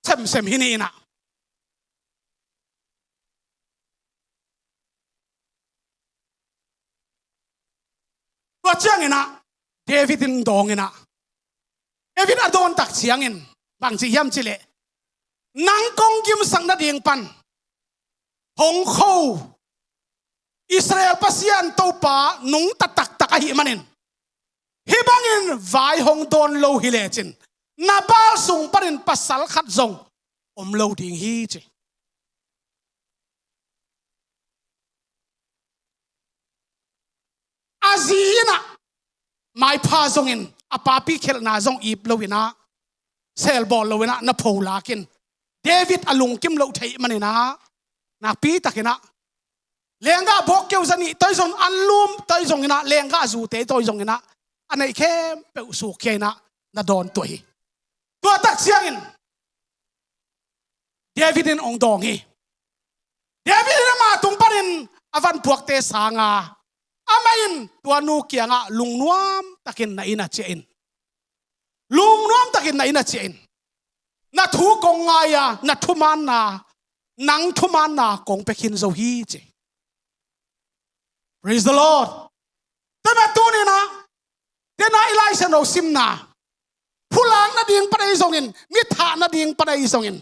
semsem hi ni in ah, tua ciangin ah David in dawng in ah, David a dawn tak ciangin bang ci hiam cih leh, nang kong gimsak nading pan hong kho Israel Pasian Topa nungta taktak ahih manin, hih bangin vai hong dawn lo hi lecin Nabal sung panin pasal khat zong om lo ding hi ci. A zi in ah maipha zongin, a papi khelhna zong ip lo in ah, selbawl lo in ah na pho lak in, David a lungkim loh theih man in ah, nakpi takin ah lenggah bawkkeu za nih toi zong, anlum toi zong in ah, lenggah zute toi zong in ah, a neih khempeuh sukkhia in ah na dawn tuah hi. Tua tak ciangin David in hong dawng hi. David in ama tung panin a van puakte sang a, amah in tua nu kiangah lungnuam takin na inn ah ciah in, lungnuam takin na inn ah ciah in, na thu kong ngai a, na thumaanna, nang thumaanna kong pia khin zo hi ci. Praise the Lord. Tua mah tuni in ah, dena i Lai Siangtho simna, phulak nading pan ahi zongin, mi thah nading pan ahi zongin,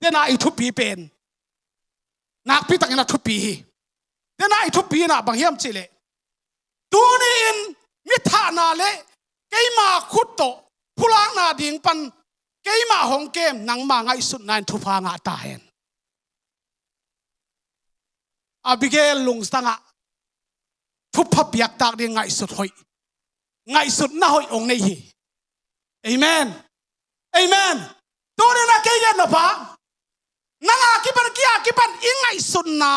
dena i thupi pen nakpi takin a thupi hi. Dena i thupi in ah bang hiam cih leh, tuni in mi thahna le keima khut tawh phulakna ding pan keima hong kem nangma ngaihsutna in thupha ngah ta hen. Abigail lungtangah thupha piaktak ding ngaihsut hoih, ngaihsutna hoih hong nei hi. Amen. Amen. Tuni in ah kei gen nop a, nang a kipan, kei a kipan i ngaihsutna,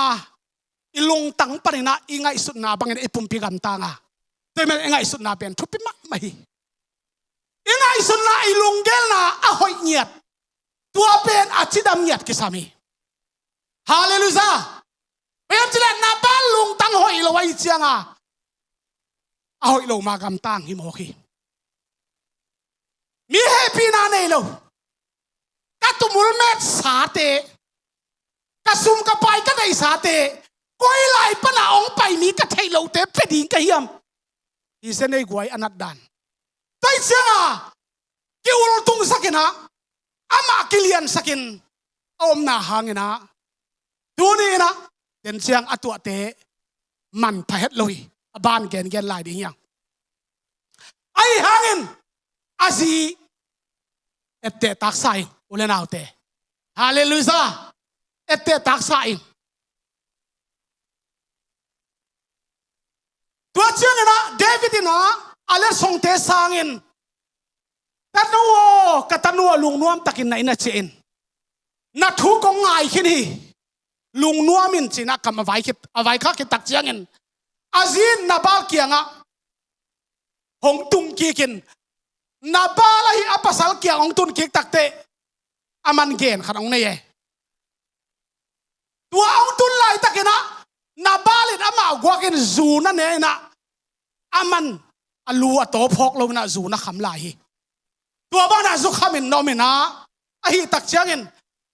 i lungtang panin ah i ngaihsutna bangin i pumpi gamtang a, tua ahih manin i ngaihsutna pen thupi mahmah hi. I ngaihsutna, i lunggelna a hoih ngiat, tua pen a cidam ngiat kisam hi. Halleluiah. Bang hiam cih leh Nabal lungtang hoih lo ahih ciangin a hoih lo ma gamtang hi mawk hi. Mi hehpihna nei lo, ka tumul metsate, ka sum ka pai ka neihsate, koi lai pan a hong pai mi ka theih lohte pia ding ka hiam? Hi se nei guai a nat dan. Tua ahih ciangin ki-ultungsak in ah, amah kiliansak in a omna hangin ah, tuni in ah, den ciang a tuahte mantha het lo hi. A ban gengen lai ding hi hang. Ahi hangin a zi etteh taksa in, u le naute. Halleluiah. Etteh taksa in. Tua ciangin ah David in ah a letsongte sangin, "Tanu aw, ka tanu aw, lungnuam takin na inn ah ciah in. Na thu kong ngai khin hi. Lungnuam in," ci-in ah kam a vai khit, a vaikhak khit tak ciangin, a zi in Nabal kiangah hong tun kik in, Nabal ahi a pasal kiang hong tun kik takteh, aman gen khat hong nei e. Tua hong tun laitakin ah Nabal in amah guakin zu na ne in ah, aman a lu a taw phawk lo in ah zu na kham lai hi. Tua bang in a zukhamin na om in ah, ahih tak ciangin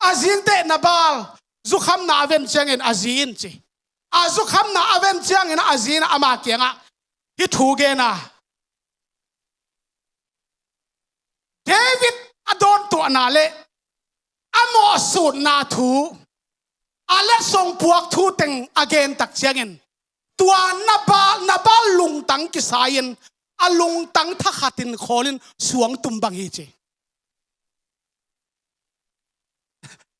a zi in teh Nabal zukhamna a ven ciangin a zi in ci. A zukhamna a ven ciangin a zi in ama kiangah hih thu gen a, David a dawntuahna le a mawhsutna thu, a letsong puak thu teng a gen tak ciangin, tua Nabal, Nabal lungtang kisai-in a lungtang thakhatin khawlin suang tum bang hi ci.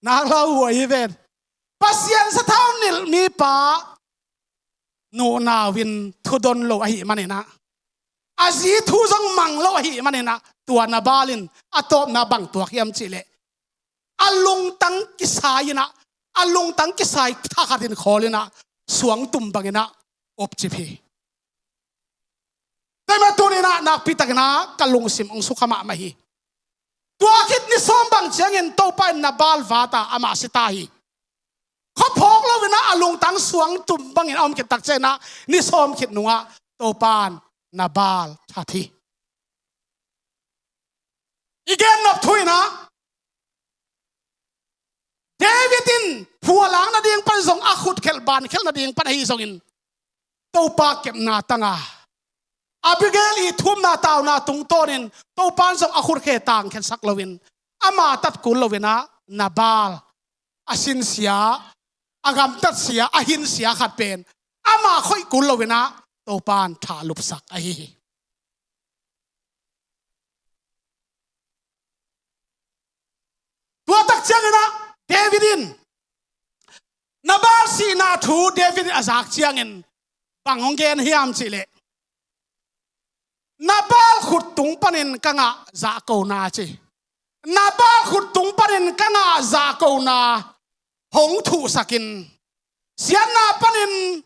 Nak lau huai hi ven. Pasian sathau nilh mipa nunau in thudon lo ahih manin ah, a zi thu zong mang lo ahih manin ah, tua Nabal in a tawpna bang tuak hiam cih leh, a lungtang kisai in ah, a lungtang kisai thakhatin khawlin ah, suang tum bangin ah opcip hi. Tua ahih manin tuni in ah nakpi takin ah ka lungsim hong sukha mahmah hi. Tua khit ni sawm bang ciangin Topa in Nabal vat a, amah si ta hi. Khuaphawk loin ah a lungtang suang tum bangin a om khit tak ciangin ah ni sawm khit nungah Topa in Nabal that hi. I gen nop thu in ah, David in phualang nading pan zong a khutkhelh bankhelh nading pan ahi zongin, Topa kepna tang a, Abigail i thumna tauna tungtawnin Topa in zong a khutkhe tangkhensak loin, ama tat kul loin ah Nabal, a sinsia, a gamtatsia, a hinsia khat pen ama khoih kul loin ah Topa in thalupsak ahi hi. Tua tak ciangin ah David in Nabal sihna thu David in a zak ciangin bang hong gen hiam cih leh, Nabal khut tung panin ka ngah zahkona ci. Nabal khut tung panin ka ngah zahkona hong thuhsakin, siatna panin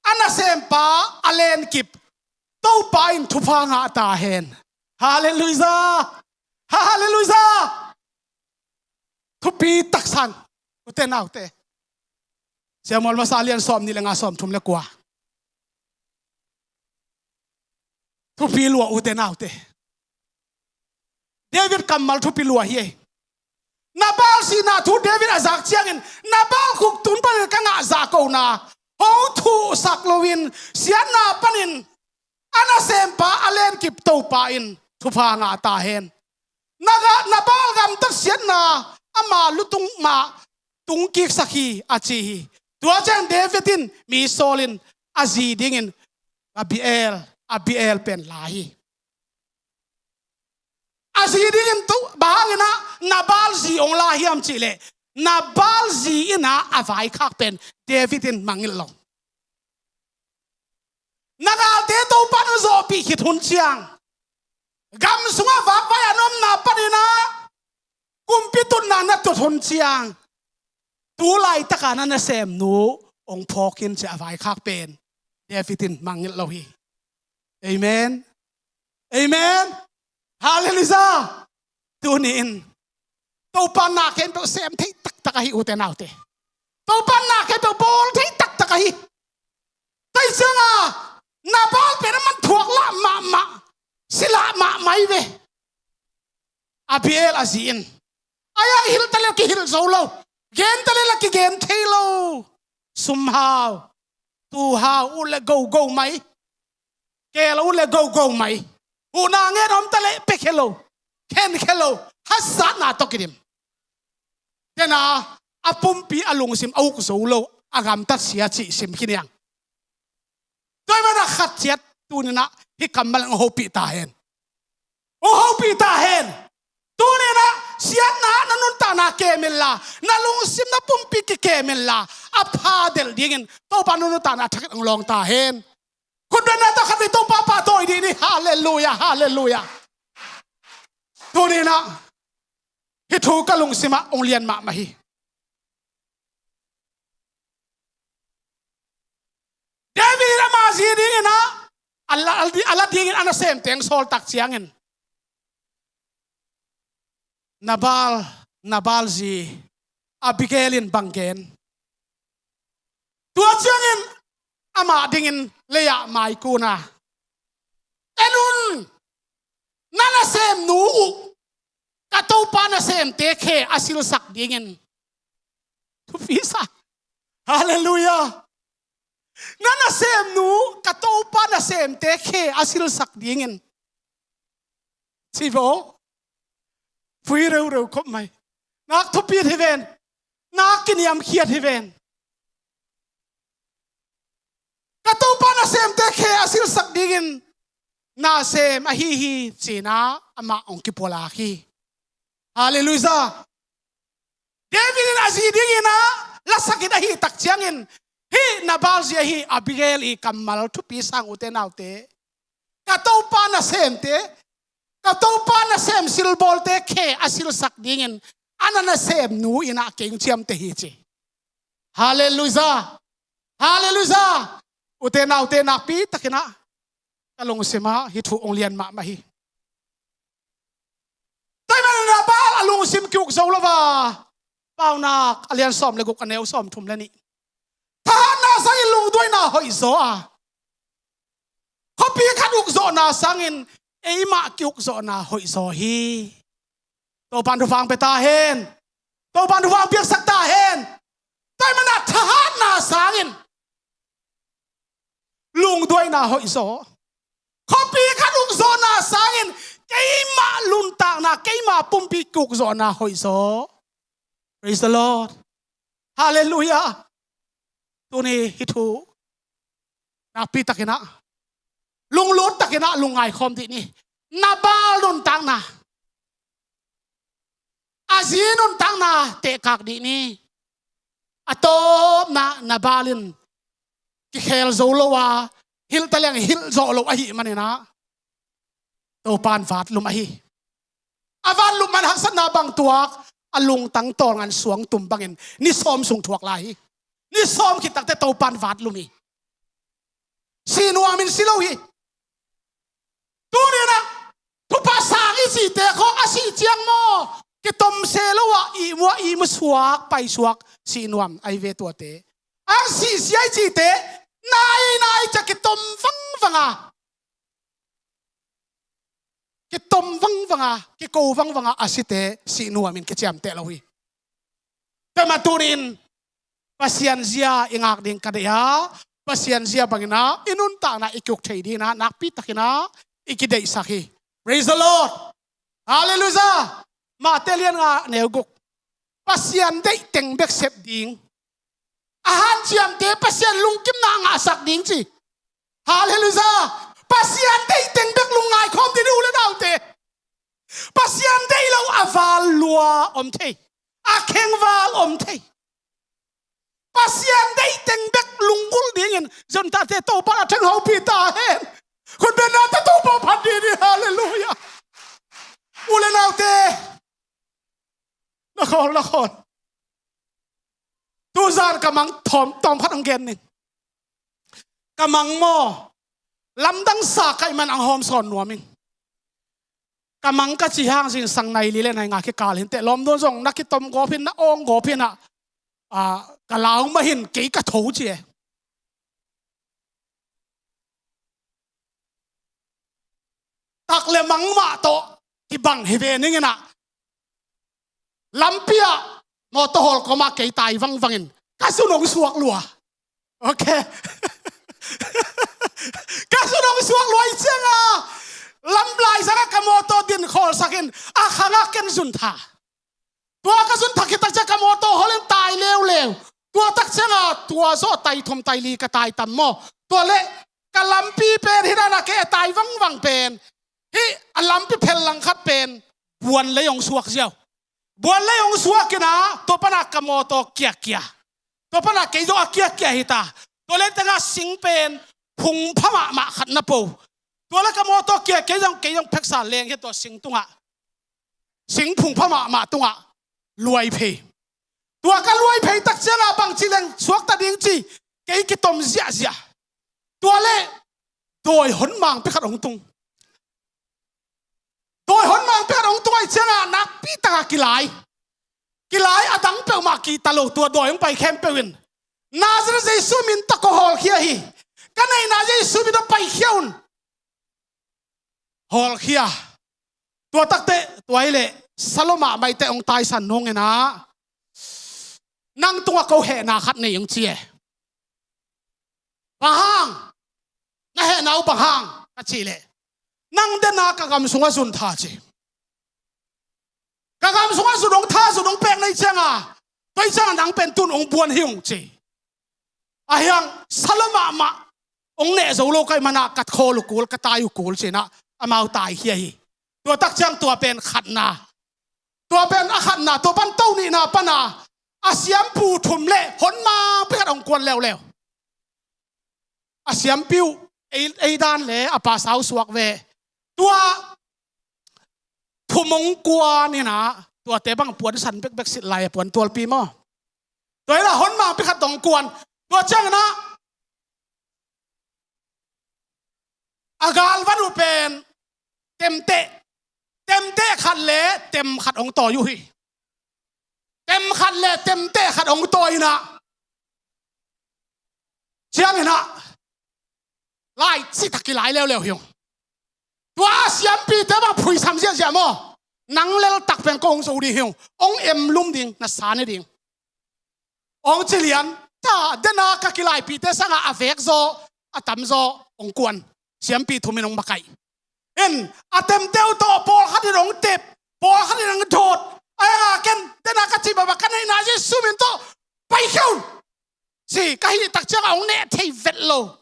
a nasempa a lenkip Topa in thupha ngah ta hen. Halleluiah! Halleluiah! Thupi taksan, ute naute. Samuel masa lian sawm nih le nga, sawm thum le kua. Thupi lua, ute naute. David kammal thupi lua hi ei. Nabal sihna thu David a zak ciangin, Nabal khut tung panin ka ngah zahkona hong thuhsak loin, siatna panin a nasempa a lenkip Topa in thupha ngah ta hen. Na ga, Nabal gamtat siatna ama lutung mah tungkiksak hi, a ci hi. Tua ciang David in mi sawl in a zi dingin Abigail, Abigail pen la hi. A zi dingin tu, bang hangin ah Nabal zi hong la hiam cih leh, Nabal zi in ah a vaikhak pen David in mangngilh lo. Na galte Topa in hong zawhpih khit hun ciang, gam sungah vakvai a na omna panin ah kumpi tutna na tut hun ciang, tu laitak a na nasemnu hong phawk in ci a vaikhak pen David in mangngilh lo hi. Amen. Amen. Halleluiah. Tuni in Topa in na khempeuh sem thei taktak ahi, ute naute. Topa in na khempeuh bawl thei taktak ahi. Tua ciangin Nabal pen a man thuak lah mahmah, si lah mahmah hi ve. Abigail a zi in, a iang hilh ta leh kihilh zo lo, gen ta leh la kigen thei lo. Sum hau, tu hau, ut leh gogo mai. Keel ut leh gogo mai. Huhna ngen om ta leh pia khe lo, khen khe lo. Haksatna tawh kidim. Tena a pumpi a lungsim a uk zo lo, a gamtat sia cih sim khin hi hang. Tua ahih manin khat ciat tuni in ah hih kammal hong hopih ta hen. Hong hopih ta hen. Tuni in ah siatna na nuntakna kem inla, na lungsim na pumpi kikem inla, a pha delh dingin Topa in na nuntakna thakhat hong lawng ta hen. Khut bengna tawh khatvei Topa pahtawi dih ni. Halleluiah, halleluiah. Tuni in ah hih thu ka lungsim ah hong lian mahmah hi. David in ama zi dingin ah, a la, a la dingin a nasemte hong sawl tak ciangin, Nabal, Nabal zi Abigail in bang gen? Tua ciangin amah dingin lei-ah maikun a, en un, na nasemnu uh nasemte khe a silsak dingin thupi sa. Halleluiah. Na nasemnu, ka Topa nasemte khe a silsak dingin, ci vo. Phui reureu khop mai. Nak thupi hi ven. Nak kiniamkhiat hi ven. Ka Topa nasemte khe a silsak dingin nasem ahi hi, ci-in ah amah hong kipualak hi. Halleluiah. David in a zi dingin ah lasak in ahih tak ciangin, hih Nabal zi ahi Abigail ii kammal thupi sang, ute naute. Ka Topa nasemte, ka Topa nasem silbawlte khe a silsak dingin a na nasemnu in ah kei hong ciamteh hi, ci. Halleluiah. Halleluiah. Ute naute, nakpi takin ah ka lungsim ah hih thu hong lian mahmah hi. Tua ahih manin Nabal a lungsim ki-uk zo lo a, Paunak a lian sawm le guk, a neu sawmthum le nih. Thahatna sangin lungduaina hoih zaw a, khuapi khat uk zawhna sangin eimah ki-uk zawhna hoih zaw hi. Topa'n thupha hong pia ta hen. Topa'n thupha hong piaksak ta hen. Tua ahih manin thahatna sangin lungduaina hoih zaw, khuapi khat uk zawhna sangin keimah nuntakna, keimah pumpi ki-uk zawhna hoih zaw. Praise the Lord. Halleluiah. Tuni hih thu nakpi takin ah, lunglut takin ah lungngai khawm dih ni. Nabal nuntakna, a zi nuntakna tehkak dih ni. A tawpna, Nabal in kikhel zo lo a, hilh ta leng hilh zawh lo ahih manin ah Topa'n vatlum ahi. A vatlum man haksatna bang tuak, a lungtang tawlngan suangtum bangin ni sawm sung thuak lai hi. Ni sawm khit takteh Topa'n vatlum hi. Sih nuamin si lo hi. Tuni-in ah thupha sang i cihte khawng a sih ciang maw, kitom se lo ah ihmu ah ihmu suak, paisuak, sih nuam ahi ve tuate. Ang sih sia i cihte nai nai ciang kitom vangvang a, kitom vangvang a, kiko vangvang a a site sih nuamin kiciamteh lo hi. Tua ahih manin tuni-in Pasian zia i ngak ding ka deih a, Pasian zia bangin ah i nuntakna i ki-uk thei dingin ah nakpi takin ah i kideihsak hi. Praise the Lord. Halleluiah. Mate lian nga, neu guk. Pasian deih teng bek sep ding. A hanciamte Pasian lungkimna ngahsak ding, ci. Halleluiah. Pasian deih teng bek lungngai khawm dih ni, u le naute. Pasian deih lo a val lua om thei, a kheng val om thei. Pasian deih teng bek lunggulh dingin zon tate Topa'n a theng hopih ta hen. Khutbetnate Topa phat dih ni. Halleluiah. U le naute, na khawl, na khawl. Tuzan ka mang tawm, tawm khat hong gen ning. Ka mang maw, lamdang sa ka hih man hong hawmsawn nuam ing. Ka mang ka cih hang zingsang nai li le nai nga kikal hi inteh, lawmnu'n zong na kitom gawp hi in, na awng gawp hi in ah, ah, ka lau mah hi in, kei ka tho ci e. Tak le mang mah tawh kibang hi ve ning in ah, lampi ah mawtaw hawl kawm ah kei tai vangvang in ka zun hong suak lua. Ok. Ka zun hong suak lua ahih ciang a, lamlai zang ah ka mawtaw din khawlsak in, a khang ah ken zun tha. Tua ka zun thak khit tak ciang ka mawtaw hawl in tai leuleu. Tua tak ciang a tua zawh tai thum tai li ka tai tam maw. Tua leh ka lampi pen hi dan a kei a tai vangvang pen, hih a lampi phel lang khat pen buan lei hong suak ziau. Buan lei hong suak in ah, tua pan a ka mawtaw kiakia. Tua pan a kei zong a kiakia hi ta. Tua leh teng ah sing pen phungpha mahmah khat na po. Tua leh ka mawtaw kiakia zong, kei zong pheksa leng hi tua sing tungah. Sing phungpha mahmah tungah luai phei. Tua ka luai phei tak ciang a bangci leng suakta ding ci, kei kitom ziahziah. Tua leh dawi hon mangpi khat hong tung. Dawi hon mangpi khat hong tung ahih ciang a nakpi tak a kilai. Kilai a dang peuhmah kihta lo, tua dawi hong pai khempeuh in Nazareth Jesu min tawh ka hawlkhia hi. Ka neihna Jesu min tawh paikhia un. Hawlkhia. Tua takteh, tua hi leh, sa lua mahmah i te hong taisan nung inah, nang tungah ko hehna khat nei hong ci e. Bang hang? Na hehna uh bang hang? Ka cih leh, nang dena ka gam sungah zun tha ci. Ka gam sungah zun hong tha, zun hong pek na hih cianga, tua hih cianga nang pen tun hong buan hi ung ci. Ahi hang sa lua mahmah hong neh zo lo ka hih manah ka khawl uh kul, ka tai uh kul ci inah amau taikhia hi. Tua tak ciang tua pen khatna. Tua pen a khatna, tua pan to nihna pana a siampu thum le honmangpi khat hong kuan leuleu. A siampi uh ei, ei dan le a pasau suak ve. Tua thum hong kuan inah, tuate bang puansan bekbek sit lai a puan tualpi maw. Tua inah honmangpi khat hong kuan. Tua ciang inah a galvan uh pen temteh, temteh khat le tem khat hong tawi uh hi. Tem khat le temteh khat hong tawi inah, ciang inah lai cih tak kilai leuleu hi ung. Tua a siampite bang phuisam ziahziah maw. Nang leltak pen ko hong zo ding hi ung. Hong emlum ding, na sa ne ding. Hong ci lian ta, dena ka kilaipite sangah a vekzaw, a tamzaw hong kuan. Siampi thum in hong makaih. In, a temte uh tawh pawlkhat in hong tep, pawlkhat in hong dawt. Ahi hanga ken, dena ka cih baba ka neihna Jesu min tawh paikhia un ci ka hih tak ciangah hong neh thei vet lo.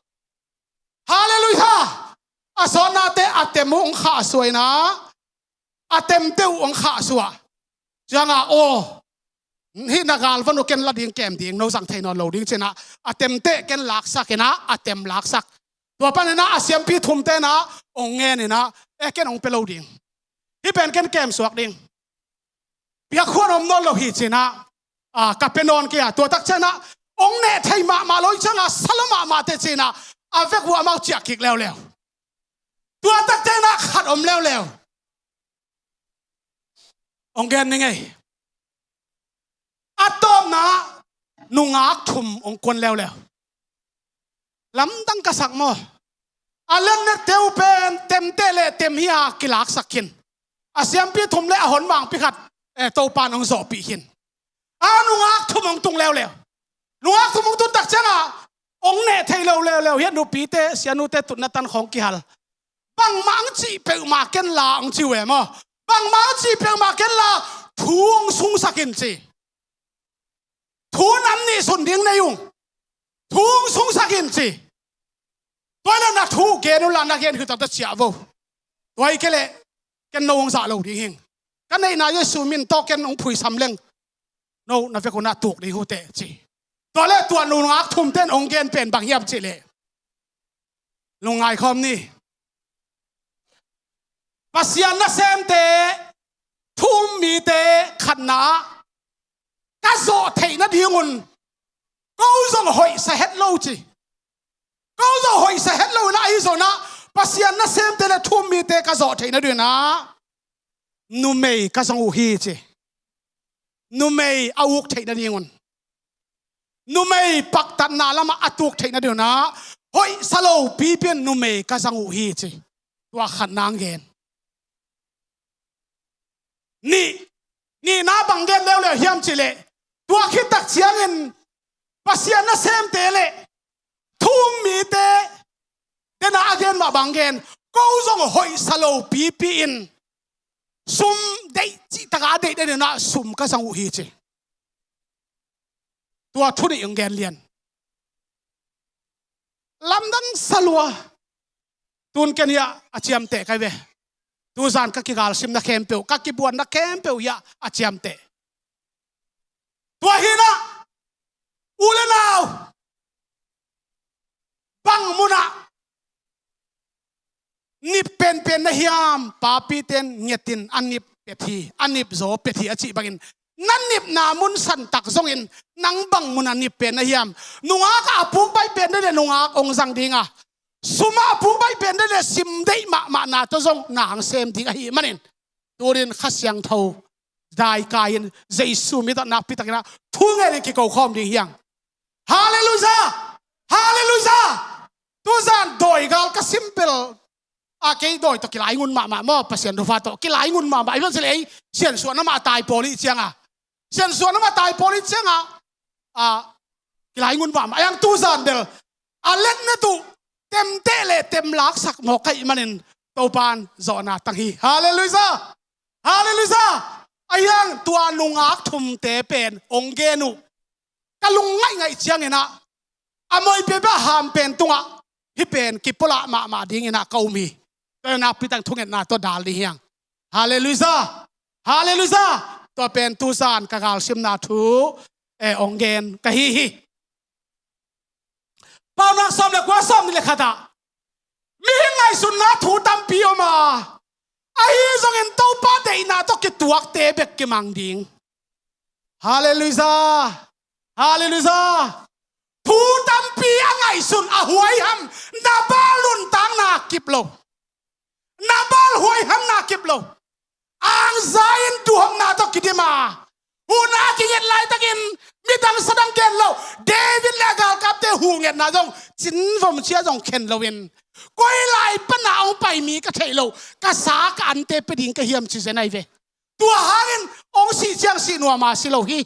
Halleluiah. A sawtnate a tem uh hong khahsuah inah, a temte uh hong khahsuah. Ciangah aw, hih na galvan uh ken la ding kem ding, no zang thei nawn lo ding ci inah, a temte ken laksak inah, a tem laksak. Tua pan inah a siampi thumte inah hong ngen inah, e ken hong pia lo ding. Hih pen ken kemsuak ding. Piakkhuan om nawn lo hi ci inah, a, ka pia nawn kei a, tua tak ciangah hong neh thei mahmah lo hi ciangah sa lua mahmah teh ci inah, a vek uh amau ciah kik leuleu. Tua tak ciangah khat om leuleu. Hong gen ning ei. A tawpna nungak thum hong kuan leuleu. Lamdang ka sak maw. A lennette uh pen temte le tem hi a kilaksak khin. A siampi thum le a honmangpi khat, eh, Topan hong zawhpih khin. A nungak thum hong tung leuleu. Nungak thum hong tun tak ciangah hong neh thei lo leuleu. Hiah nupite, sianute tutna tan khawng kihal. Bangmah hong cih peuhmah ken la hong ci uh e maw. Bangmah hong cih peuhmah ken la thu hong sungsak in ci. Thu nam nih sun ding nei ung. Thu hong sungsak in ci. Tua hi leh na thu gen unla na gen khit uh tawh ciah vo. Tua hi kei leh ken no hong zah lo ding hing. Ka neihna Jesu min tawh ken hong phuisam leng no na vek un ah tuk ding uh teh ci. Tua leh tua nungak thumte in hong gen pen bang hiam cih leh, lungngai khawm ni. Pasian nasemte, thu-um mite khatna ah ka zawh theih nadingun ko zong hoihsa het lo ci. Ko zong hoihsa het lo inah ahi zongin ah Pasian nasemte le thu-um mite ka zawh theih nadingun ah numei ka zong uh hi ci. Numei a uk theih nadingun, numei paktatna lamah a tuk theih nadingun ah hoihsa lo pipi in numei ka zang uh hi ci. Tua khatna hong gen. Nih, nihna bang gen leuleu hiam cih leh, tua khit tak ciangin Pasian nasemte le thu-um mite, dena a gen mah bang gen, ko zong hoihsa lo pipi in sum deih cih takah a deih nadingun ah sum ka zang uh hi ci. Tua thu nih hong gen lian. Lamdang sa lua. Tun ken hiah a ciamteh ka hi ve. Tuzan ka kigalsimna khempeuh, ka kibuanna khempeuh hiah a ciamteh. Tua hi inah u le nau, bang munah nip penpen na hiam? Papite in ngetin a nip pet hi, a nip zaw pet hi a cih bangin, na nipna mun santak zongin nang bang munah nip pen na hiam? Nungak ah a puk baih pen na hi leh nungak hong zang ding a, sum ah a puk baih pen na hi leh sim deih mahmahna tawh zong na hong sem ding ahih manin, tunin Kha Siangtho daikai-in Jesu min tawh nakpi takin ah thu ngenin kiko khawm ding hi hang. Halleluiah! Halleluiah! Tuzan dawigal ka sim bel a kei dawi tawh kilai ngun mahmah maw, Pasian thupha tawh kilai ngun mahmah. Ahi zong sileh ei siansuahna mah a tai pawl i hih cianga, siansuahna mah a tai pawl i hih cianga, a, kilai ngun mahmah. Ahi hang tuzan bel a letnet uh temteh le temlaksak mawk ka hih manin Topa'n zawhna tang hi. Halleluiah! Halleluiah! Ahi hang tua nungak thumte pen hong gen uh. Ka lung ngaihngaih ciangin ah, a moipiapia ham pen tungah hih pen kipualah mahmah dingin ah ka um hi. Tua nakpi tak thungetna tawh dal ding hi hang. Halleluiah! Halleluiah! Tua pen tuzan ka galsimna thu, eh, hong gen ka hi hi. Paunak sawm le kua, sawmnih le khat ah, mihing ngaihsutna thu tampi om a, ahi zongin Topa deihna tawh kituakte bek kimang ding. Halleluiah! Halleluiah! Thu tampi a ngaihsun a huaiham, Nabal nuntakna kip lo. Nabal huaihamna kip lo. Angza in duhopna tawh kidim a, huhna a kinget laitakin midang sadang gen lo. David le a galkapte huhngetna zong, cinvom cia zong khen loin, koi lai pana hong pai mi ka theih lo, ka sa ka ante pia ding ka hiam ci zen ahi ve. Tua hangin hong sih ciang sih nuam a si lo hi.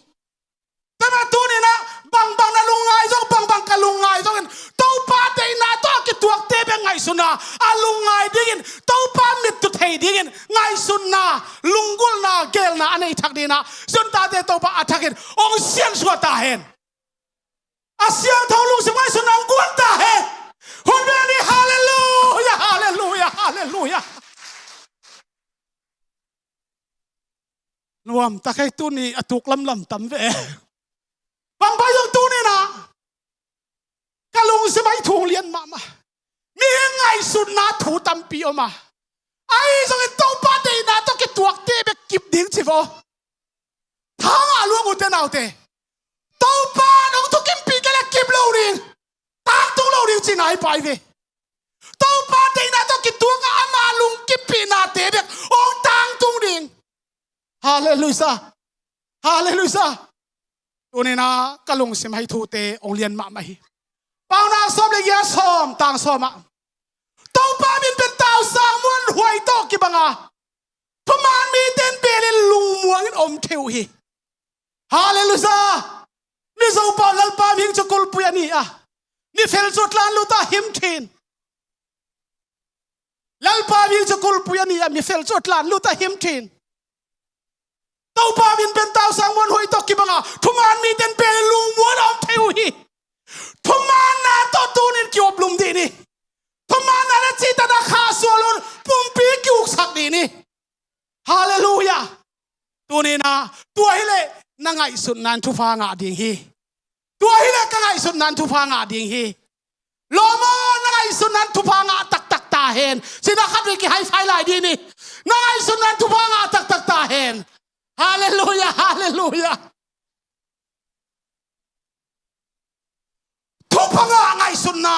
Tua mah tuni-in ah, bangbang na lungngai zong, bangbang ka lungngai zongin, Topa deihna tawh a kituakte bek ngaihsun a, a lungngai dingin, Topa mittu thei dingin ngaihsutna, lunggulhna, geelna a nei thak dingin ah, zuntate Topa a thakin hong siansuah ta hen. A siangtho lungsim ngaihsutna hong guan ta hen. Hun bel ni, halleluiah, halleluiah, halleluiah. Nuam tak hei, tuni a tuk lamlam tam ve. Bang bai zong tuni-in ah ka lungsim ah hih thu lian mahmah. Mihing ngaihsutna thu tampi om a, ahi zongin Topa deihna tawh kituakte bek kip ding ci vo. Thangah luang, ute naute. Topa nong thukimpih kei leh kip lo ding, tangtung lo ding cihna hi pah hi ve. Topa deihna tawh kituak a, ama lungkimpihnate bek hong tangtung ding. Halleluiah! Halleluiah! Tuni-in ah ka lungsim ah hih thute hong lian mahmah hi. Paunak sawm le giat, sawm, tang sawm ah, Topa min pen tausang muanhuai tawh kibang a, thuman mite in beel in lungmuang in om thei uh hi. Halleluiah! Mizo pau, Lalpa mihing cu kulhpui a ni a, mifel cu a tlanlut a him ṭhin. Lalpa mihing cu kulhpui a ni a, mifel cu a tlanlut a him ṭhin. Topa min pen tausang muanhuai tawh kibang a, thuman mite in beel in lungmuang in om thei uh hi. Thumanna tawh tuni-in kiup lum dih ni. Thumanna le cihtakna khahsuah loin pumpi ki-uksak dih ni. Halleluiah! Tuni-in ah, tua hileh na ngaihsutna in thupha ngah ding hi. Tua hileh ka ngaihsutna in thupha ngah ding hi. Lawm aw, na ngaihsutna in thupha ngah taktak ta hen. Cina khat vei ki high five lai dih ni. Na ngaihsutna in thupha ngah taktak ta hen. Halleluiah, halleluiah. Thupha ngah ngaihsutna,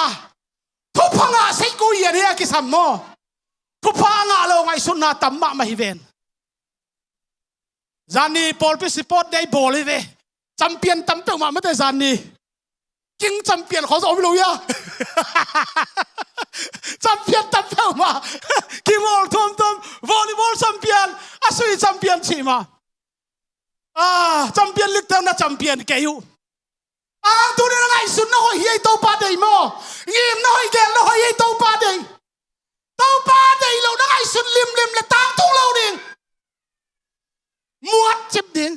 thupha ngah seihku hian hi a kisam maw? Thupha ngah lo ngaihsutna tam mahmah hi ven. Zanni pawlpi sport day bawl hi ve. Champion tam peuhmah mate zanni. King champion khawng zong om lo hia? Champion tam peuhmah. Kimawl tuamtuam. Volleyball champion, a sui champion cih mah. Ah, champion league te na champion kei uh. Ah, tuni na ngaihsutna hoih hi ei, Topa deih maw? Ngimna hoih, geelna hoih hi ei, Topa deih. Topa deih lo na ngaihsut limlim le tangtung lo ding. Muat cip ding.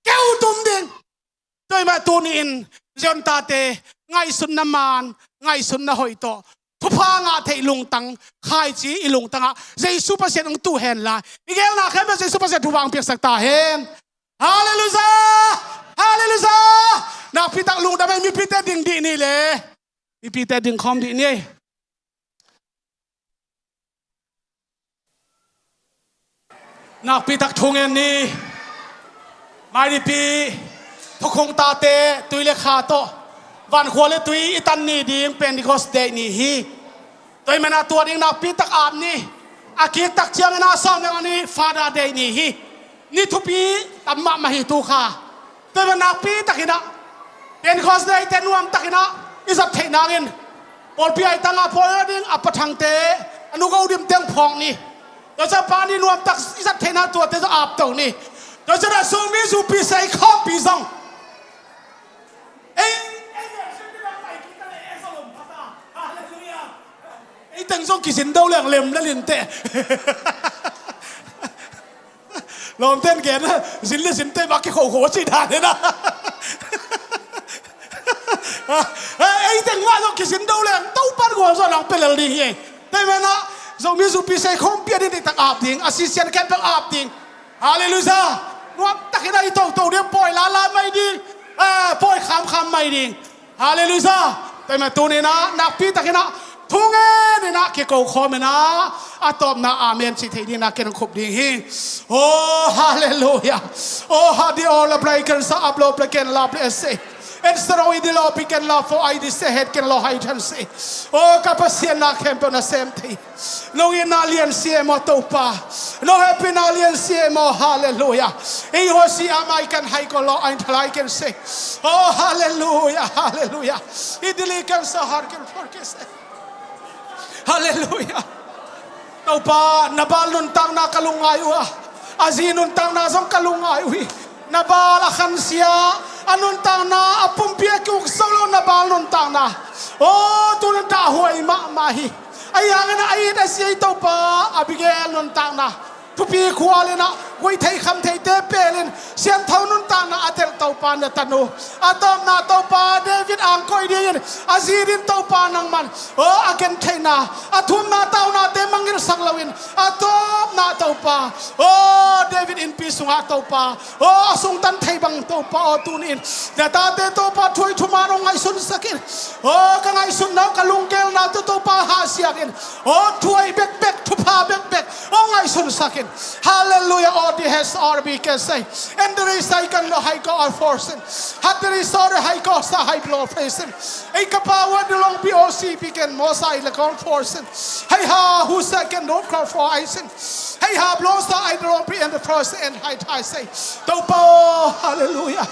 Keu tum ding. Tua ahih mah tuni-in Zion tate ngaihsutna man, ngaihsutna hoih tawh thupha ngah theih lungtang khaici i lungtangah Jesu Pasian hong tuh hen la, i geelna khempeuh Jesu Pasian thupha hong piaksak ta hen. Halleluiah! Halleluiah! Nakpi tak lungdam ei, mipite ding dih ni le. Mipite ding khawm dih ni. Nakpi tak thu ngen ni. Mailipi, thukhung tate, tui le kha tawh vankhua le tui i tan ni ding Pentecost Day ni hi. Tua ahih manin tua ding nakpi tak ap ni. A kik tak ciangin a sawm le nga ni Father Day ni hi. Ni thupi tam mahmah hi tu kha. Tua ahih manin nakpi takin ah Pentecost Day te nuam takin ah i zat theih nangin Pawlpi ai tanga pawi a ding a pathangte a nugo dim teng phawk ni. Tua ciang pa ni nuamtak i zat theihna tuate zong apto ni. Tua ciang a sungmi zupi sei khawmpi zong. Ei, ei, ei teng zong kizin do leng lem le linte. Lawmten gen zin le zinte bak kikhohkho a ci dan hi na. Ei teng mah zong kizin do leng Topan gualzo nang pelel ding hi. Teimena Zomi zupi sei khawmpi a ding diktak ap ding, a sisian khempeuh ap ding. Halleluiah. Nuamtakin a i toto ding pawi lala mai ding, pawi khamkham mai ding. Halleluiah. Teimena tuninah nakpitakinah thungeninah kiko khawminah a tawpna amen cih thei dinah ken khup ding hi. Oh halleluiah. Oh hadi oh la blai ken sa ap lo ple ken la ple se. En sa ro i di lo pi ken la fo ai di se het ken lo hai than se. Oh ka Pasian na khempeuh na sem thei. Nong itna lian si e maw Topa. Nong hehpihna lian si e maw. Halleluiah. Ei hosi amai kan hai ko lo ain thalai ken se. Oh halleluiah, halleluiah. I dili ken sa har ken for ken se. Halleluiah. Topa na bal nuntakna ka lungngai uh a, a zi nuntakna zong ka lungngai uh hi. Na bal a khansia a nuntakna a pumpi a kiuk so lo na bal nuntakna. Oh tunin dah huai mahmah hi. Ahi hangin a it a sia i Topa Abigail nuntakna thupi khualinah guai thei kham theite pelin siantho nuntakna a telh Topa na tanu a tawpna Topa David angkoih dingin a zi din Topa nangman oh a gentheihna a thumna taunate mangngilhsak loin a tawpna Topa oh David innpi sungah Topa oh a sungtan thei bang Topa oh tunin na tate Topa thuai thuman hong ngaihsunsakin. Oh ka ngaihsutna oh ka lunggelna tu Topa hahsiakin. Oh thuai bekbek thupha bekbek hong ngaihsunsakin. Halleluiah. Oh di hes or bi ke sei. Endri sai kan lo hai ko a forsin. Hatri sore hai ko sa hai blo fesin. Ei ka pa wa di long bi oh si bi ken mo sa i la kon forsin. Hei ha hu sa ken do kro for aisin. Hei ha blo sa ai dro pi en the first en hai thai sei. Topa oh halleluiah.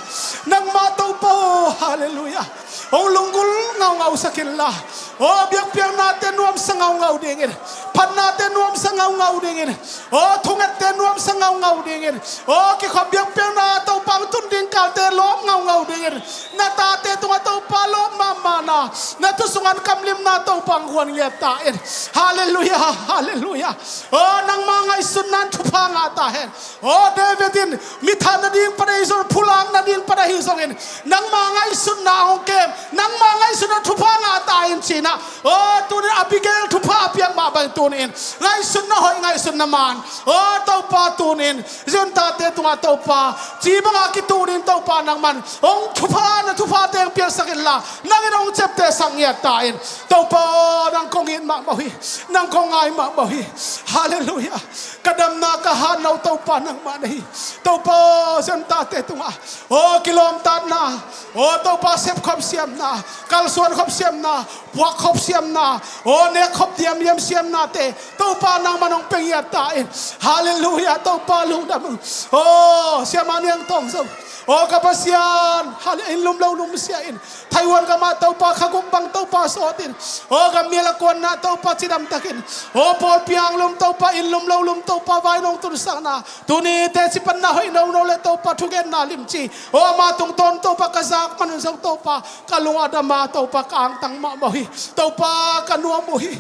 Nangma Topa oh halleluiah. Hong lunggul ngaungau sakin la. Oh biakpiaknate nuamsa ngaungau dingin. Phatnate nuamsa ngaungau dingin. Oh thungette nuamsa ngaungau dingin. Oh kikhop biakpiakna Topa hong tun ding kalte lawp ngaungau dingin. Na tate tungah Topa lawp mahmahna na thu sungah kamlimna Topa hong guan ngiat ta in. Halleluiah, halleluiah. Oh nangma ngaihsutna in thupha ngah ta hen. Oh David in mithat nading pan ahi zong phulak nading pan ahi zongin nangma ngaihsutna hong kem nangma ngaihsutna thupha ngah ta in cinah. Oh tunin Abigail thupha a piak mah bang tunin ngaihsutna hoih ngaihsutna man. Oh Topa tunin Zion tate tungah Topa ci bangah kitunin Topa nangman hong thupha na thupha teng piaksak inla nangin hong ciaptehsak ngiat ta in. Topa nang kong it mahmah uh hi. Nang kong ngai mahmah uh hi. Halleluiah. Ka damna ka hatna uh Topa nangmah na hi. Topa Zion tate tungah oh kilawmtatna oh Topa sepkhop siamna kalsuan khop siamna puak khop siamna oh nek khop diamdiam siamnate Topa nangman hong pia ngiat ta in. Halleluiah. Topa lungdam uh. Oh siama niang tawng zo. Oh ka Pasian. Halleluiah. In lum lo lum sia in Taiwan gamah Topa khaguk bang Topa sawtin. Oh gam mial a kuanna Topa cidamtakin. Oh pawlpi ang lum Topa in lum lo lum Topa vai nong tunsakna tuni teci panna hoih nono le Topa thugenna limci. Oh ama tungtawn Topa ka zak manun zo Topa ka lung a dama Topa ka angtang mahmah uh hi. Topa ka nuam uh hi.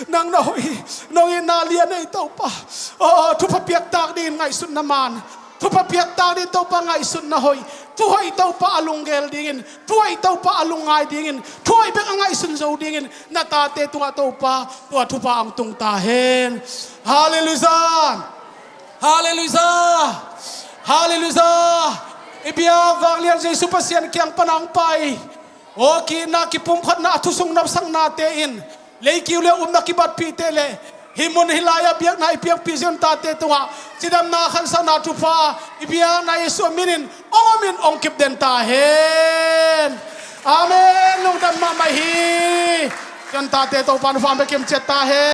Nang na hoih hi. Nong itna lian ei Topa. Oh thupha piaktak dingin ngaihsutna man thupha piaktak dingin Topa ngaihsutna hoih. Thuhoih Topa a lunggel dingin thuhoih Topa a lungngai dingin thuhoih bek a ngaihsun zo dingin na tate tungah Topa tua thupha ang tung ta hen. Halleluiah. Halleluiah. Halleluiah. I biak vanglian Jesu Pasian kiang pan ang pai. Aw ki-itna kipumkhatna a thusung nopsaknate in leikiu le upna kibatpihte le hih mun hih lai-ah biakna i piakpih Zion tate tungah cidamna khansakna thupha i biakna Jesu a minin hong omin hong kipden ta hen. Amen. Lungdam mahmah hi. Zion tate Topa nufa bekim ciat ta hen.